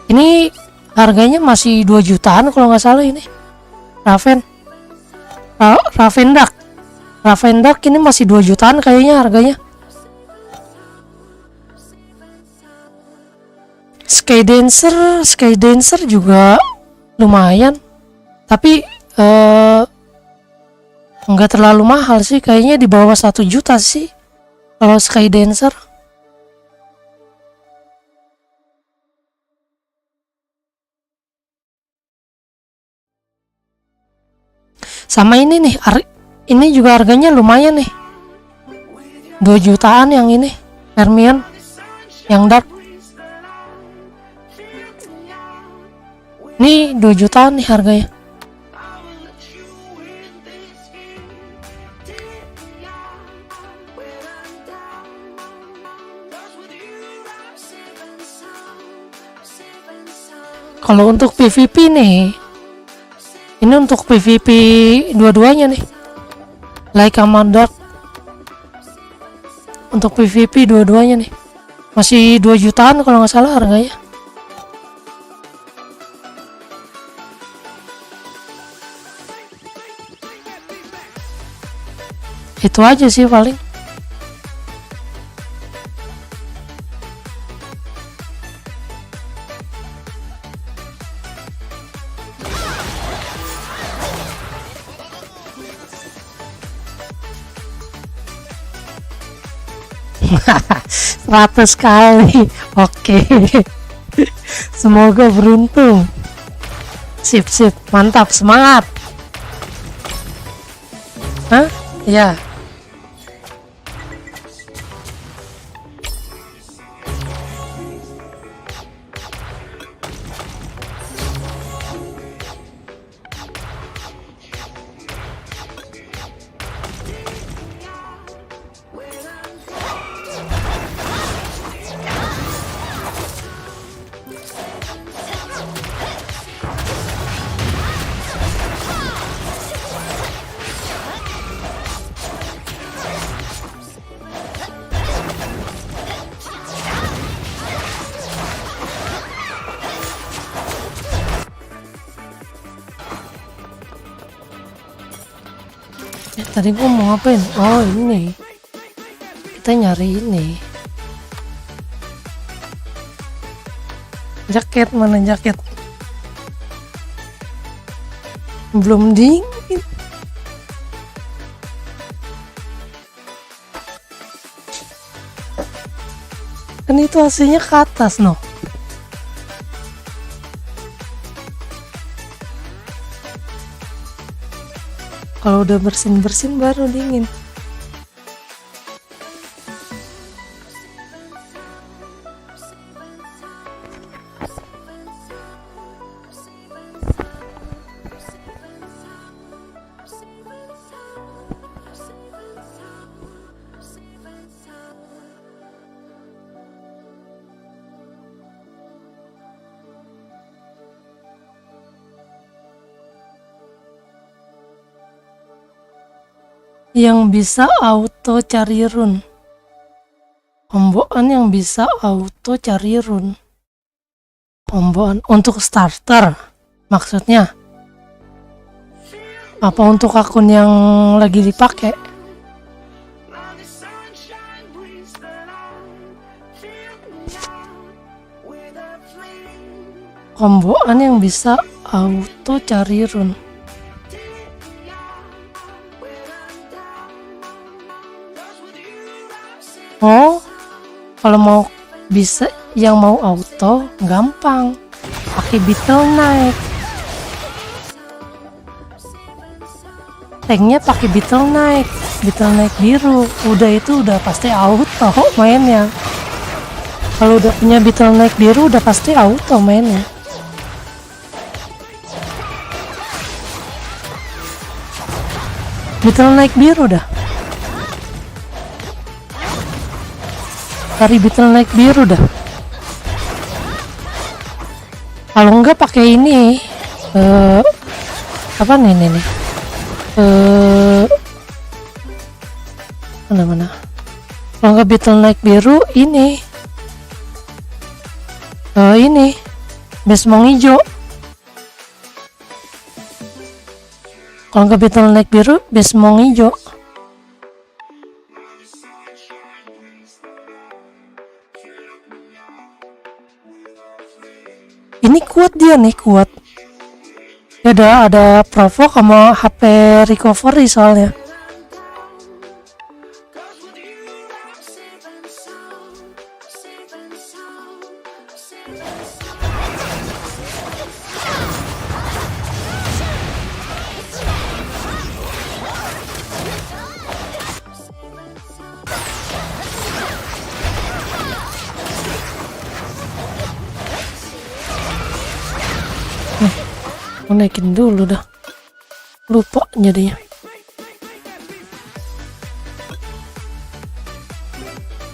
Ini harganya masih 2 jutaan kalau nggak salah ini. Raven Dark ini masih 2 jutaan kayaknya harganya. Sky Dancer juga lumayan. Tapi nggak terlalu mahal sih, kayaknya di bawah 1 juta sih kalau Sky Dancer. Sama ini nih, ini juga harganya lumayan nih, 2 jutaan yang ini, Hermione yang dark. Ini 2 jutaan nih harganya. Kalau untuk PvP nih, ini untuk PvP dua-duanya nih, Like sama Dark. Untuk PvP dua-duanya nih masih 2 jutaan kalau nggak salah harganya. Itu aja sih paling. Ratus kali. Oke. Semoga beruntung. Sip, mantap, semangat. Hah? Ya. Tadi gua mau ngapain? Oh ini, kita nyari ini jaket. Mana jaket? Belum dingin. Kan itu aslinya ke atas noh. Kalau udah bersin baru dingin. Yang bisa auto cari rune. Komboan yang bisa auto cari rune. Komboan untuk starter maksudnya. Apa untuk akun yang lagi dipakai? Komboan yang bisa auto cari rune. Oh, kalau mau bisa yang mau auto gampang, pakai Beetle Knight. Tanknya pakai Beetle Knight biru. Udah itu udah pasti auto mainnya. Kalau udah punya Beetle Knight biru udah pasti auto mainnya. Beetle Knight biru dah. Cari Beetle Knight biru dah. Kalau enggak pakai ini, apa nih? Mana? Kalau nggak Beetle biru ini. Ini Besmong hijau. Kalau nggak Beetle biru, Besmong hijau. Ini kuat dia nih, kuat. Ya ada provoke sama HP recovery soalnya. Aku naikin dulu dah, lupa jadinya.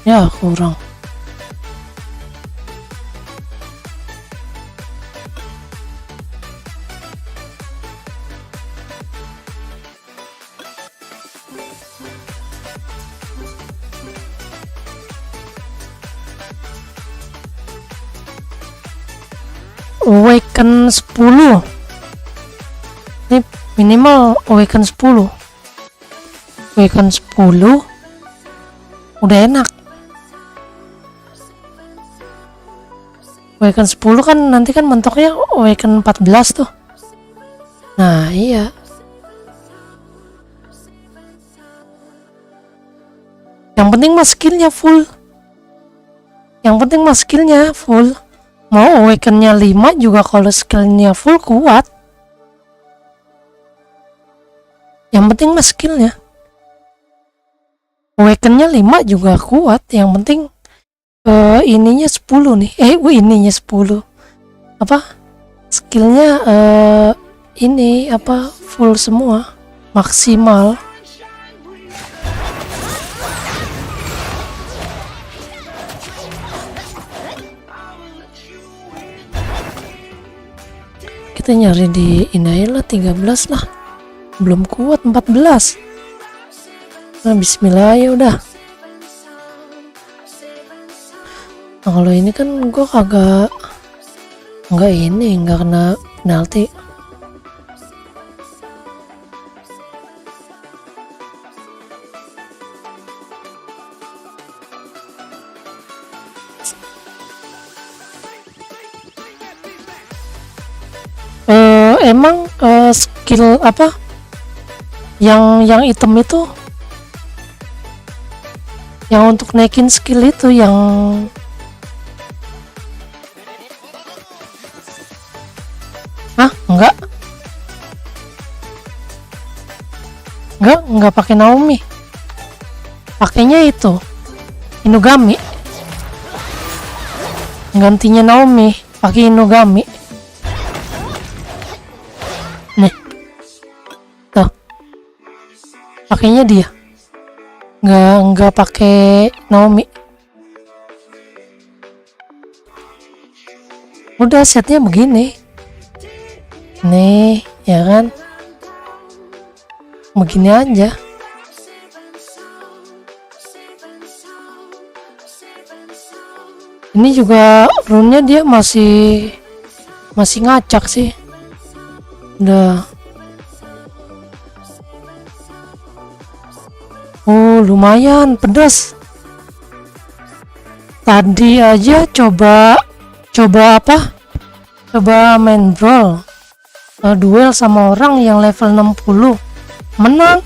Ya kurang. Awaken 10. Ini minimal Awaken 10. Awaken 10 udah enak. Awaken 10 kan nanti kan mentoknya Awaken 14 tuh. Nah iya. Yang penting mah skillnya full. Yang penting mah skillnya full. Mau Awakennya 5 juga kalau skillnya full kuat. Yang penting mah skillnya. Awakennya 5 juga kuat. Yang penting ininya 10 nih. Ininya 10. Apa? Skillnya ini apa? Full semua. Maksimal. Kita nyari di ini lah 13 lah. Belum kuat 14. Nah bismillah ya udah. Nah kalau ini kan gue kagak nggak kena penalti. Emang skill apa yang item itu, yang untuk naikin skill itu yang enggak pakai Naomi, pakainya itu Inugami, gantinya Naomi pakai Inugami. Nih tuh pakainya dia, nggak pakai Naomi. Udah setnya begini nih ya kan, begini aja. Ini juga runnya dia masih ngacak sih. Udah. Oh lumayan pedas. Tadi aja coba apa? Coba main brawl, duel sama orang yang level 60, menang.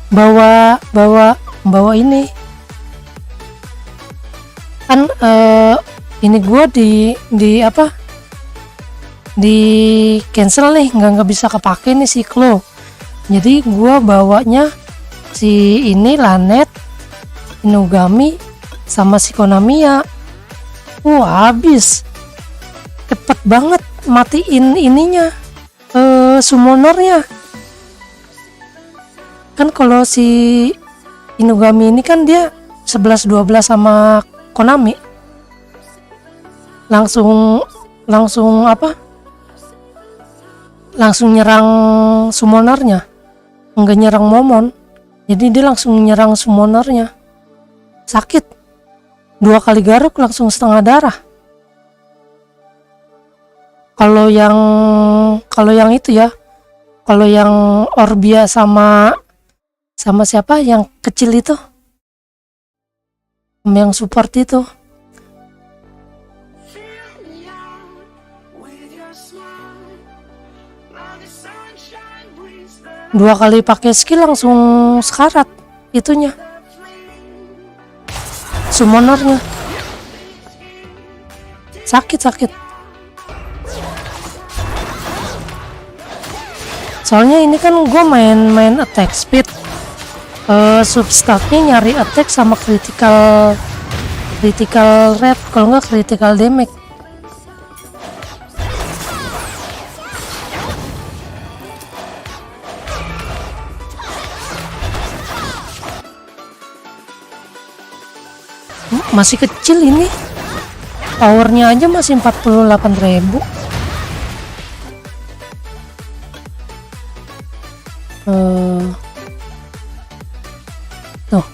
Bawa ini. Kan ini gua di apa? Di cancel nih, nggak bisa kepake nih si Klo. Jadi gua bawanya si ini Lanet, Inugami sama si Konamiya. Habis cepet banget matiin ininya, summonernya. Kan kalau si Inugami ini kan dia 11-12 sama Konami, langsung apa? Langsung nyerang summonernya, enggak nyerang Momon. Jadi dia langsung nyerang summonernya. Sakit. 2 kali garuk langsung setengah darah. Kalau yang itu ya. Kalau yang Orbia sama siapa yang kecil itu? Yang support itu.
Fill me out with your smile. Now the sunshine brings the
2 kali pakai skill langsung sekarat itunya. Summonernya. Sakit. Soalnya ini kan gue main attack speed. Substatnya nyari attack sama critical rate, kalau nggak critical damage. Masih kecil ini. Powernya aja masih 48.000. Tuh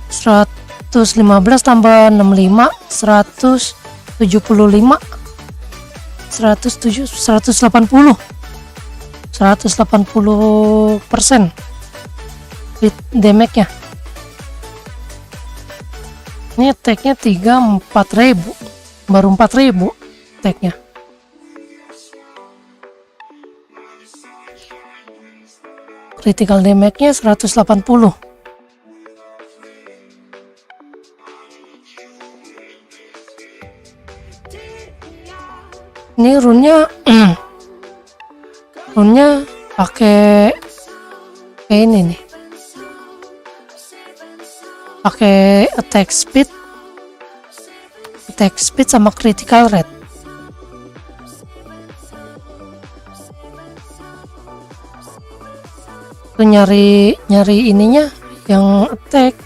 115 tambah 65 175 180 hit damage-nya. Ini attack-nya 4.000, baru 4.000 attack-nya. Critical damage-nya 180. Ini rune-nya pakai ini nih. Pakai attack speed sama critical rate. Tuh nyari ininya yang attack.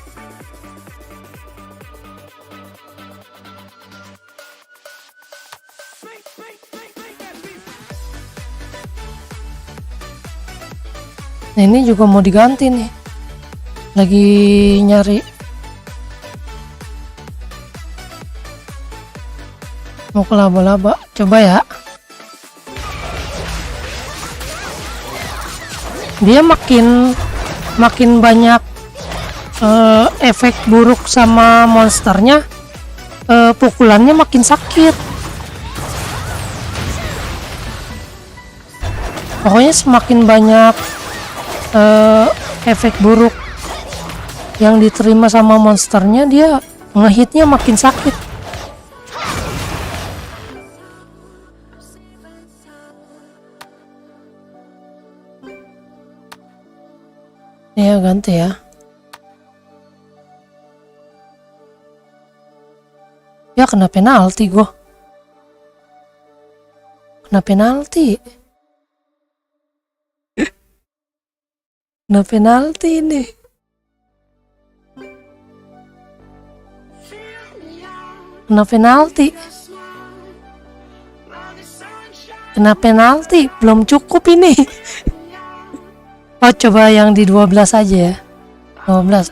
Nah ini juga mau diganti nih. Lagi nyari. Mau ke laba-laba. Coba ya. Dia makin banyak efek buruk sama monsternya. Pukulannya makin sakit. Pokoknya semakin banyak efek buruk yang diterima sama monsternya, dia ngehitnya makin sakit. Ya ganti ya. Ya kena penalti gua. Kena penalti. Kena penalti ini. Kena penalti. Kena penalti. Belum cukup ini. Oh coba yang di 12 aja ya. 12.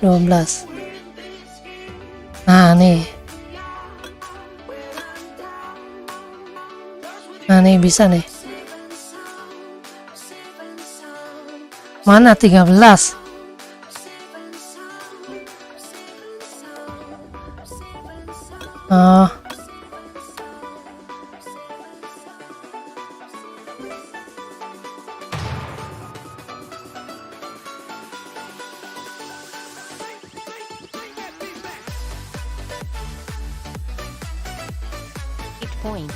Nah nih. Nah nih bisa nih. Mana 13? Oh.
Point.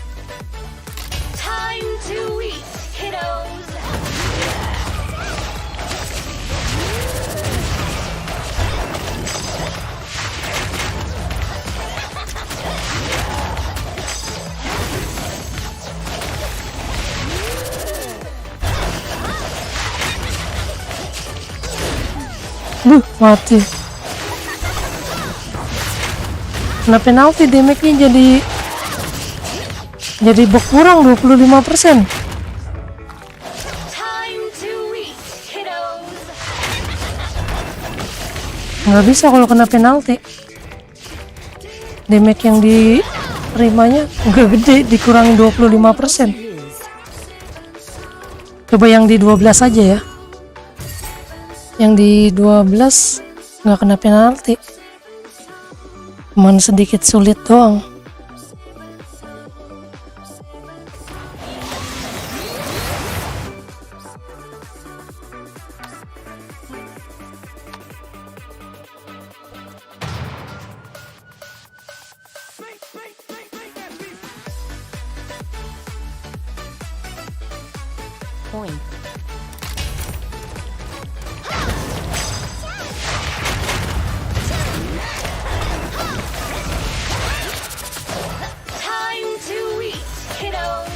Time to eat, kiddos!
Mati. Kena penalti, damage-nya jadi berkurang 25%.
Time to eat, kiddos!
Nggak bisa kalau kena penalti. Damage yang diterimanya nggak gede, dikurangi 25%. Coba yang di 12 aja ya. Yang di 12 nggak kena penalti. Cuman sedikit sulit doang.
Point.
Time to eat, kiddos.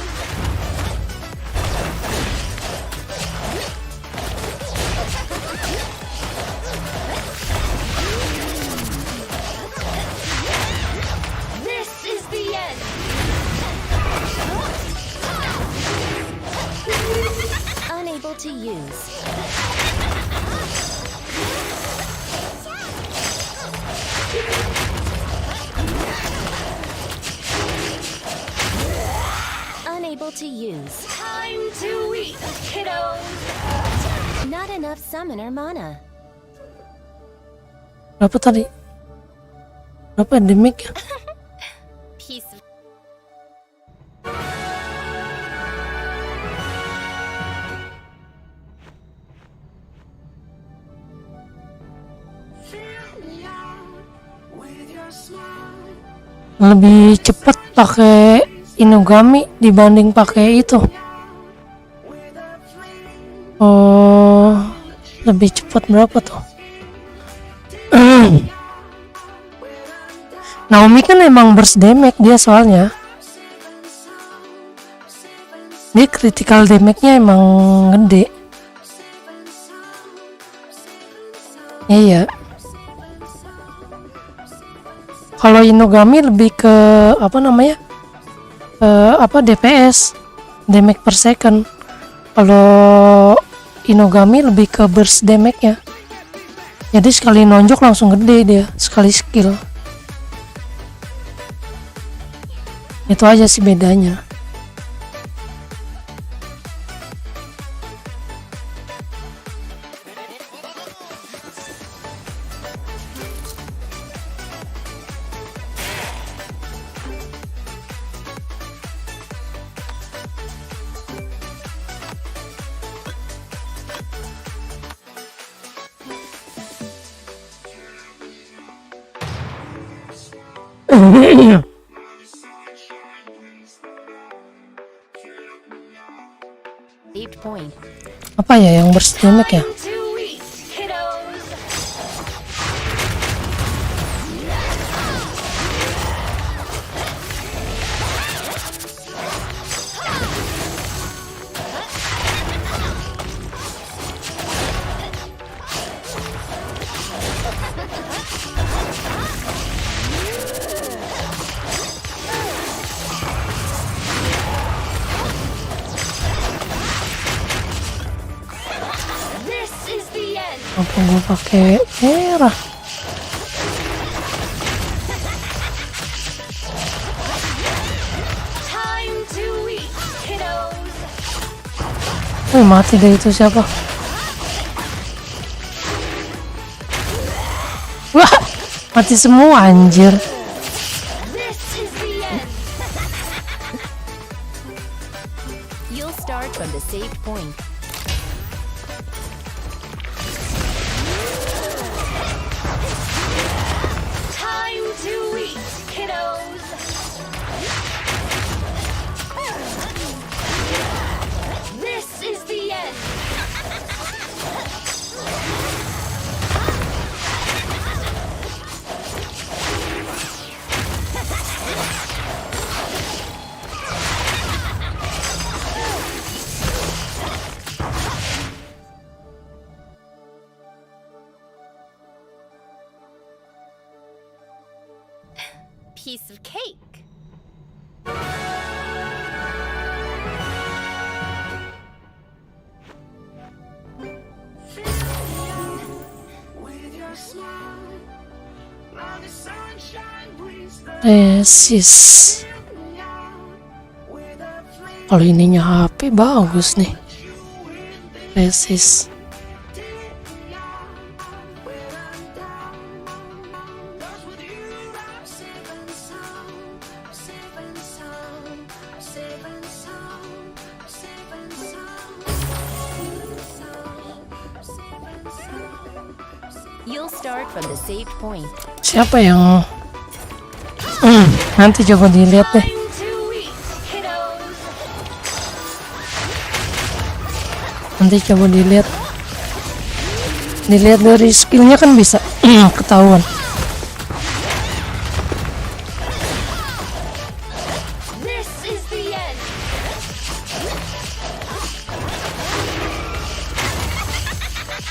This is the end.
Unable to use. Unable to use.
Time to eat, kiddos.
Not enough summoner mana.
Berapa tadi? Berapa damage ya?
Piece of
Lebih cepat pakai Inugami dibanding pakai itu. Oh, lebih cepat berapa tuh? Naomi kan emang burst damage dia soalnya. Dia critical damage-nya emang gede. Iya. Kalau Inugami lebih ke apa namanya? DPS, damage per second. Kalau Inugami lebih ke burst damage-nya. Jadi sekali nonjok langsung gede dia, sekali skill. Itu aja sih bedanya.
saved point.
Apa ya yang burst damage ya?
Time to eat, kiddos. This is the end.
Apa gue pakai merah?
Time to eat, kiddos.
Mati deh itu siapa? Wah, mati semua anjir.
This is the end.
You'll start from the saved point.
Time to eat, kiddos. This is the end.
Piece of cake.
With your smile,
Resist. Kalau ininya HP bagus nih. Resist.
You'll start from the saved point.
Siapa yang nanti coba dilihat deh. Nanti coba dilihat dari skillnya kan bisa ketahuan.
This is the end.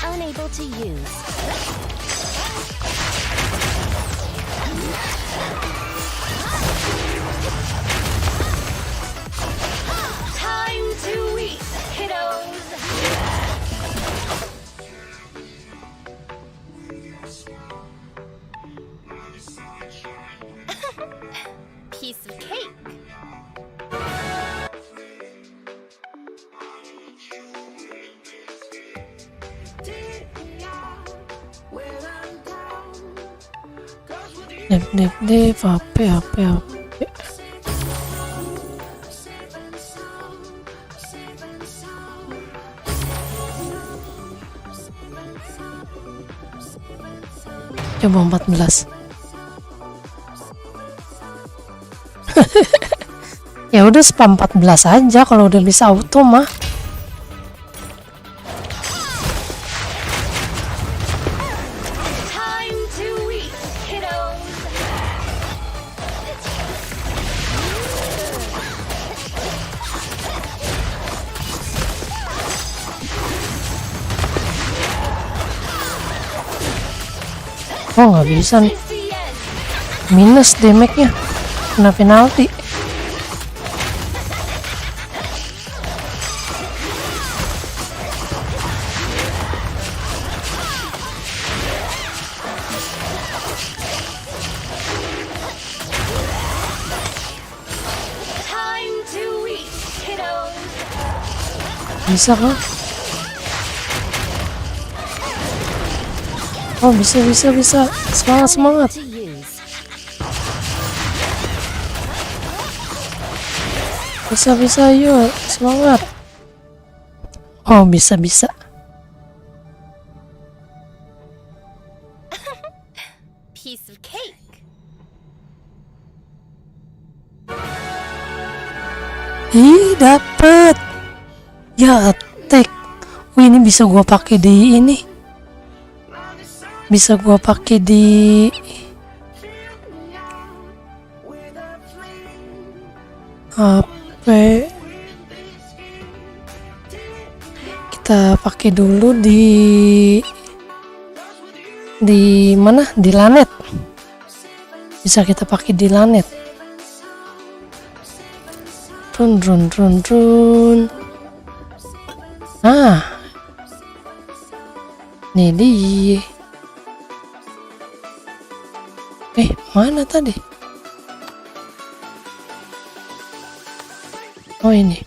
Unable to use. Time to eat, kiddos. Piece of cake.
Dep apa. Coba 14. Ya udah spam 14 aja kalau udah bisa auto mah.
Time to eat, kiddos.
Oh nggak bisa nih.
It's the end.
Minus damage-nya. Kena penalti.
Time to eat, kiddos.
Bisa kan? Oh bisa. Semangat.
To use.
Bisa yuk. Semangat. Oh bisa.
Piece of cake.
Ih dapet. Ya attack. Wih ini bisa gua pakai di ini. Bisa gua pakai di HP. Kita pakai dulu di mana? Di Lanet. Bisa kita pakai di Lanet. Run. Nah. Nih dia. Mana tadi? Oh ini.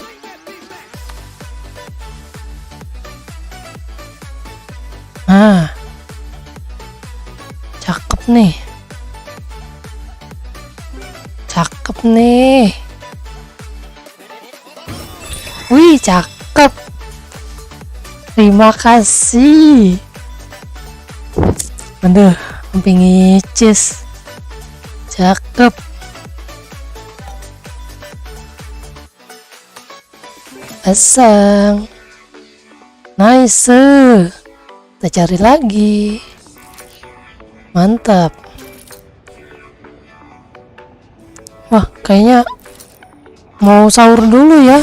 Cakep nih. Wih, cakep. Terima kasih. Aduh, sampai ngicis. Cakep. Pasang. Nice. Kita cari lagi. Mantap. Wah, kayaknya mau sahur dulu ya.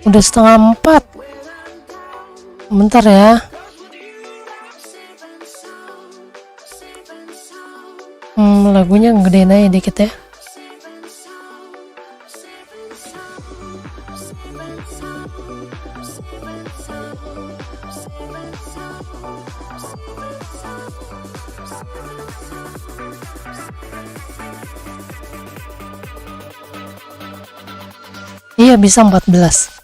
Udah 3:30. Bentar ya. Lagunya gedein aja dikit ya. Iya, bisa 14.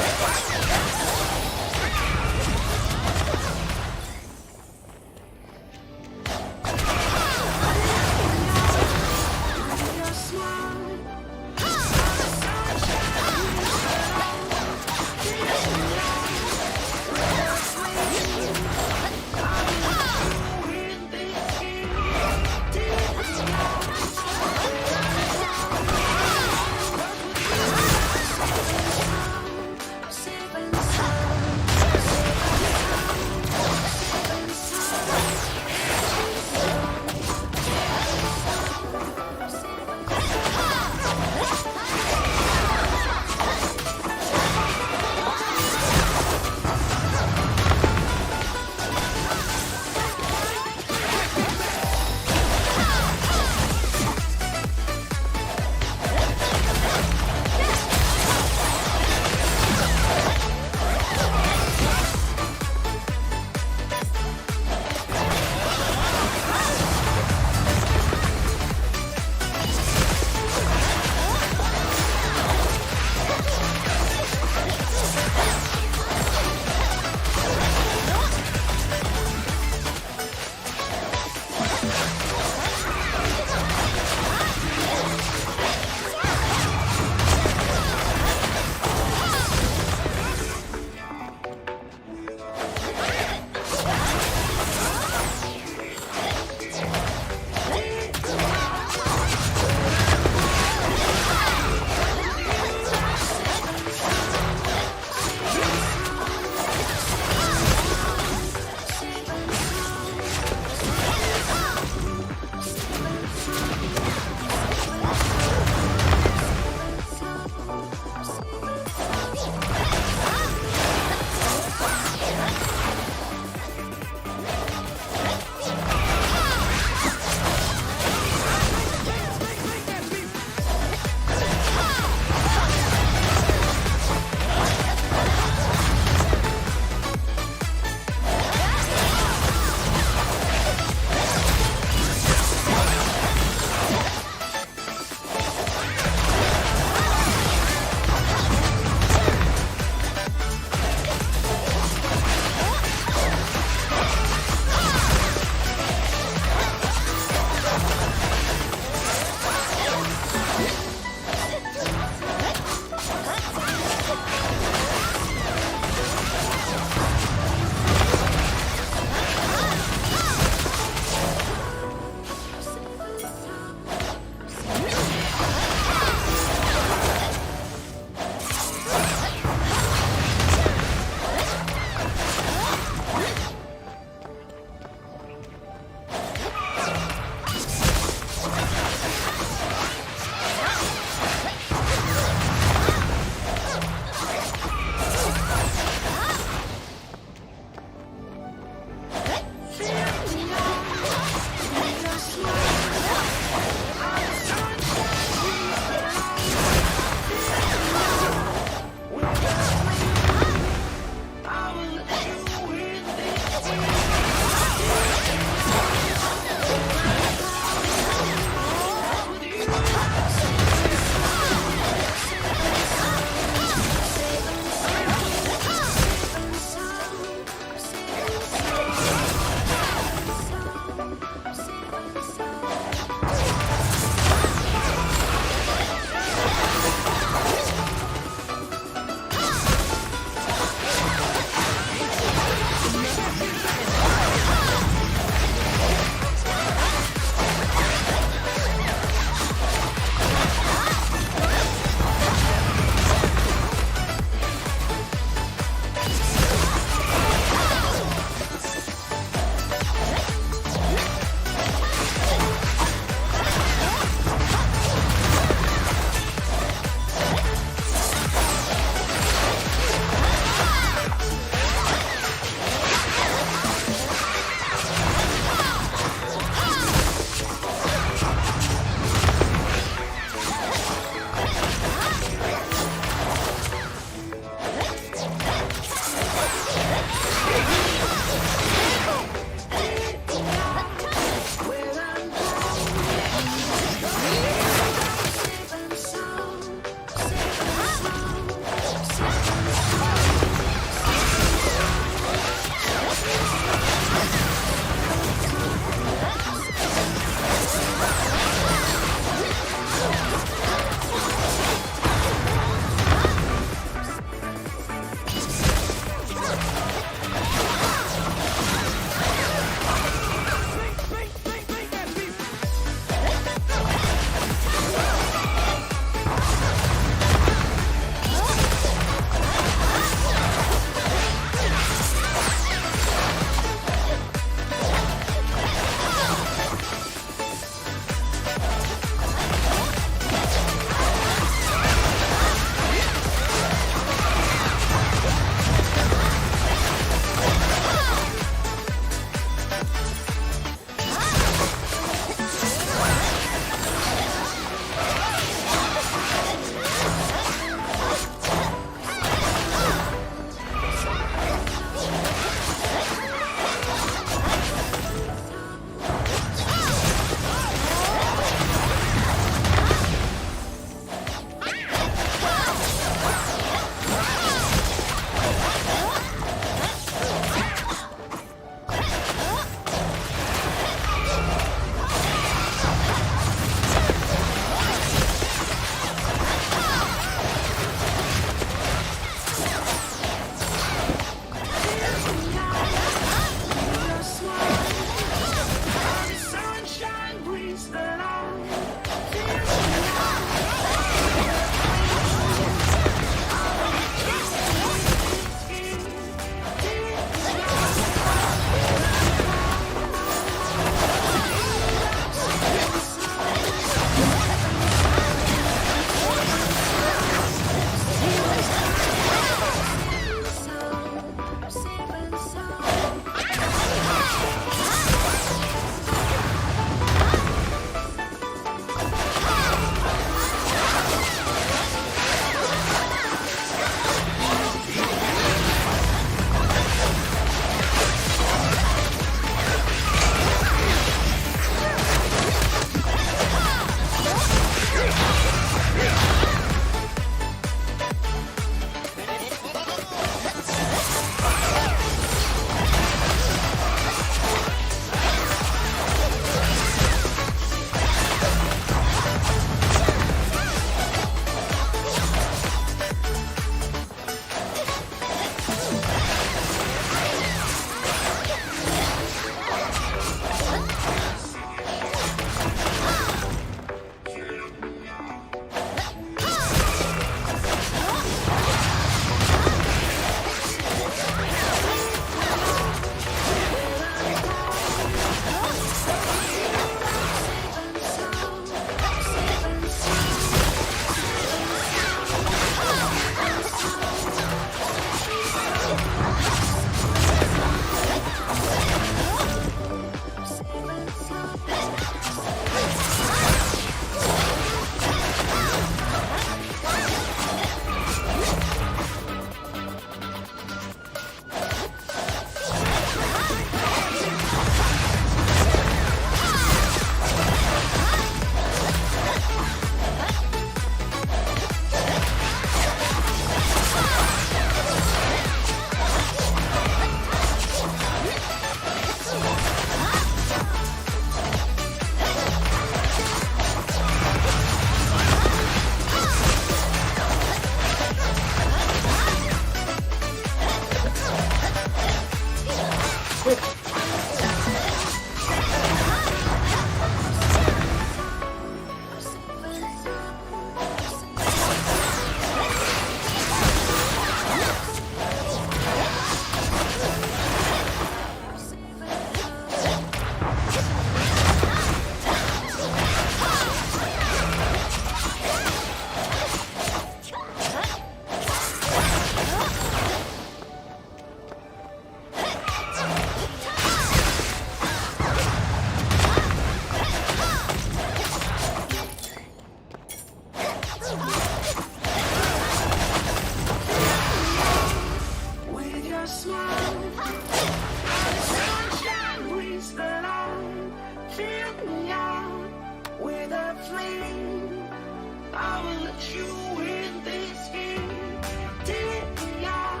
I will let you in this game. Take me out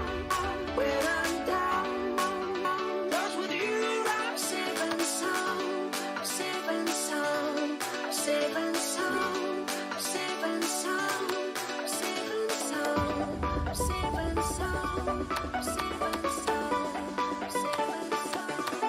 when I'm down. 'Cause with you I'm saving some, I'm saving some, I'm saving some, I'm saving some, I'm saving some, I'm saving some, I'm saving some, I'm saving some.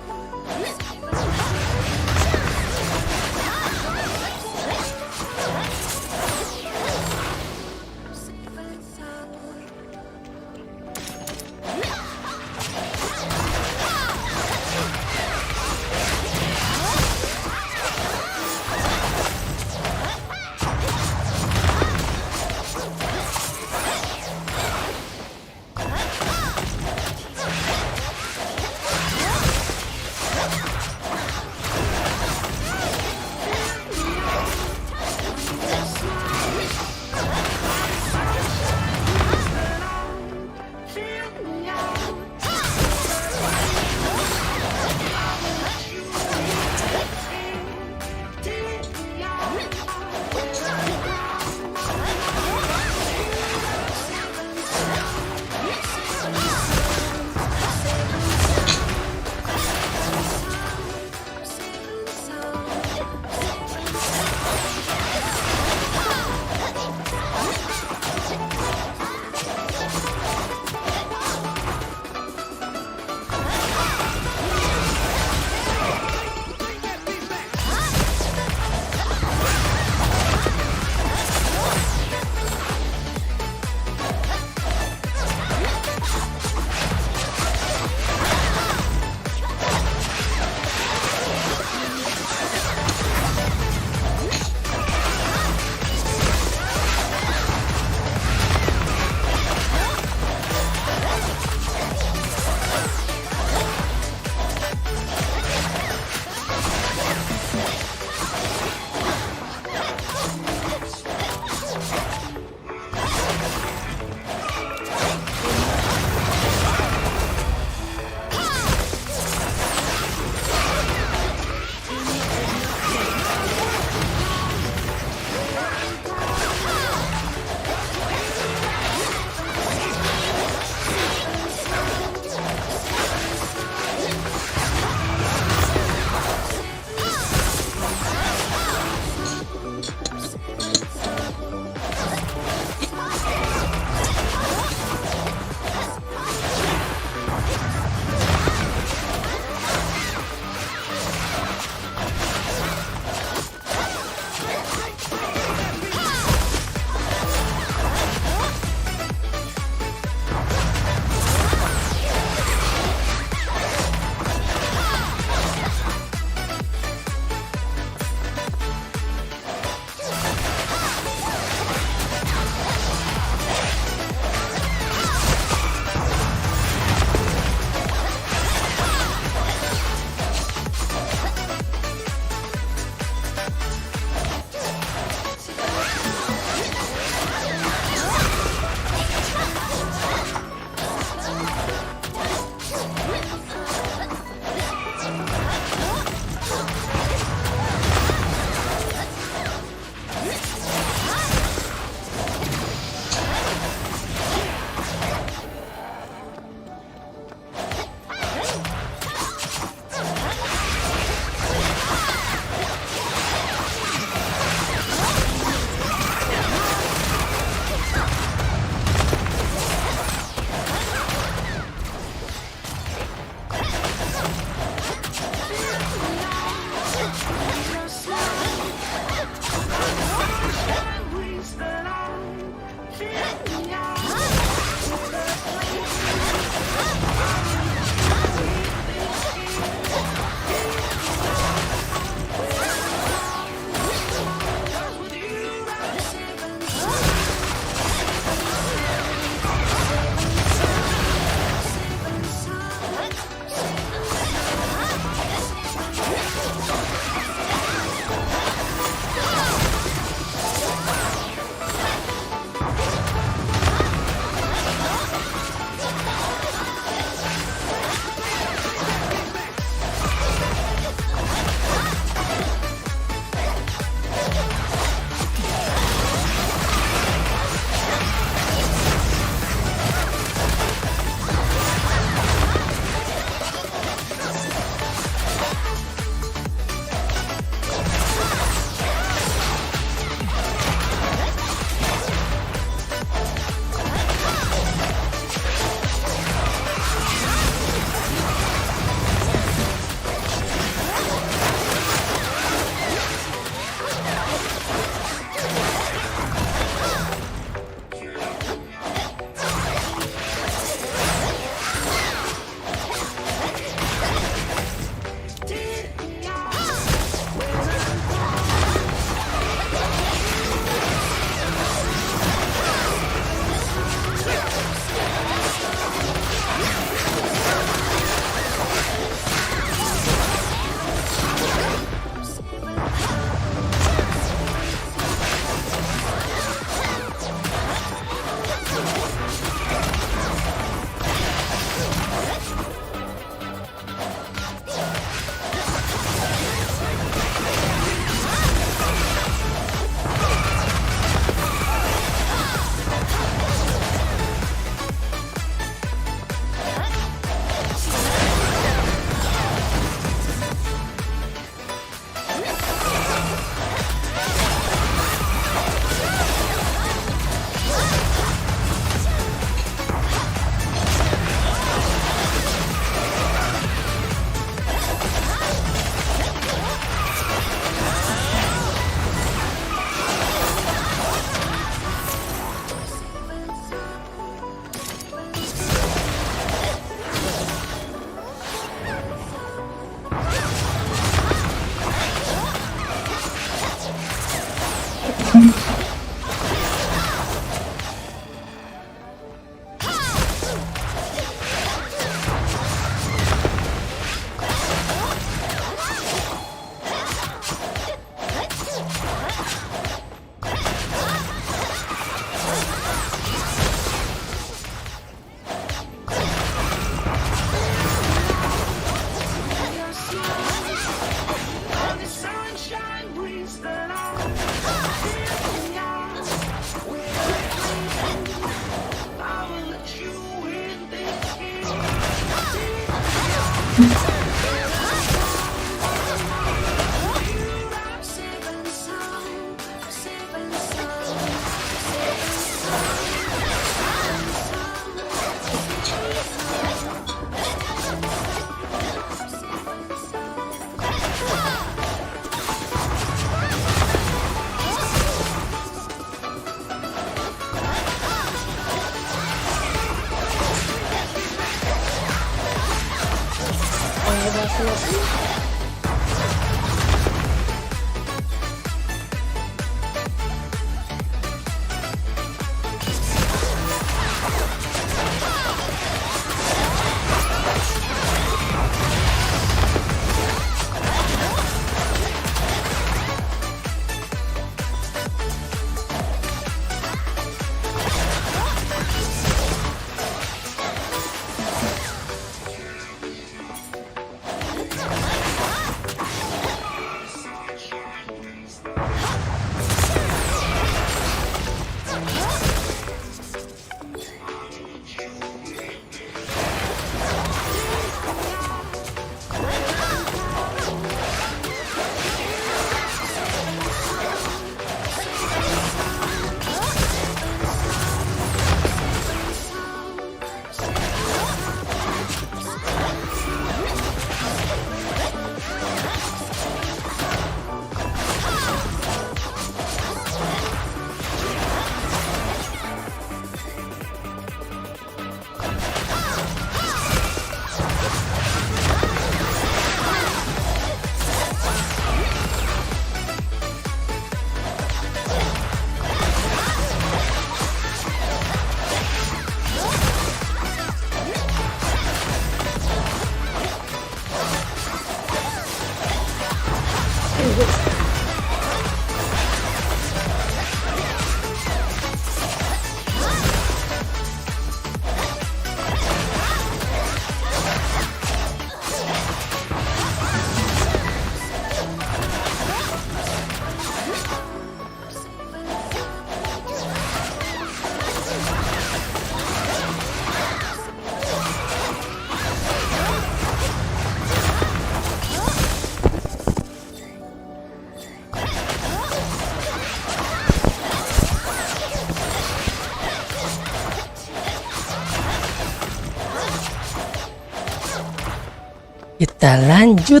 Kita lanjut.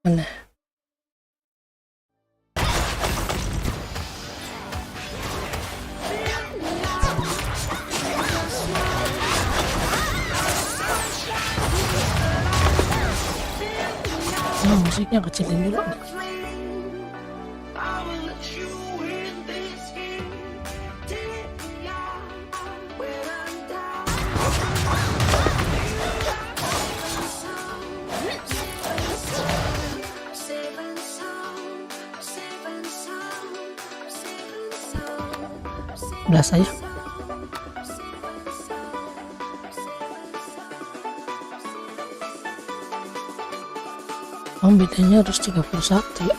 Mana? Oh, musiknya kecilin dulu nih.
I will let you in this game. Take me out when I'm down. Saving sound, saving sound, saving sound.
Belas aja. Oh, bedanya harus 31 ya.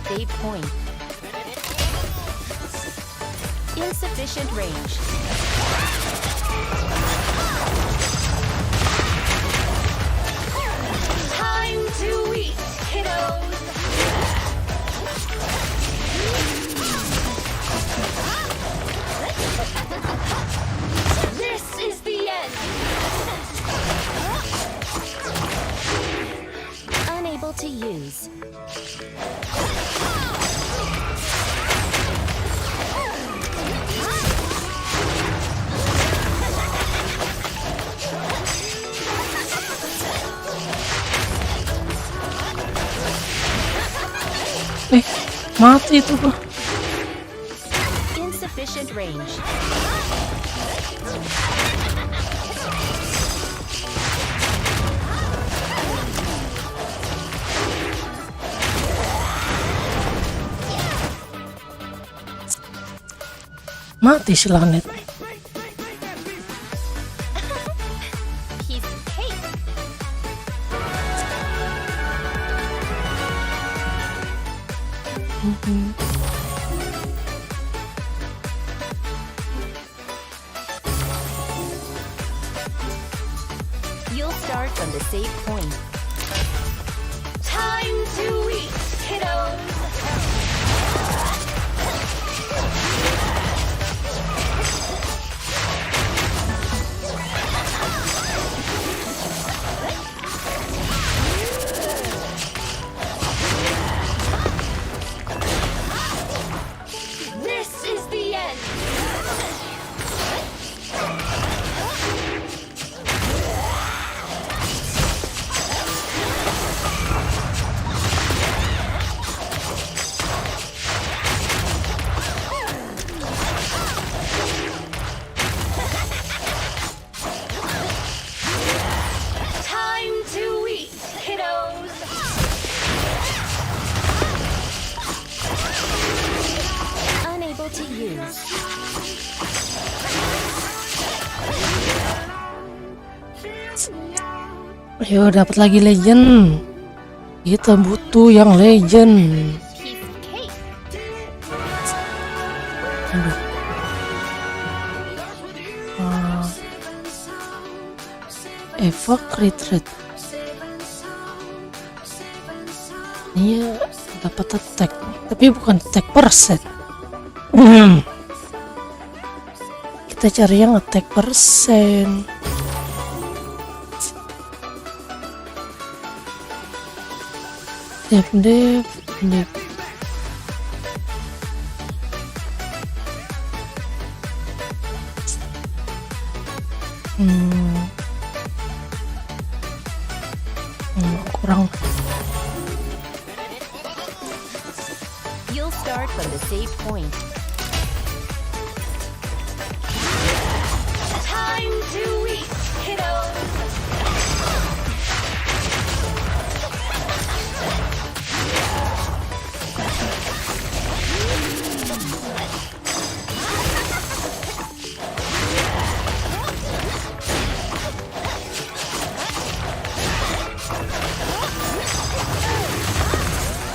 Save point. Insufficient range.
Time to eat, kiddos! This is the end!
Unable to use.
Mati itu gua.
Insufficient range.
Mati si Lanet.
You'll start from the save point.
Time to eat, kiddos. This is the end. Time to eat, kiddos.
Unable to use.
Ayo dapat lagi legend. Kita butuh yang legend.
Piece of cake.
Aduh. Evoke retreat. Ini dapat attack, tapi bukan attack persen. Kita cari yang attack persen. Dep. Kurang.
You'll start from the save point.
Time to eat, kiddos.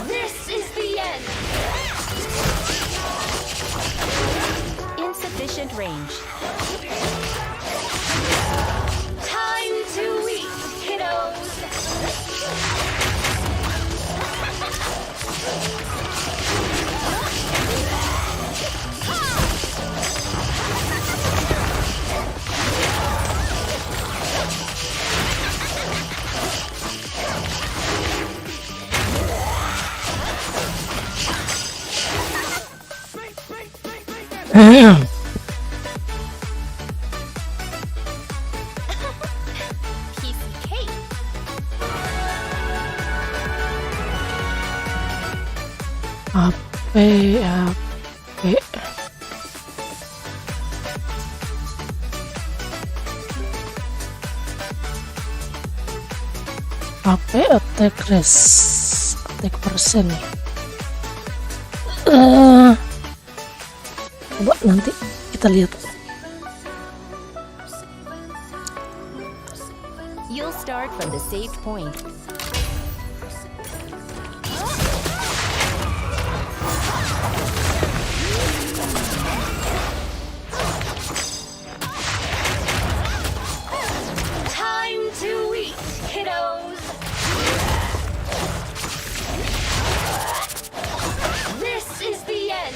This is the end.
Insufficient range.
Time to eat, kiddos.
Piece of cake.
Ape. Ape attack rest, attack persen. Coba nanti kita lihat.
You'll start from the saved point.
Time to eat, kiddos. This is the end.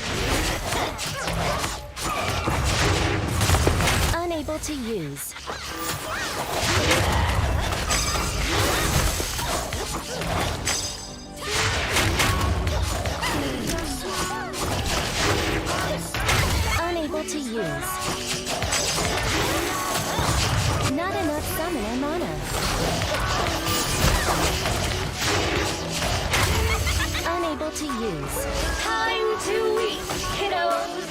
Unable to use. Unable to use. Not enough summoner mana. Unable to use.
Time to eat, kiddos.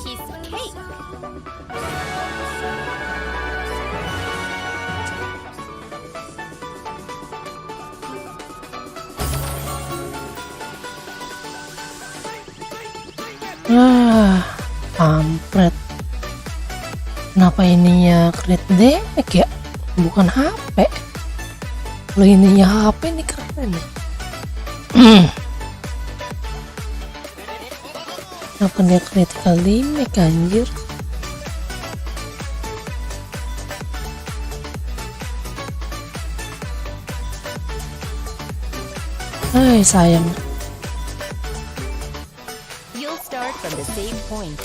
Piece of cake.
Kampret. Kenapa ininya crit damage ya? Bukan HP. Kalau ininya HP nih keren nih. Kenapa dia critical damage anjir? Hai sayang.
You'll start from the save point.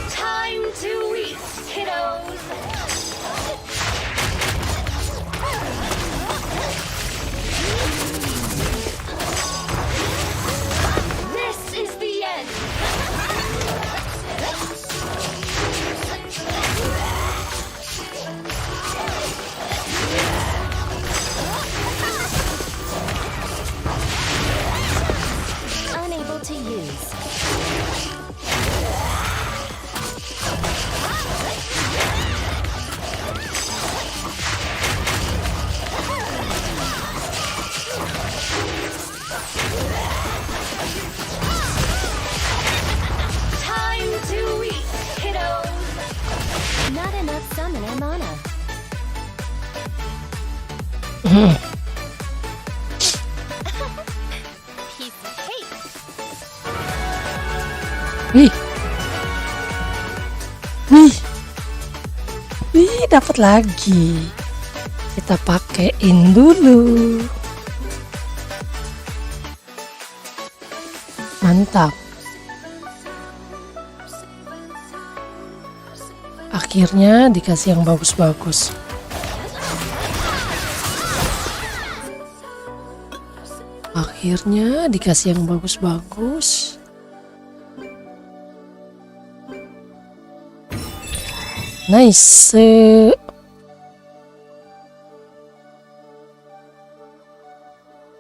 Time to eat, kiddos. This is the end.
Unable to use.
Time to eat, kiddos.
Not enough summoner mana. Piece of cake.
Wih. Wih. Wih, dapat lagi. Kita pakein dulu. Mantap. Akhirnya dikasih yang bagus-bagus. Akhirnya dikasih yang bagus-bagus. Nice.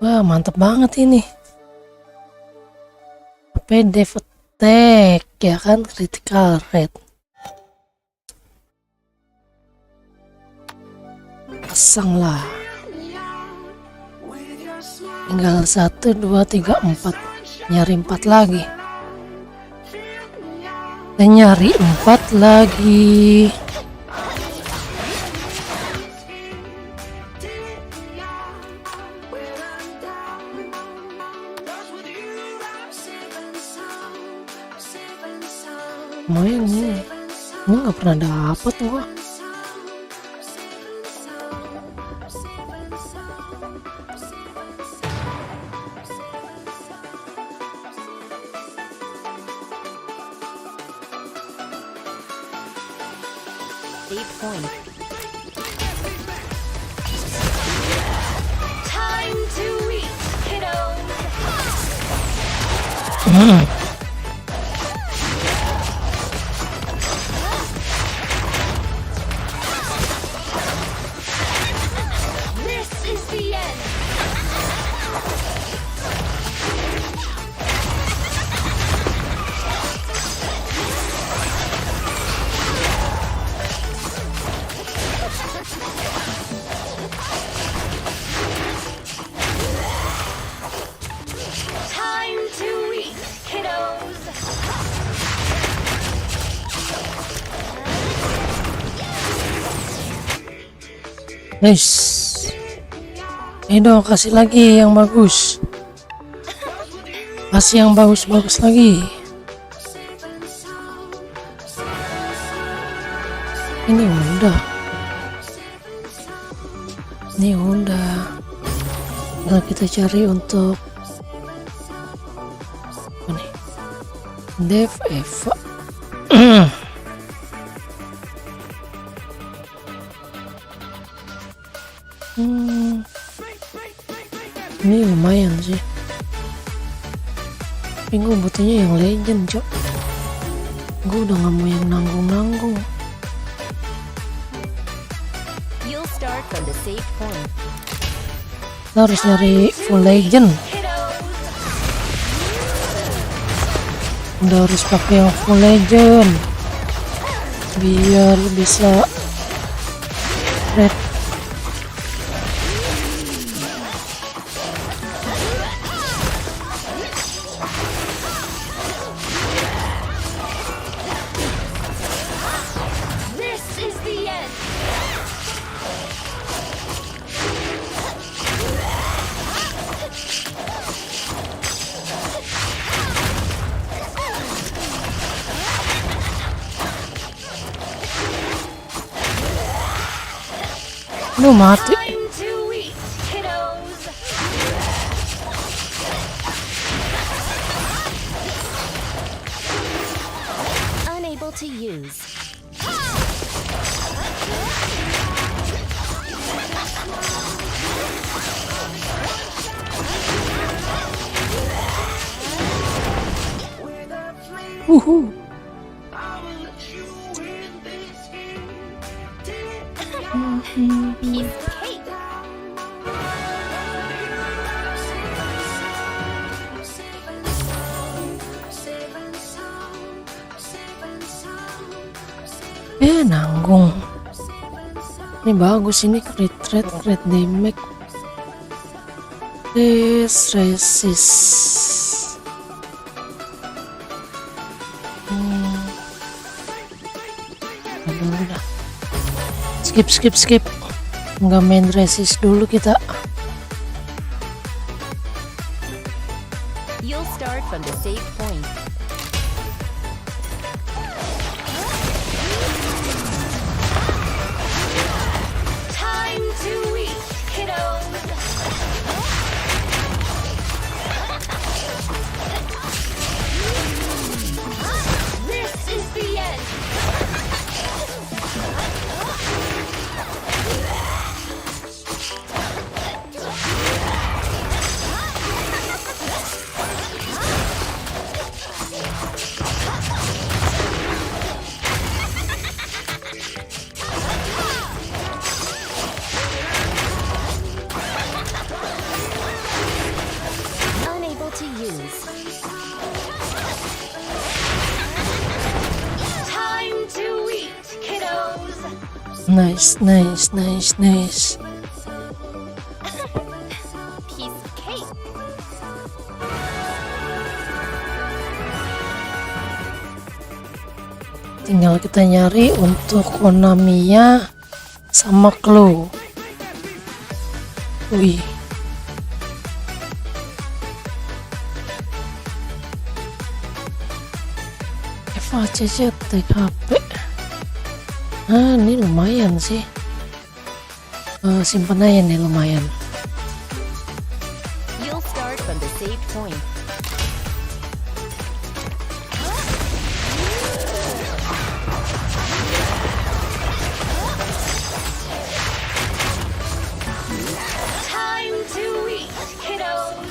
Wah, mantep banget ini. Apa dev attack ya kan, critical rate. Pasang lah. Tinggal 1, 2, 3, 4. Nyari 4 lagi. Dan nyari 4 lagi. Lumayan nih. Ini nggak pernah dapet gua.
Save point.
Time to eat, kiddos. This is the end. Time to eat, kiddos.
Nice. Ini dong, kasih lagi yang bagus. Kasih yang bagus-bagus lagi. Ini udah. Ini udah. Tinggal kita cari untuk apa nih? Dev Eva. Ini lumayan sih. Tapi gue butuhnya yang legend, cok. Gue udah gak mau yang nanggung-nanggung.
You'll start from the save point.
Kita harus nyari full legend. Udah harus pakai yang full legend biar bisa red. Aduh, mati.
Time to eat, kiddos. Unable to use.
Wuhu.
Piece of cake.
Nanggung. Ini bagus, ini crit rate, crit damage. Resist. Udah. Skip. Nggak main resist dulu kita.
You'll start from the save point. Time to eat, kiddos. This is the end. Unable to use. Time to eat, kiddos.
Nice.
Piece of cake.
Tinggal kita nyari untuk Konamiya sama Claw. Wih. FACC TKP. Ini lumayan sih. Simpen aja nih, lumayan.
You'll start from the save point. Time to eat, kiddos.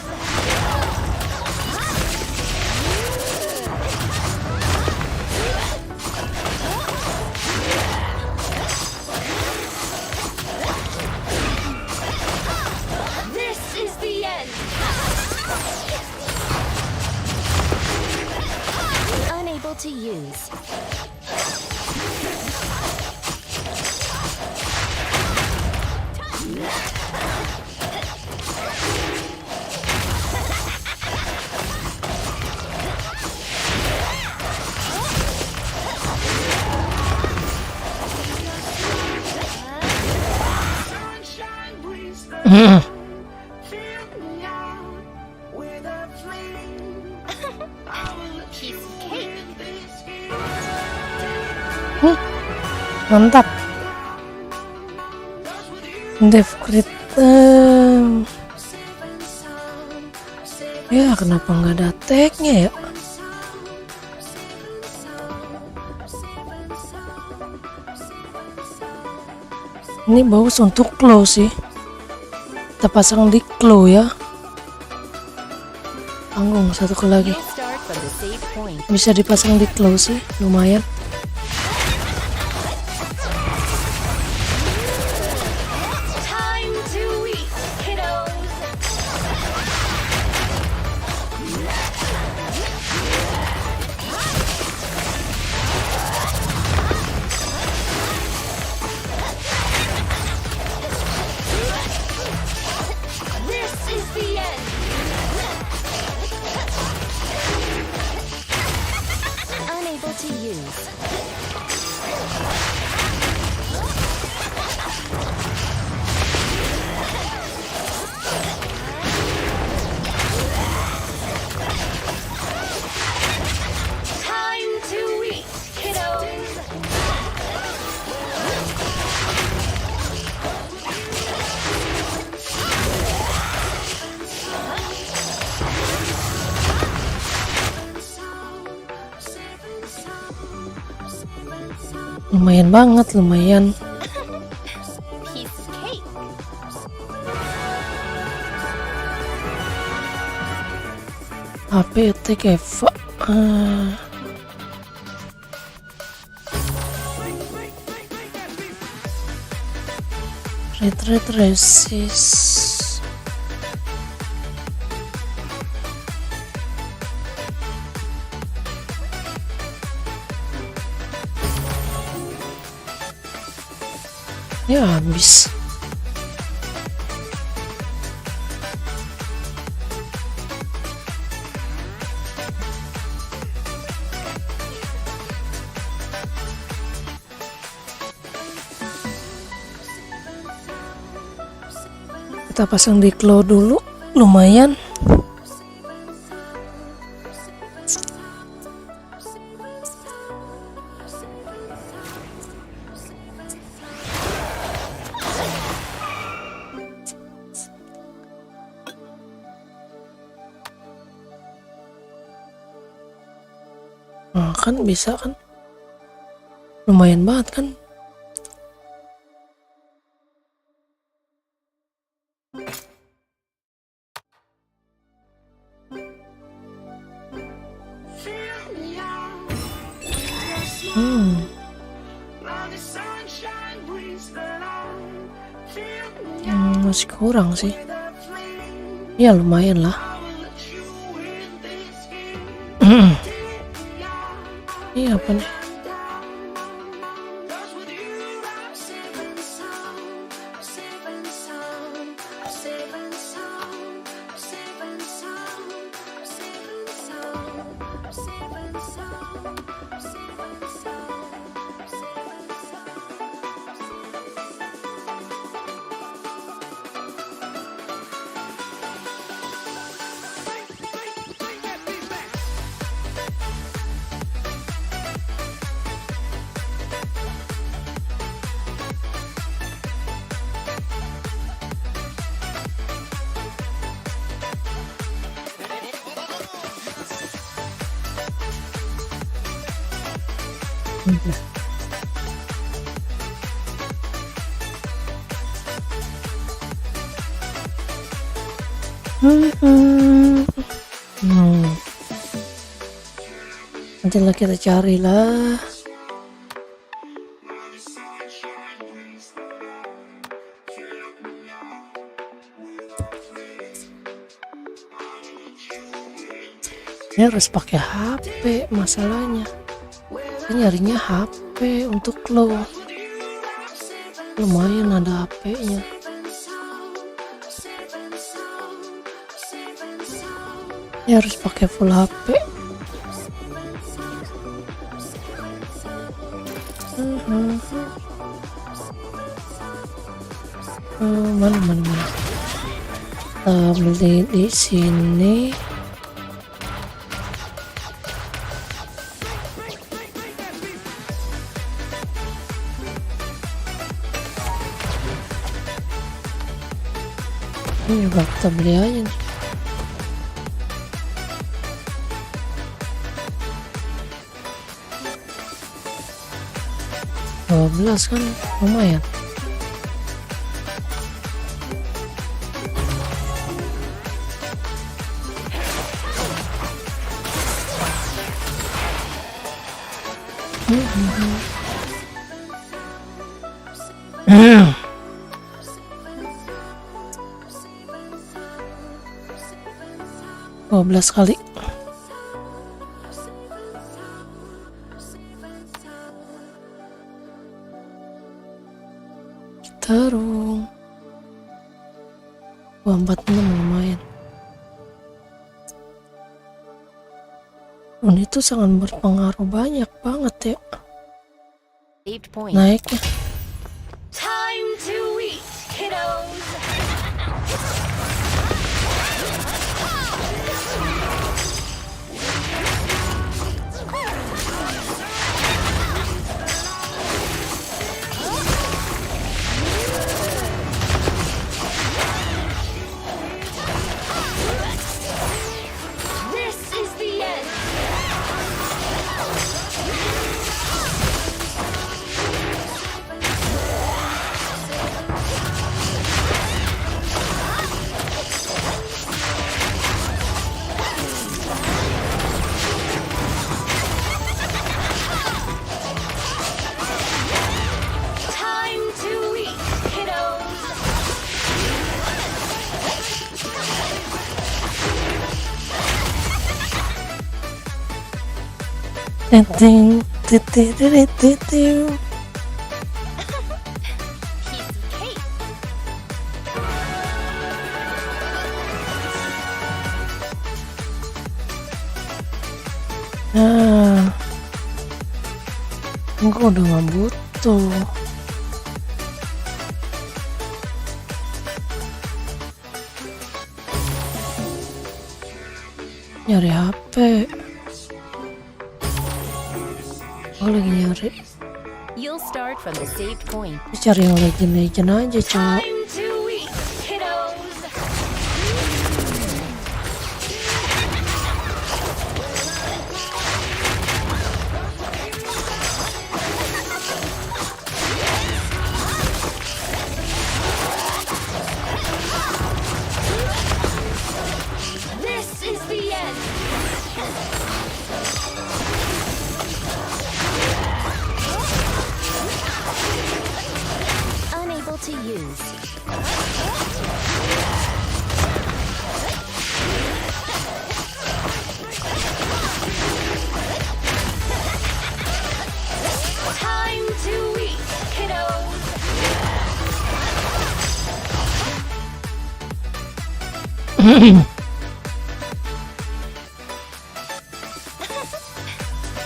This is the end. Unable to use.
Sunshine brings the fill me out with a flame. I will
Piece of cake.
this
Mantap. Dev crit. Ya, kenapa nggak ada tag-nya ya? Ini bagus untuk Claw sih. Kita pasang di Claw ya. Tanggung satu lagi.
You'll start from the save point.
Bisa dipasang di Claw sih, lumayan.
Time to eat, kiddos. This is the end. Unable to use.
Lumayan banget, lumayan.
Piece of cake.
HP attack Eva. Retreat resist. Ya habis. Kita pasang di claw dulu, lumayan. Nah, kan bisa kan? Lumayan banget kan?
Now the sunshine brings the light. Fill me
Masih kurang sih.
with a flame.
Ya lumayan lah.
I will let you in this game.
Ini apa nih?
Cause with you I'm saving some, saving some, saving some, saving some, saving some, saving some, saving some.
Nantilah kita carilah. Ini harus pakai HP masalahnya. Saya nyarinya HP untuk claw. Lumayan ada HP-nya. Ya harus pakai full HP. Mana. Beli di sini. Ini juga kita beli aja nih. $12 kan lumayan. $12 kali. Tarung 46 lumayan. Itu sangat berpengaruh banyak banget ya
Saved point.
naiknya.
Time to eat, kiddos. This is the end.
Ting, titititititiu.
Piece of cake.
Nah, enggak udah nggak butuh. Nyari HP. Gue lagi nyari.
You'll start from the saved point.
Cari yang legend aja, cowok.
Time to eat, kiddos.
This is the end.
Unable to use.
Time to eat, kiddos.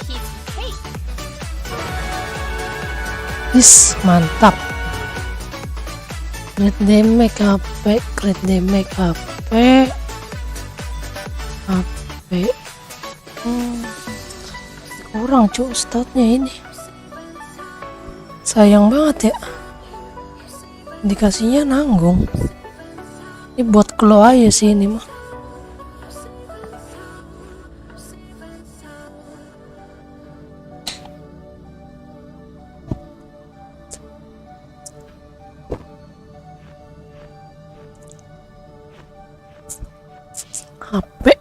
Piece of cake.
Is mantap. Crit damage HP, crit damage HP. HP. Kurang cuy statnya ini. Sayang banget ya. Dikasihnya nanggung. Ini buat claw aja sih ini mah. HP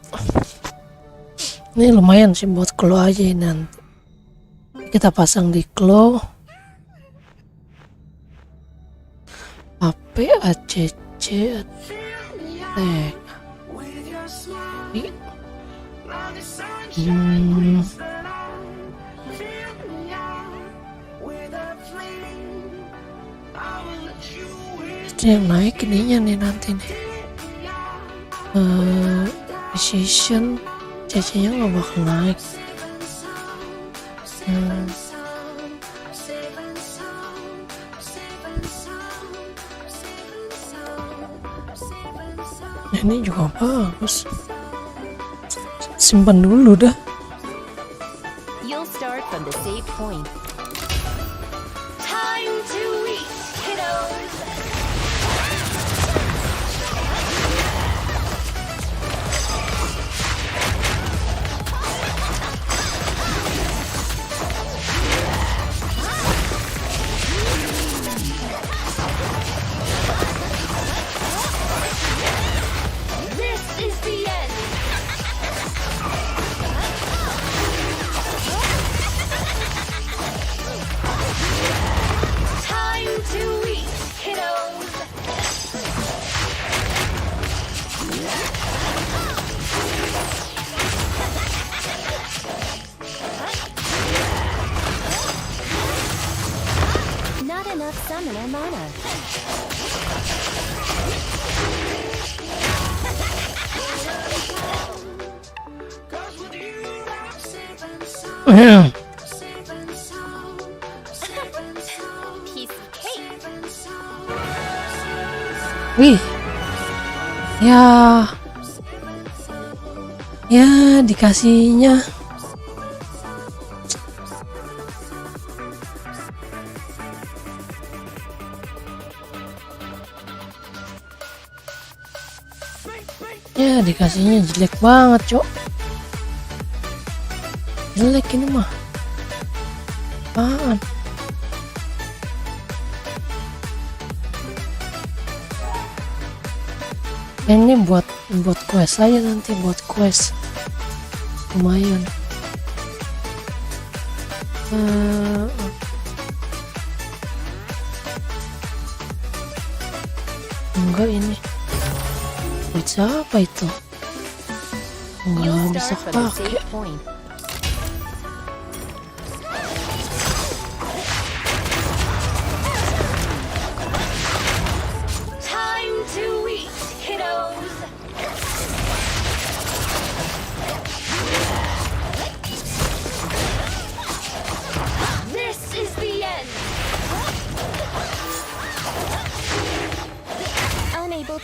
ini lumayan sih buat claw aja ini nanti. Kita pasang di claw. HP ACC attack. Ini yang naik ininya nih nanti nih. Precision CC nya nggak bakal naik. Ini juga bagus. Simpan dulu dah.
You'll start from the saved point.
Time to eat, kiddos. This is the end. Time to eat, kiddos.
Not enough summoner mana. Piece of cake.
Wih, ya dikasihnya. Ya dikasihnya jelek banget cok. Jelek ini mah. Apaan? Ini buat quest aja nanti, buat quest lumayan. Enggak ini buat siapa itu?
You'll
Enggak bisa
start from the
pakai.
saved point.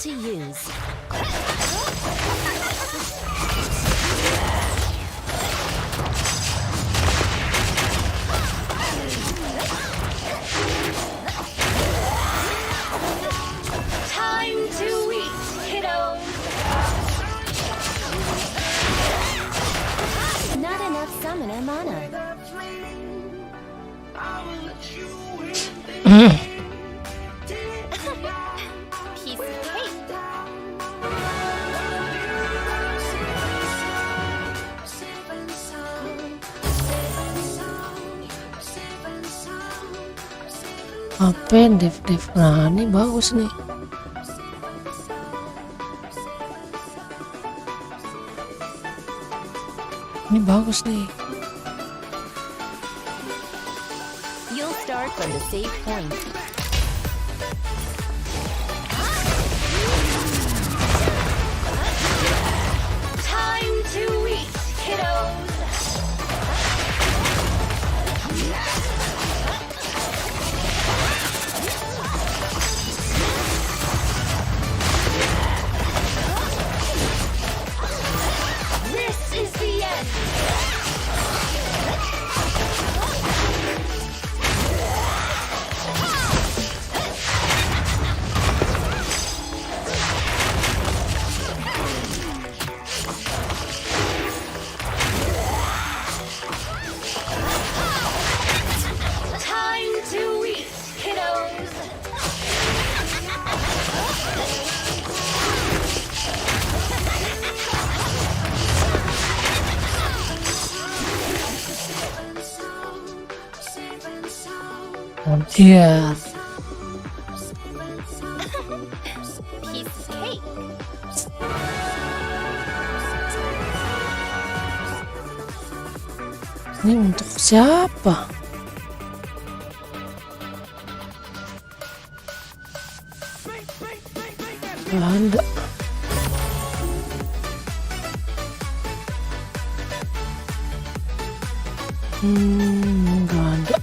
to use.
Time to eat, kiddos.
Not enough summoner mana.
Piece of cake.
Apa yang dev nah ini bagus nih. Ini bagus nih.
You'll start from the save point.
Time to eat, kiddos. This is the end. Time to eat, kiddos.
Frontier.
Piece of cake.
Ini untuk siapa? Gak ada. Gak ada.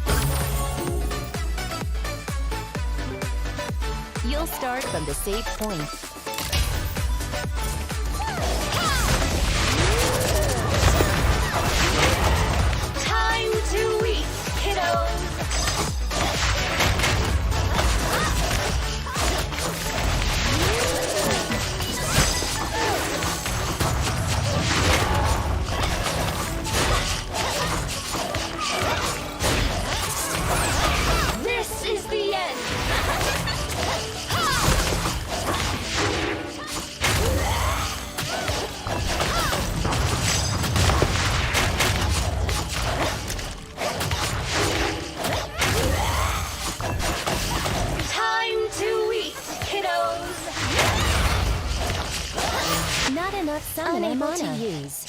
You'll start from the save point.
Time to eat, kiddos. This is the end. Time to eat, kiddos.
Not enough summoner
Unable
mana.
to
use.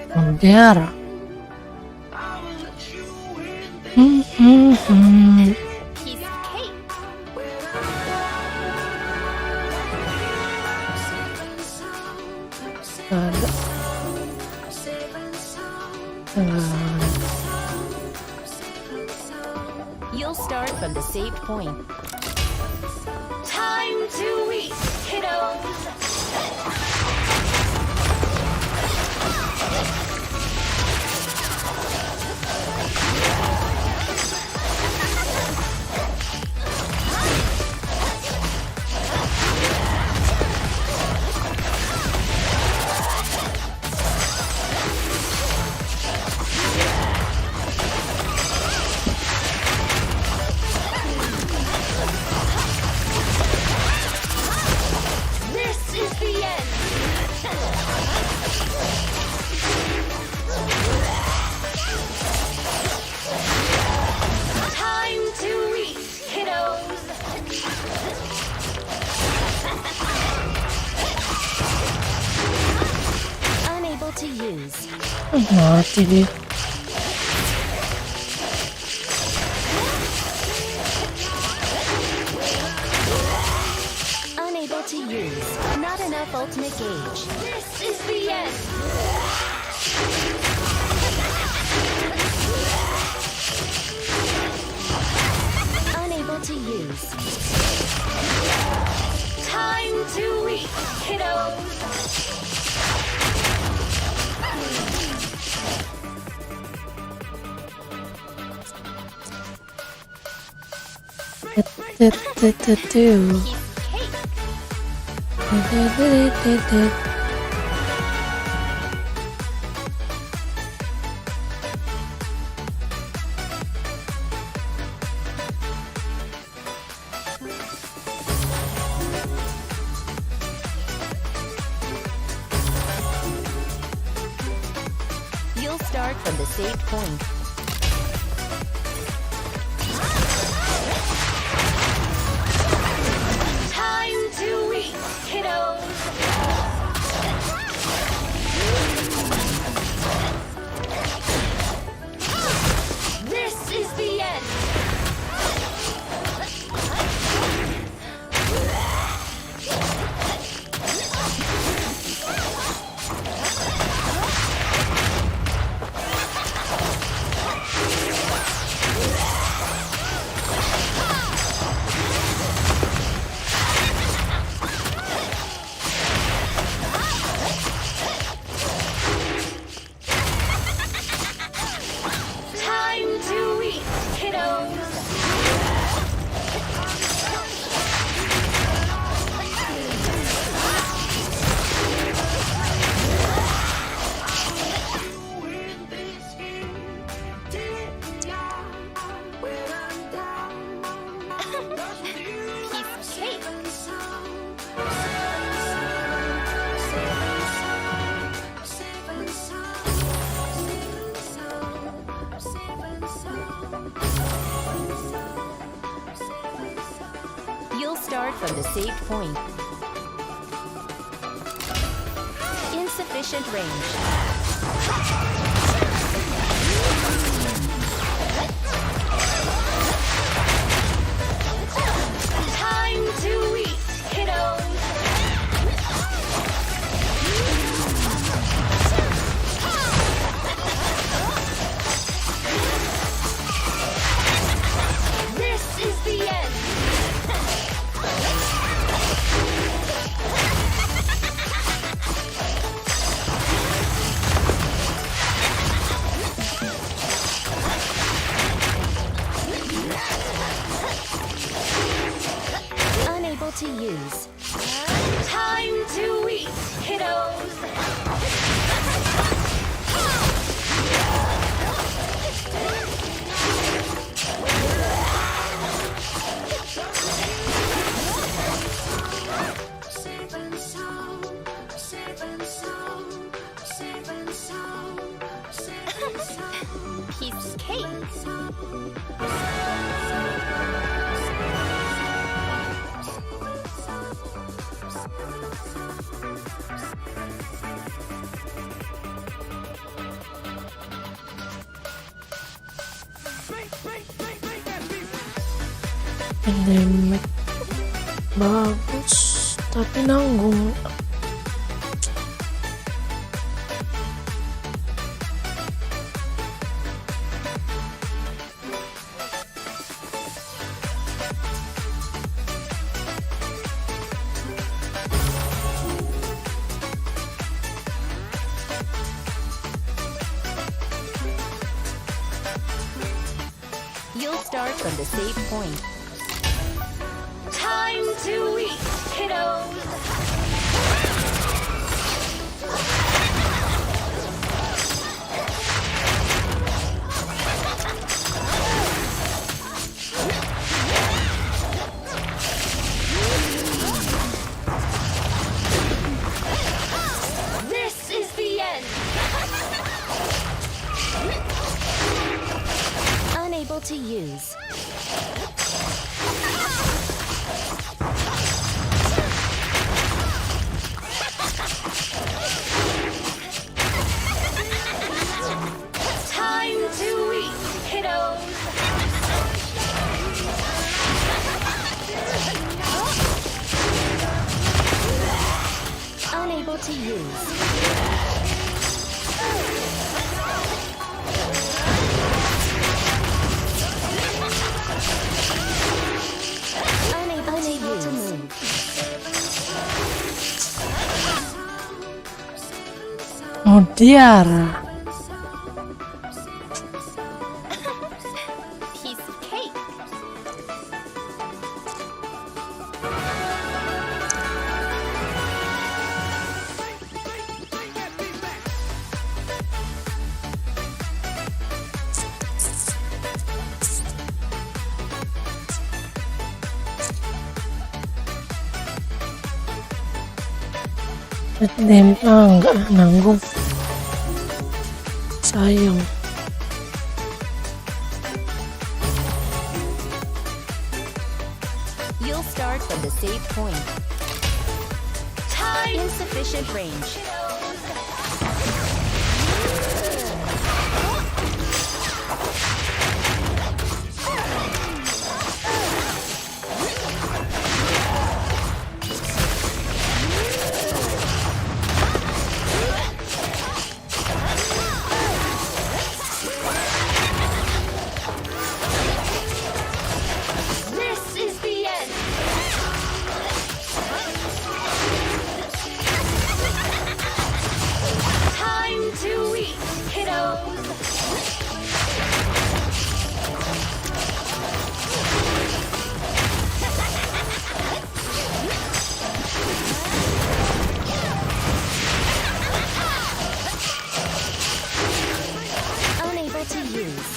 Frontier.
Piece of cake.
Gak ada. Gak ada.
You'll start from the saved point.
Time to eat, kiddos. This is the end. Time to eat, kiddos.
Unable to use.
Mati dia.
Unable to use. Not Not enough ultimate gauge.
This is the end.
Unable to use.
Time to eat, kiddos.
Du-du-du-du-du. Du-du-du-du-du.
You'll start from the saved point.
Time to eat, kiddos. This is the end. Time to eat, kiddos.
with this game. Did ya? When I'm down, lost with you.
Piece of cake.
Safe and sound. Safe and sound. Safe and sound.
You'll start from the saved point. Insufficient range.
Time to eat, kiddos. This is the end.
Unable to use.
Time to eat, kiddos.
Safe and sound. Safe and sound. Safe and sound. Safe and sound.
Piece of cake.
Pandemic bagus tapi nanggung.
You'll start from the saved point.
Time to eat, kiddos. This is the end.
Unable to use. to use. Unable to move.
Mutiara.
Piece of cake.
Enggak nanggung. Sayang.
You'll start from the save point. Insufficient range.
This is the end. Time to eat, kiddos.
Unable to use.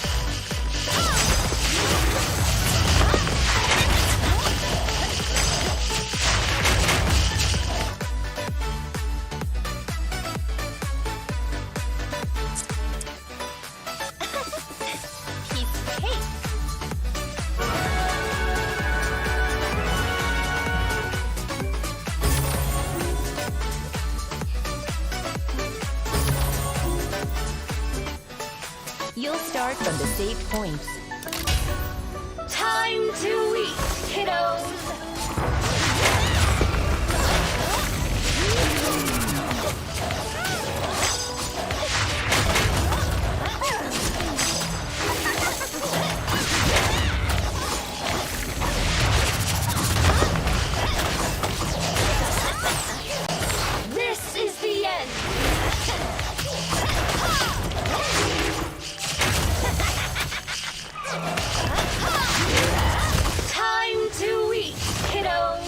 Piece of cake.
You'll start from the save point.
Time to eat, kiddos. This is the end. Time to eat, kiddos.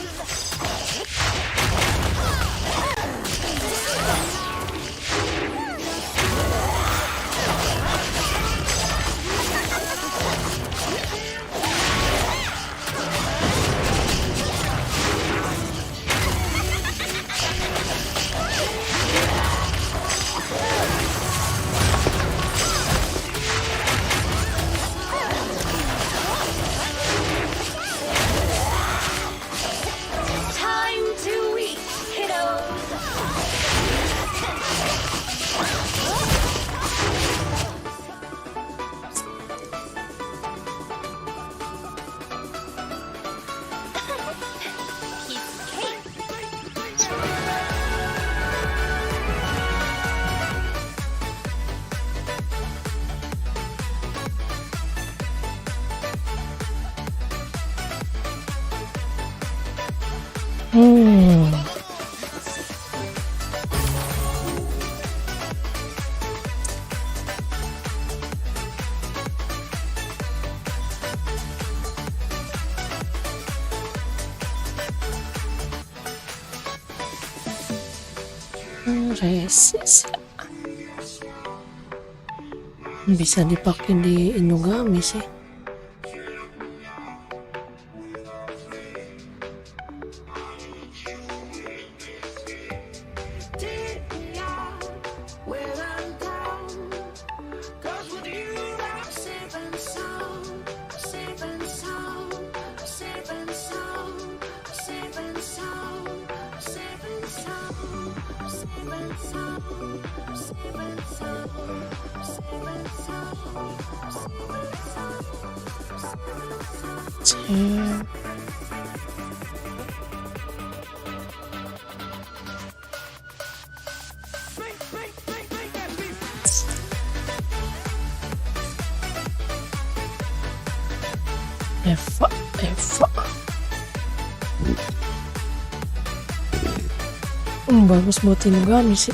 Time to eat, kiddos. Piece of cake.
Resis. Bisa dipakai di Inugami sih.
Take me out when I'm down. 'Cause with you I'm safe and sound. I'm safe and sound. I'm safe and sound. I'm safe and sound. I'm safe and sound. I'm safe and sound. I'm safe and sound. I'm safe and sound. I'm safe and sound.
Cek. Eva. Bagus buat Inugami sih.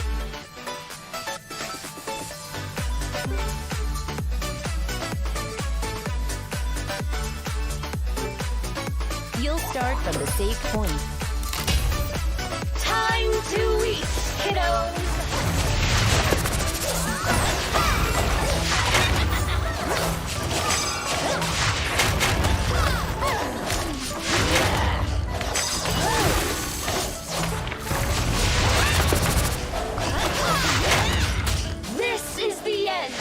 You'll start from the save point.
Time to eat, kiddos. This is the end.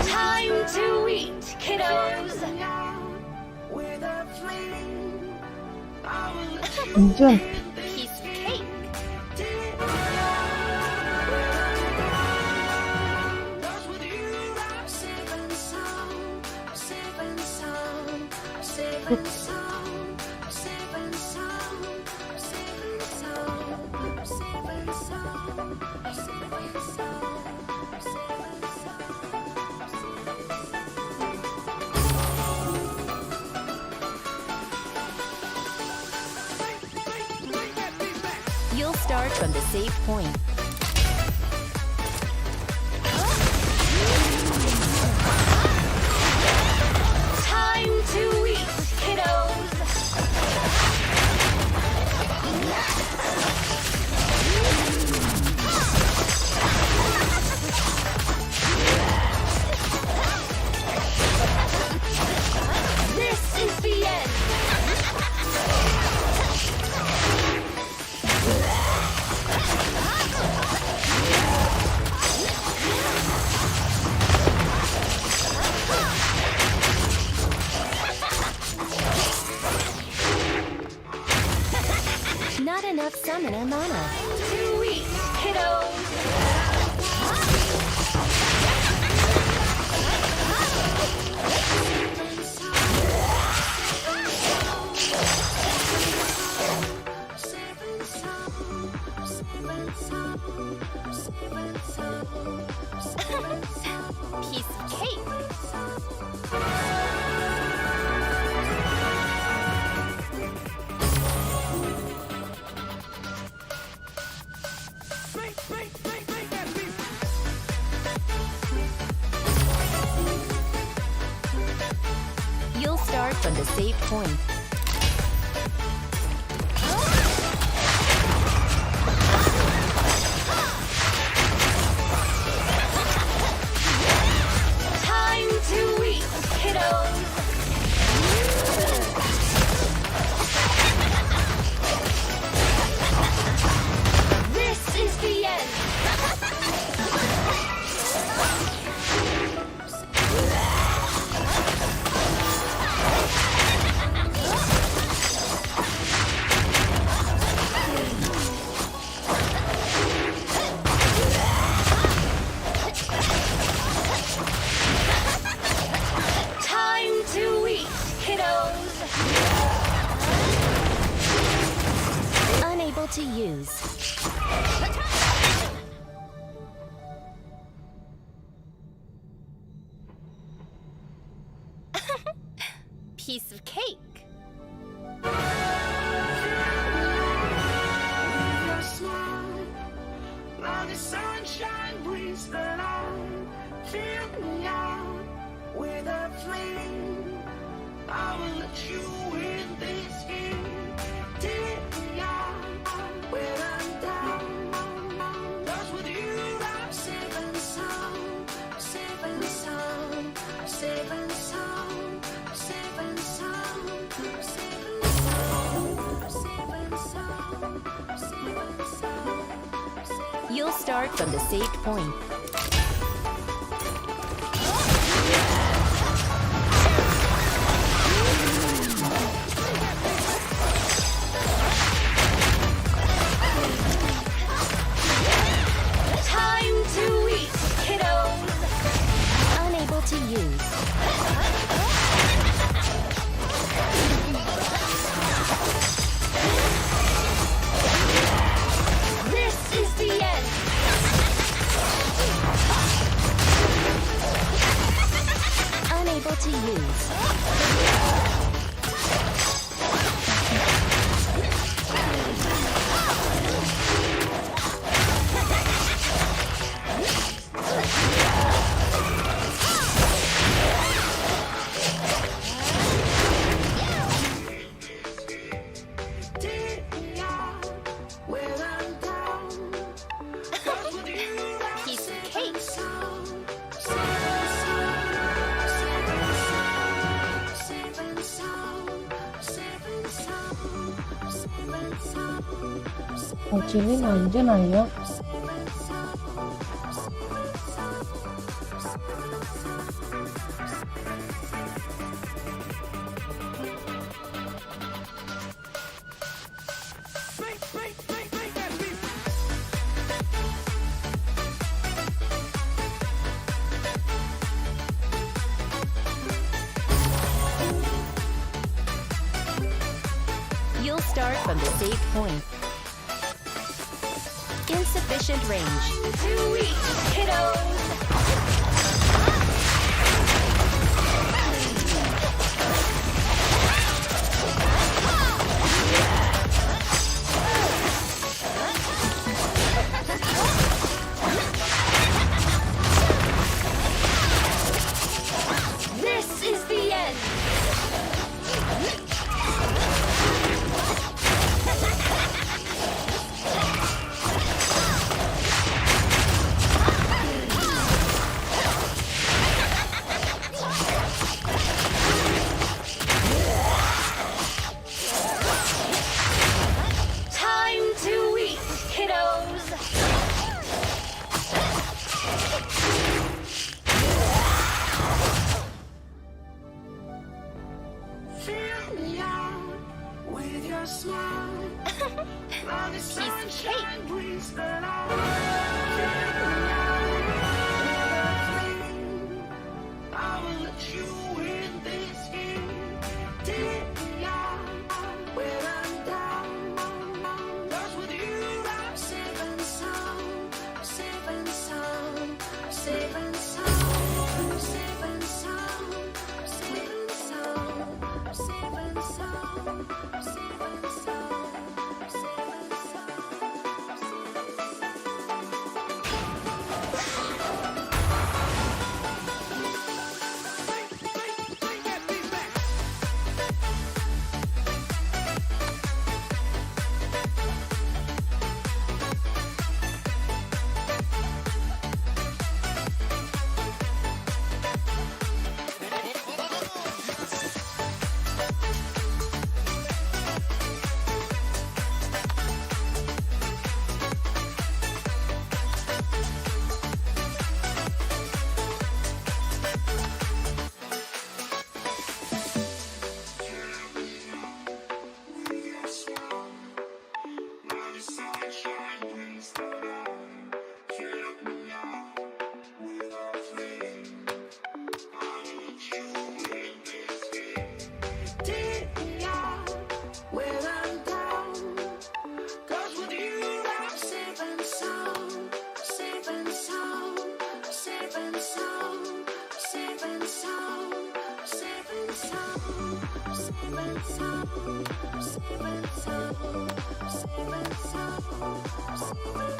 Time to eat, kiddos.
with a flame. I will let you
Anjay.
Piece of cake.
Cause with you I'm safe and sound. I'm safe and sound. I'm safe and sound. I'm safe and sound. I'm safe and sound. I'm safe and sound. I'm safe and sound. I'm safe and
You'll start from the save point.
Time to eat, kiddos. This is the end.
Not enough summoner mana.
To eat, kiddos.
safe and sound. I'm safe and sound. I'm safe and sound. I'm safe and sound.
Piece of cake.
You'll start from the save point.
Time to eat, kiddos. This is the end. Time to eat, kiddos.
Unable to use.
Piece of cake.
Your smile, like the sunshine breeze that I fill me out with a flame. I will let you in this game. Take me out when I'm down. 'Cause with you I'm safe and sound. I'm safe and sound. I'm safe and sound. I'm safe and sound. I'm safe and sound. I'm safe and sound. I'm safe and sound. I'm safe.
You'll start from the saved point. to use.
Piece of cake.
Kecilin aja Naya.
You'll start from the safe point. Insufficient range.
To eat, kiddos. This is the end. Time to eat, kiddos.
Fill me out with your smile. While the
Piece of cake.
sunshine brings the light. Fill me out with a flame. I will let you in this game. Take me out when I'm down. 'Cause with you I'm safe and sound. Safe and sound. Safe and sound. Safe and sound. Safe and sound. Safe and sound. Safe and sound. Safe and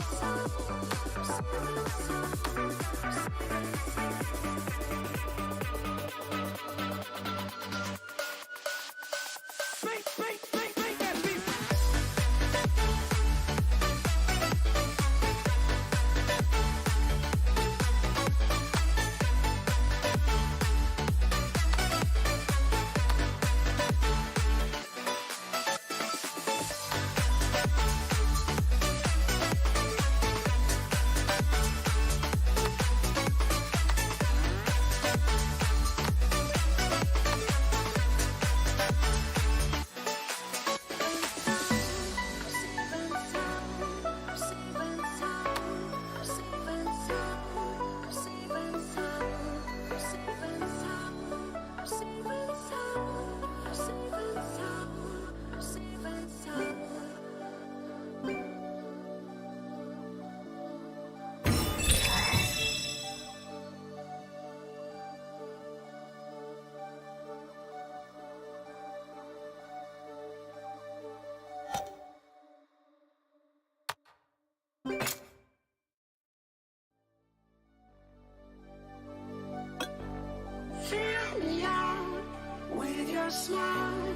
smile.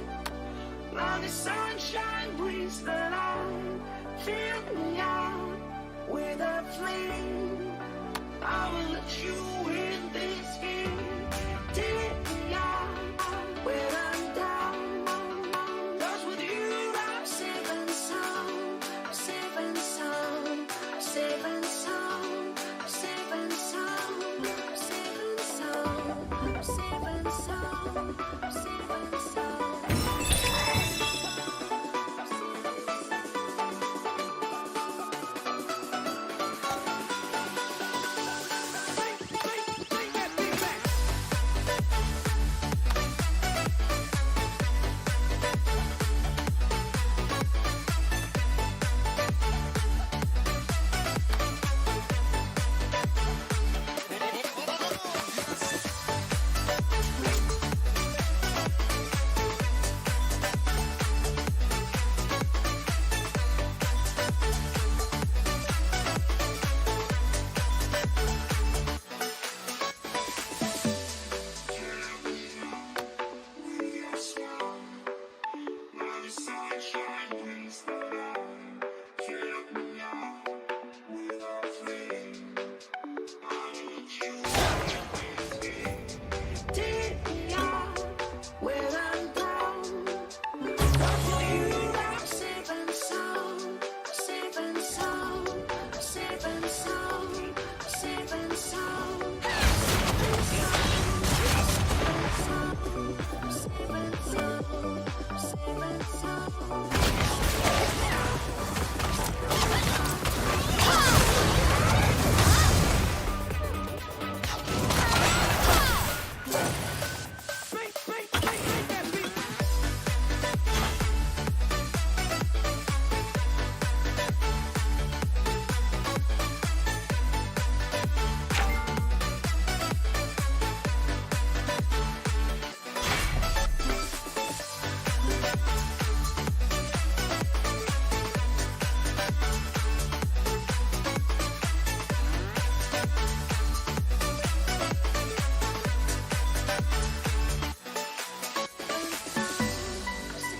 Like the sunshine brings the light. Fill me out with a flame. I will let you in this game. Take me out when I'm down. 'Cause with you I'm safe and sound. I'm safe and sound. I'm safe and sound. I'm safe and sound. I'm safe and sound. I'm safe and sound. I'm safe and sound.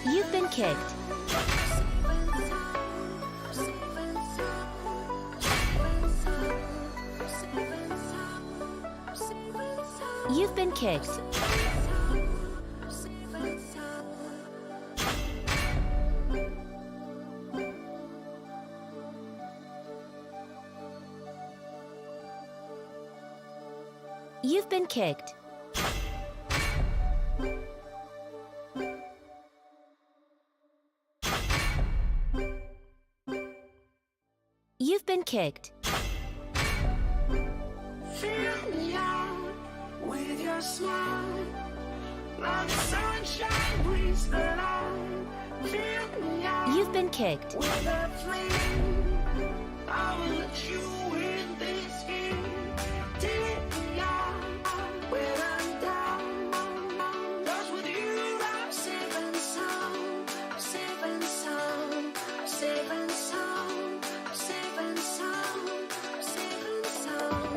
You've been kicked. You've been kicked. You've been kicked. You've been kicked.
Fill me out with your smile. Like the sunshine brings the light. Fill me out
You've been kicked.
with a flame. I will let you in this game. Take me out when I'm down. 'Cause with you I'm safe and sound. I'm safe and sound. I'm safe and sound. I'm safe and sound. I'm safe and sound.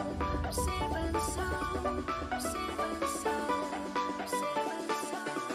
I'm safe and sound. I'm safe and sound. I'm safe and sound. I'm safe and sound.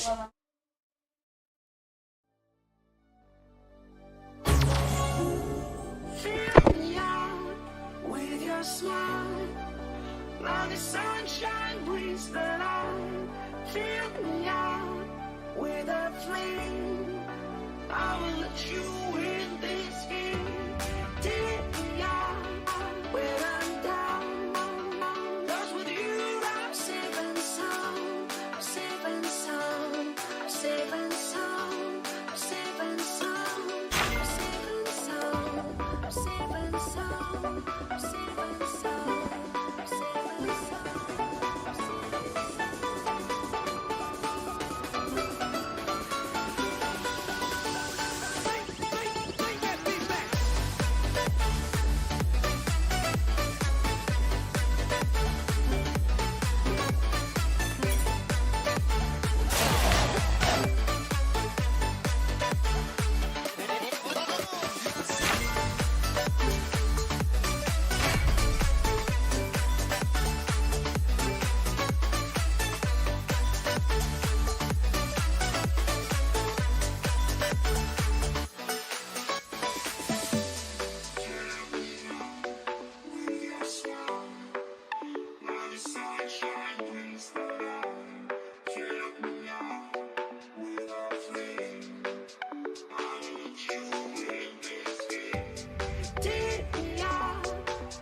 Fill me out with your smile. Now the sunshine brings the light. Fill me out with a flame. I will let you in this game. Take me out when I'm down. 'Cause with you I'm safe and sound. I'm safe and sound. I'm safe and sound. I'm safe and sound. I'm safe and sound. I'm safe and sound. I'm safe and sound. I'm safe and sound. Take me out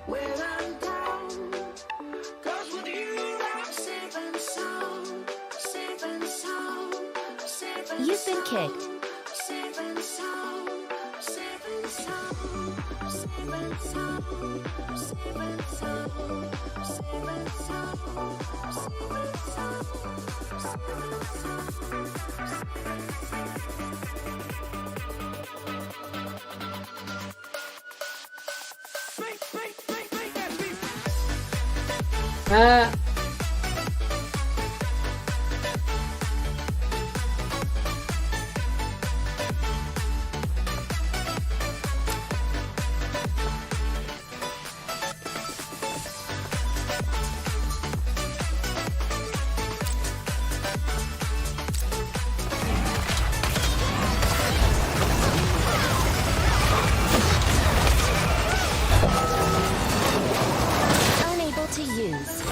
when I'm down. 'Cause with you I'm safe and sound. Safe and sound. Safe and
You've been kicked.
Safe and sound. Safe and sound. Safe and sound. Safe and sound. Safe and sound. Safe and sound.
Ah,
Unable to use.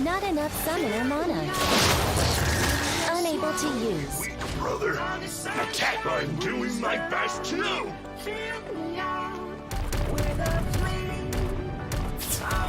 Not enough summoner mana. Unable to use.
Brother, attack! I'm doing my best too!
Fill me out with a flame. I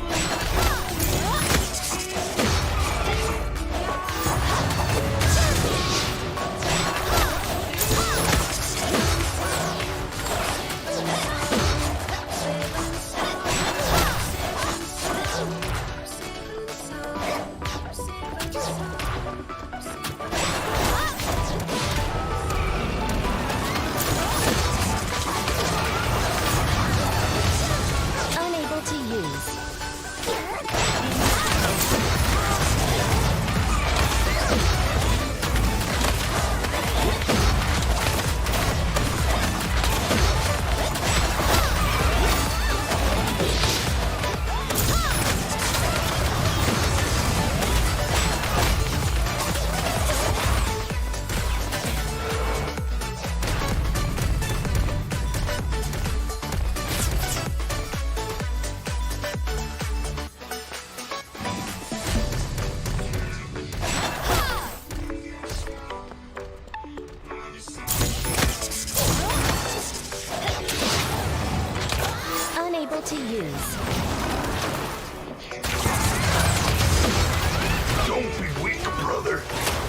Unable to use. Unable to use.
Don't be weak, brother!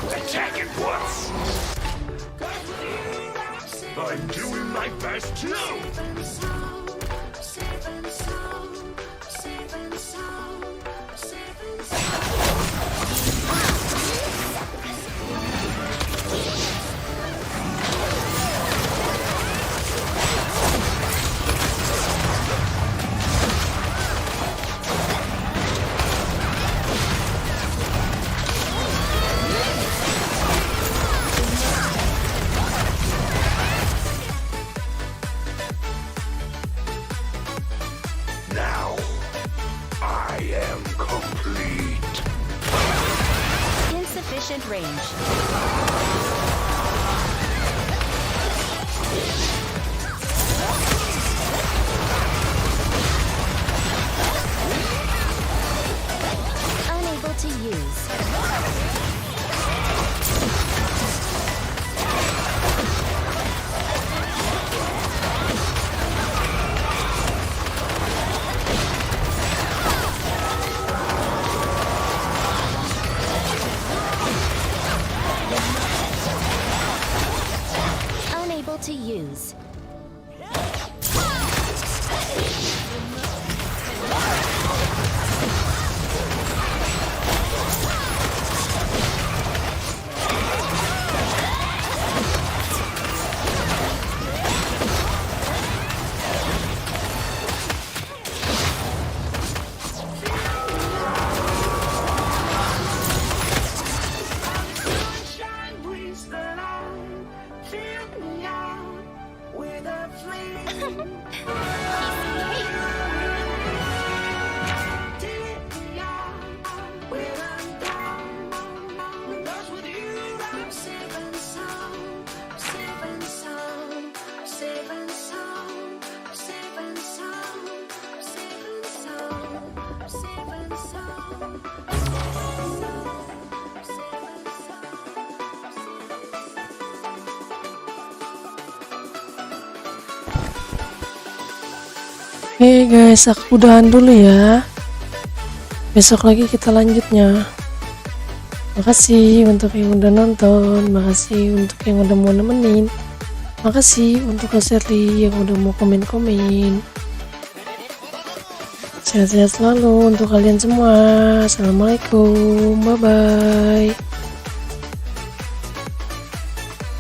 Attack at once! I'm doing my best too!
Safe and sound, safe and sound, safe and
range. Unable to use. Unable to use.
Sunshine brings the light. Fill me out with a flame. Take me out when I'm down. Because with you I'm safe and sound. Safe and sound. Safe and sound. Safe and sound. Safe and sound. Safe and sound.
Oke guys, aku udahan dulu ya. Besok lagi kita lanjutnya. Makasih untuk yang udah nonton, makasih untuk yang udah mau nemenin, makasih untuk Kak Sherly yang udah mau komen-komen. Sehat-sehat selalu untuk kalian semua. Assalamualaikum, bye-bye.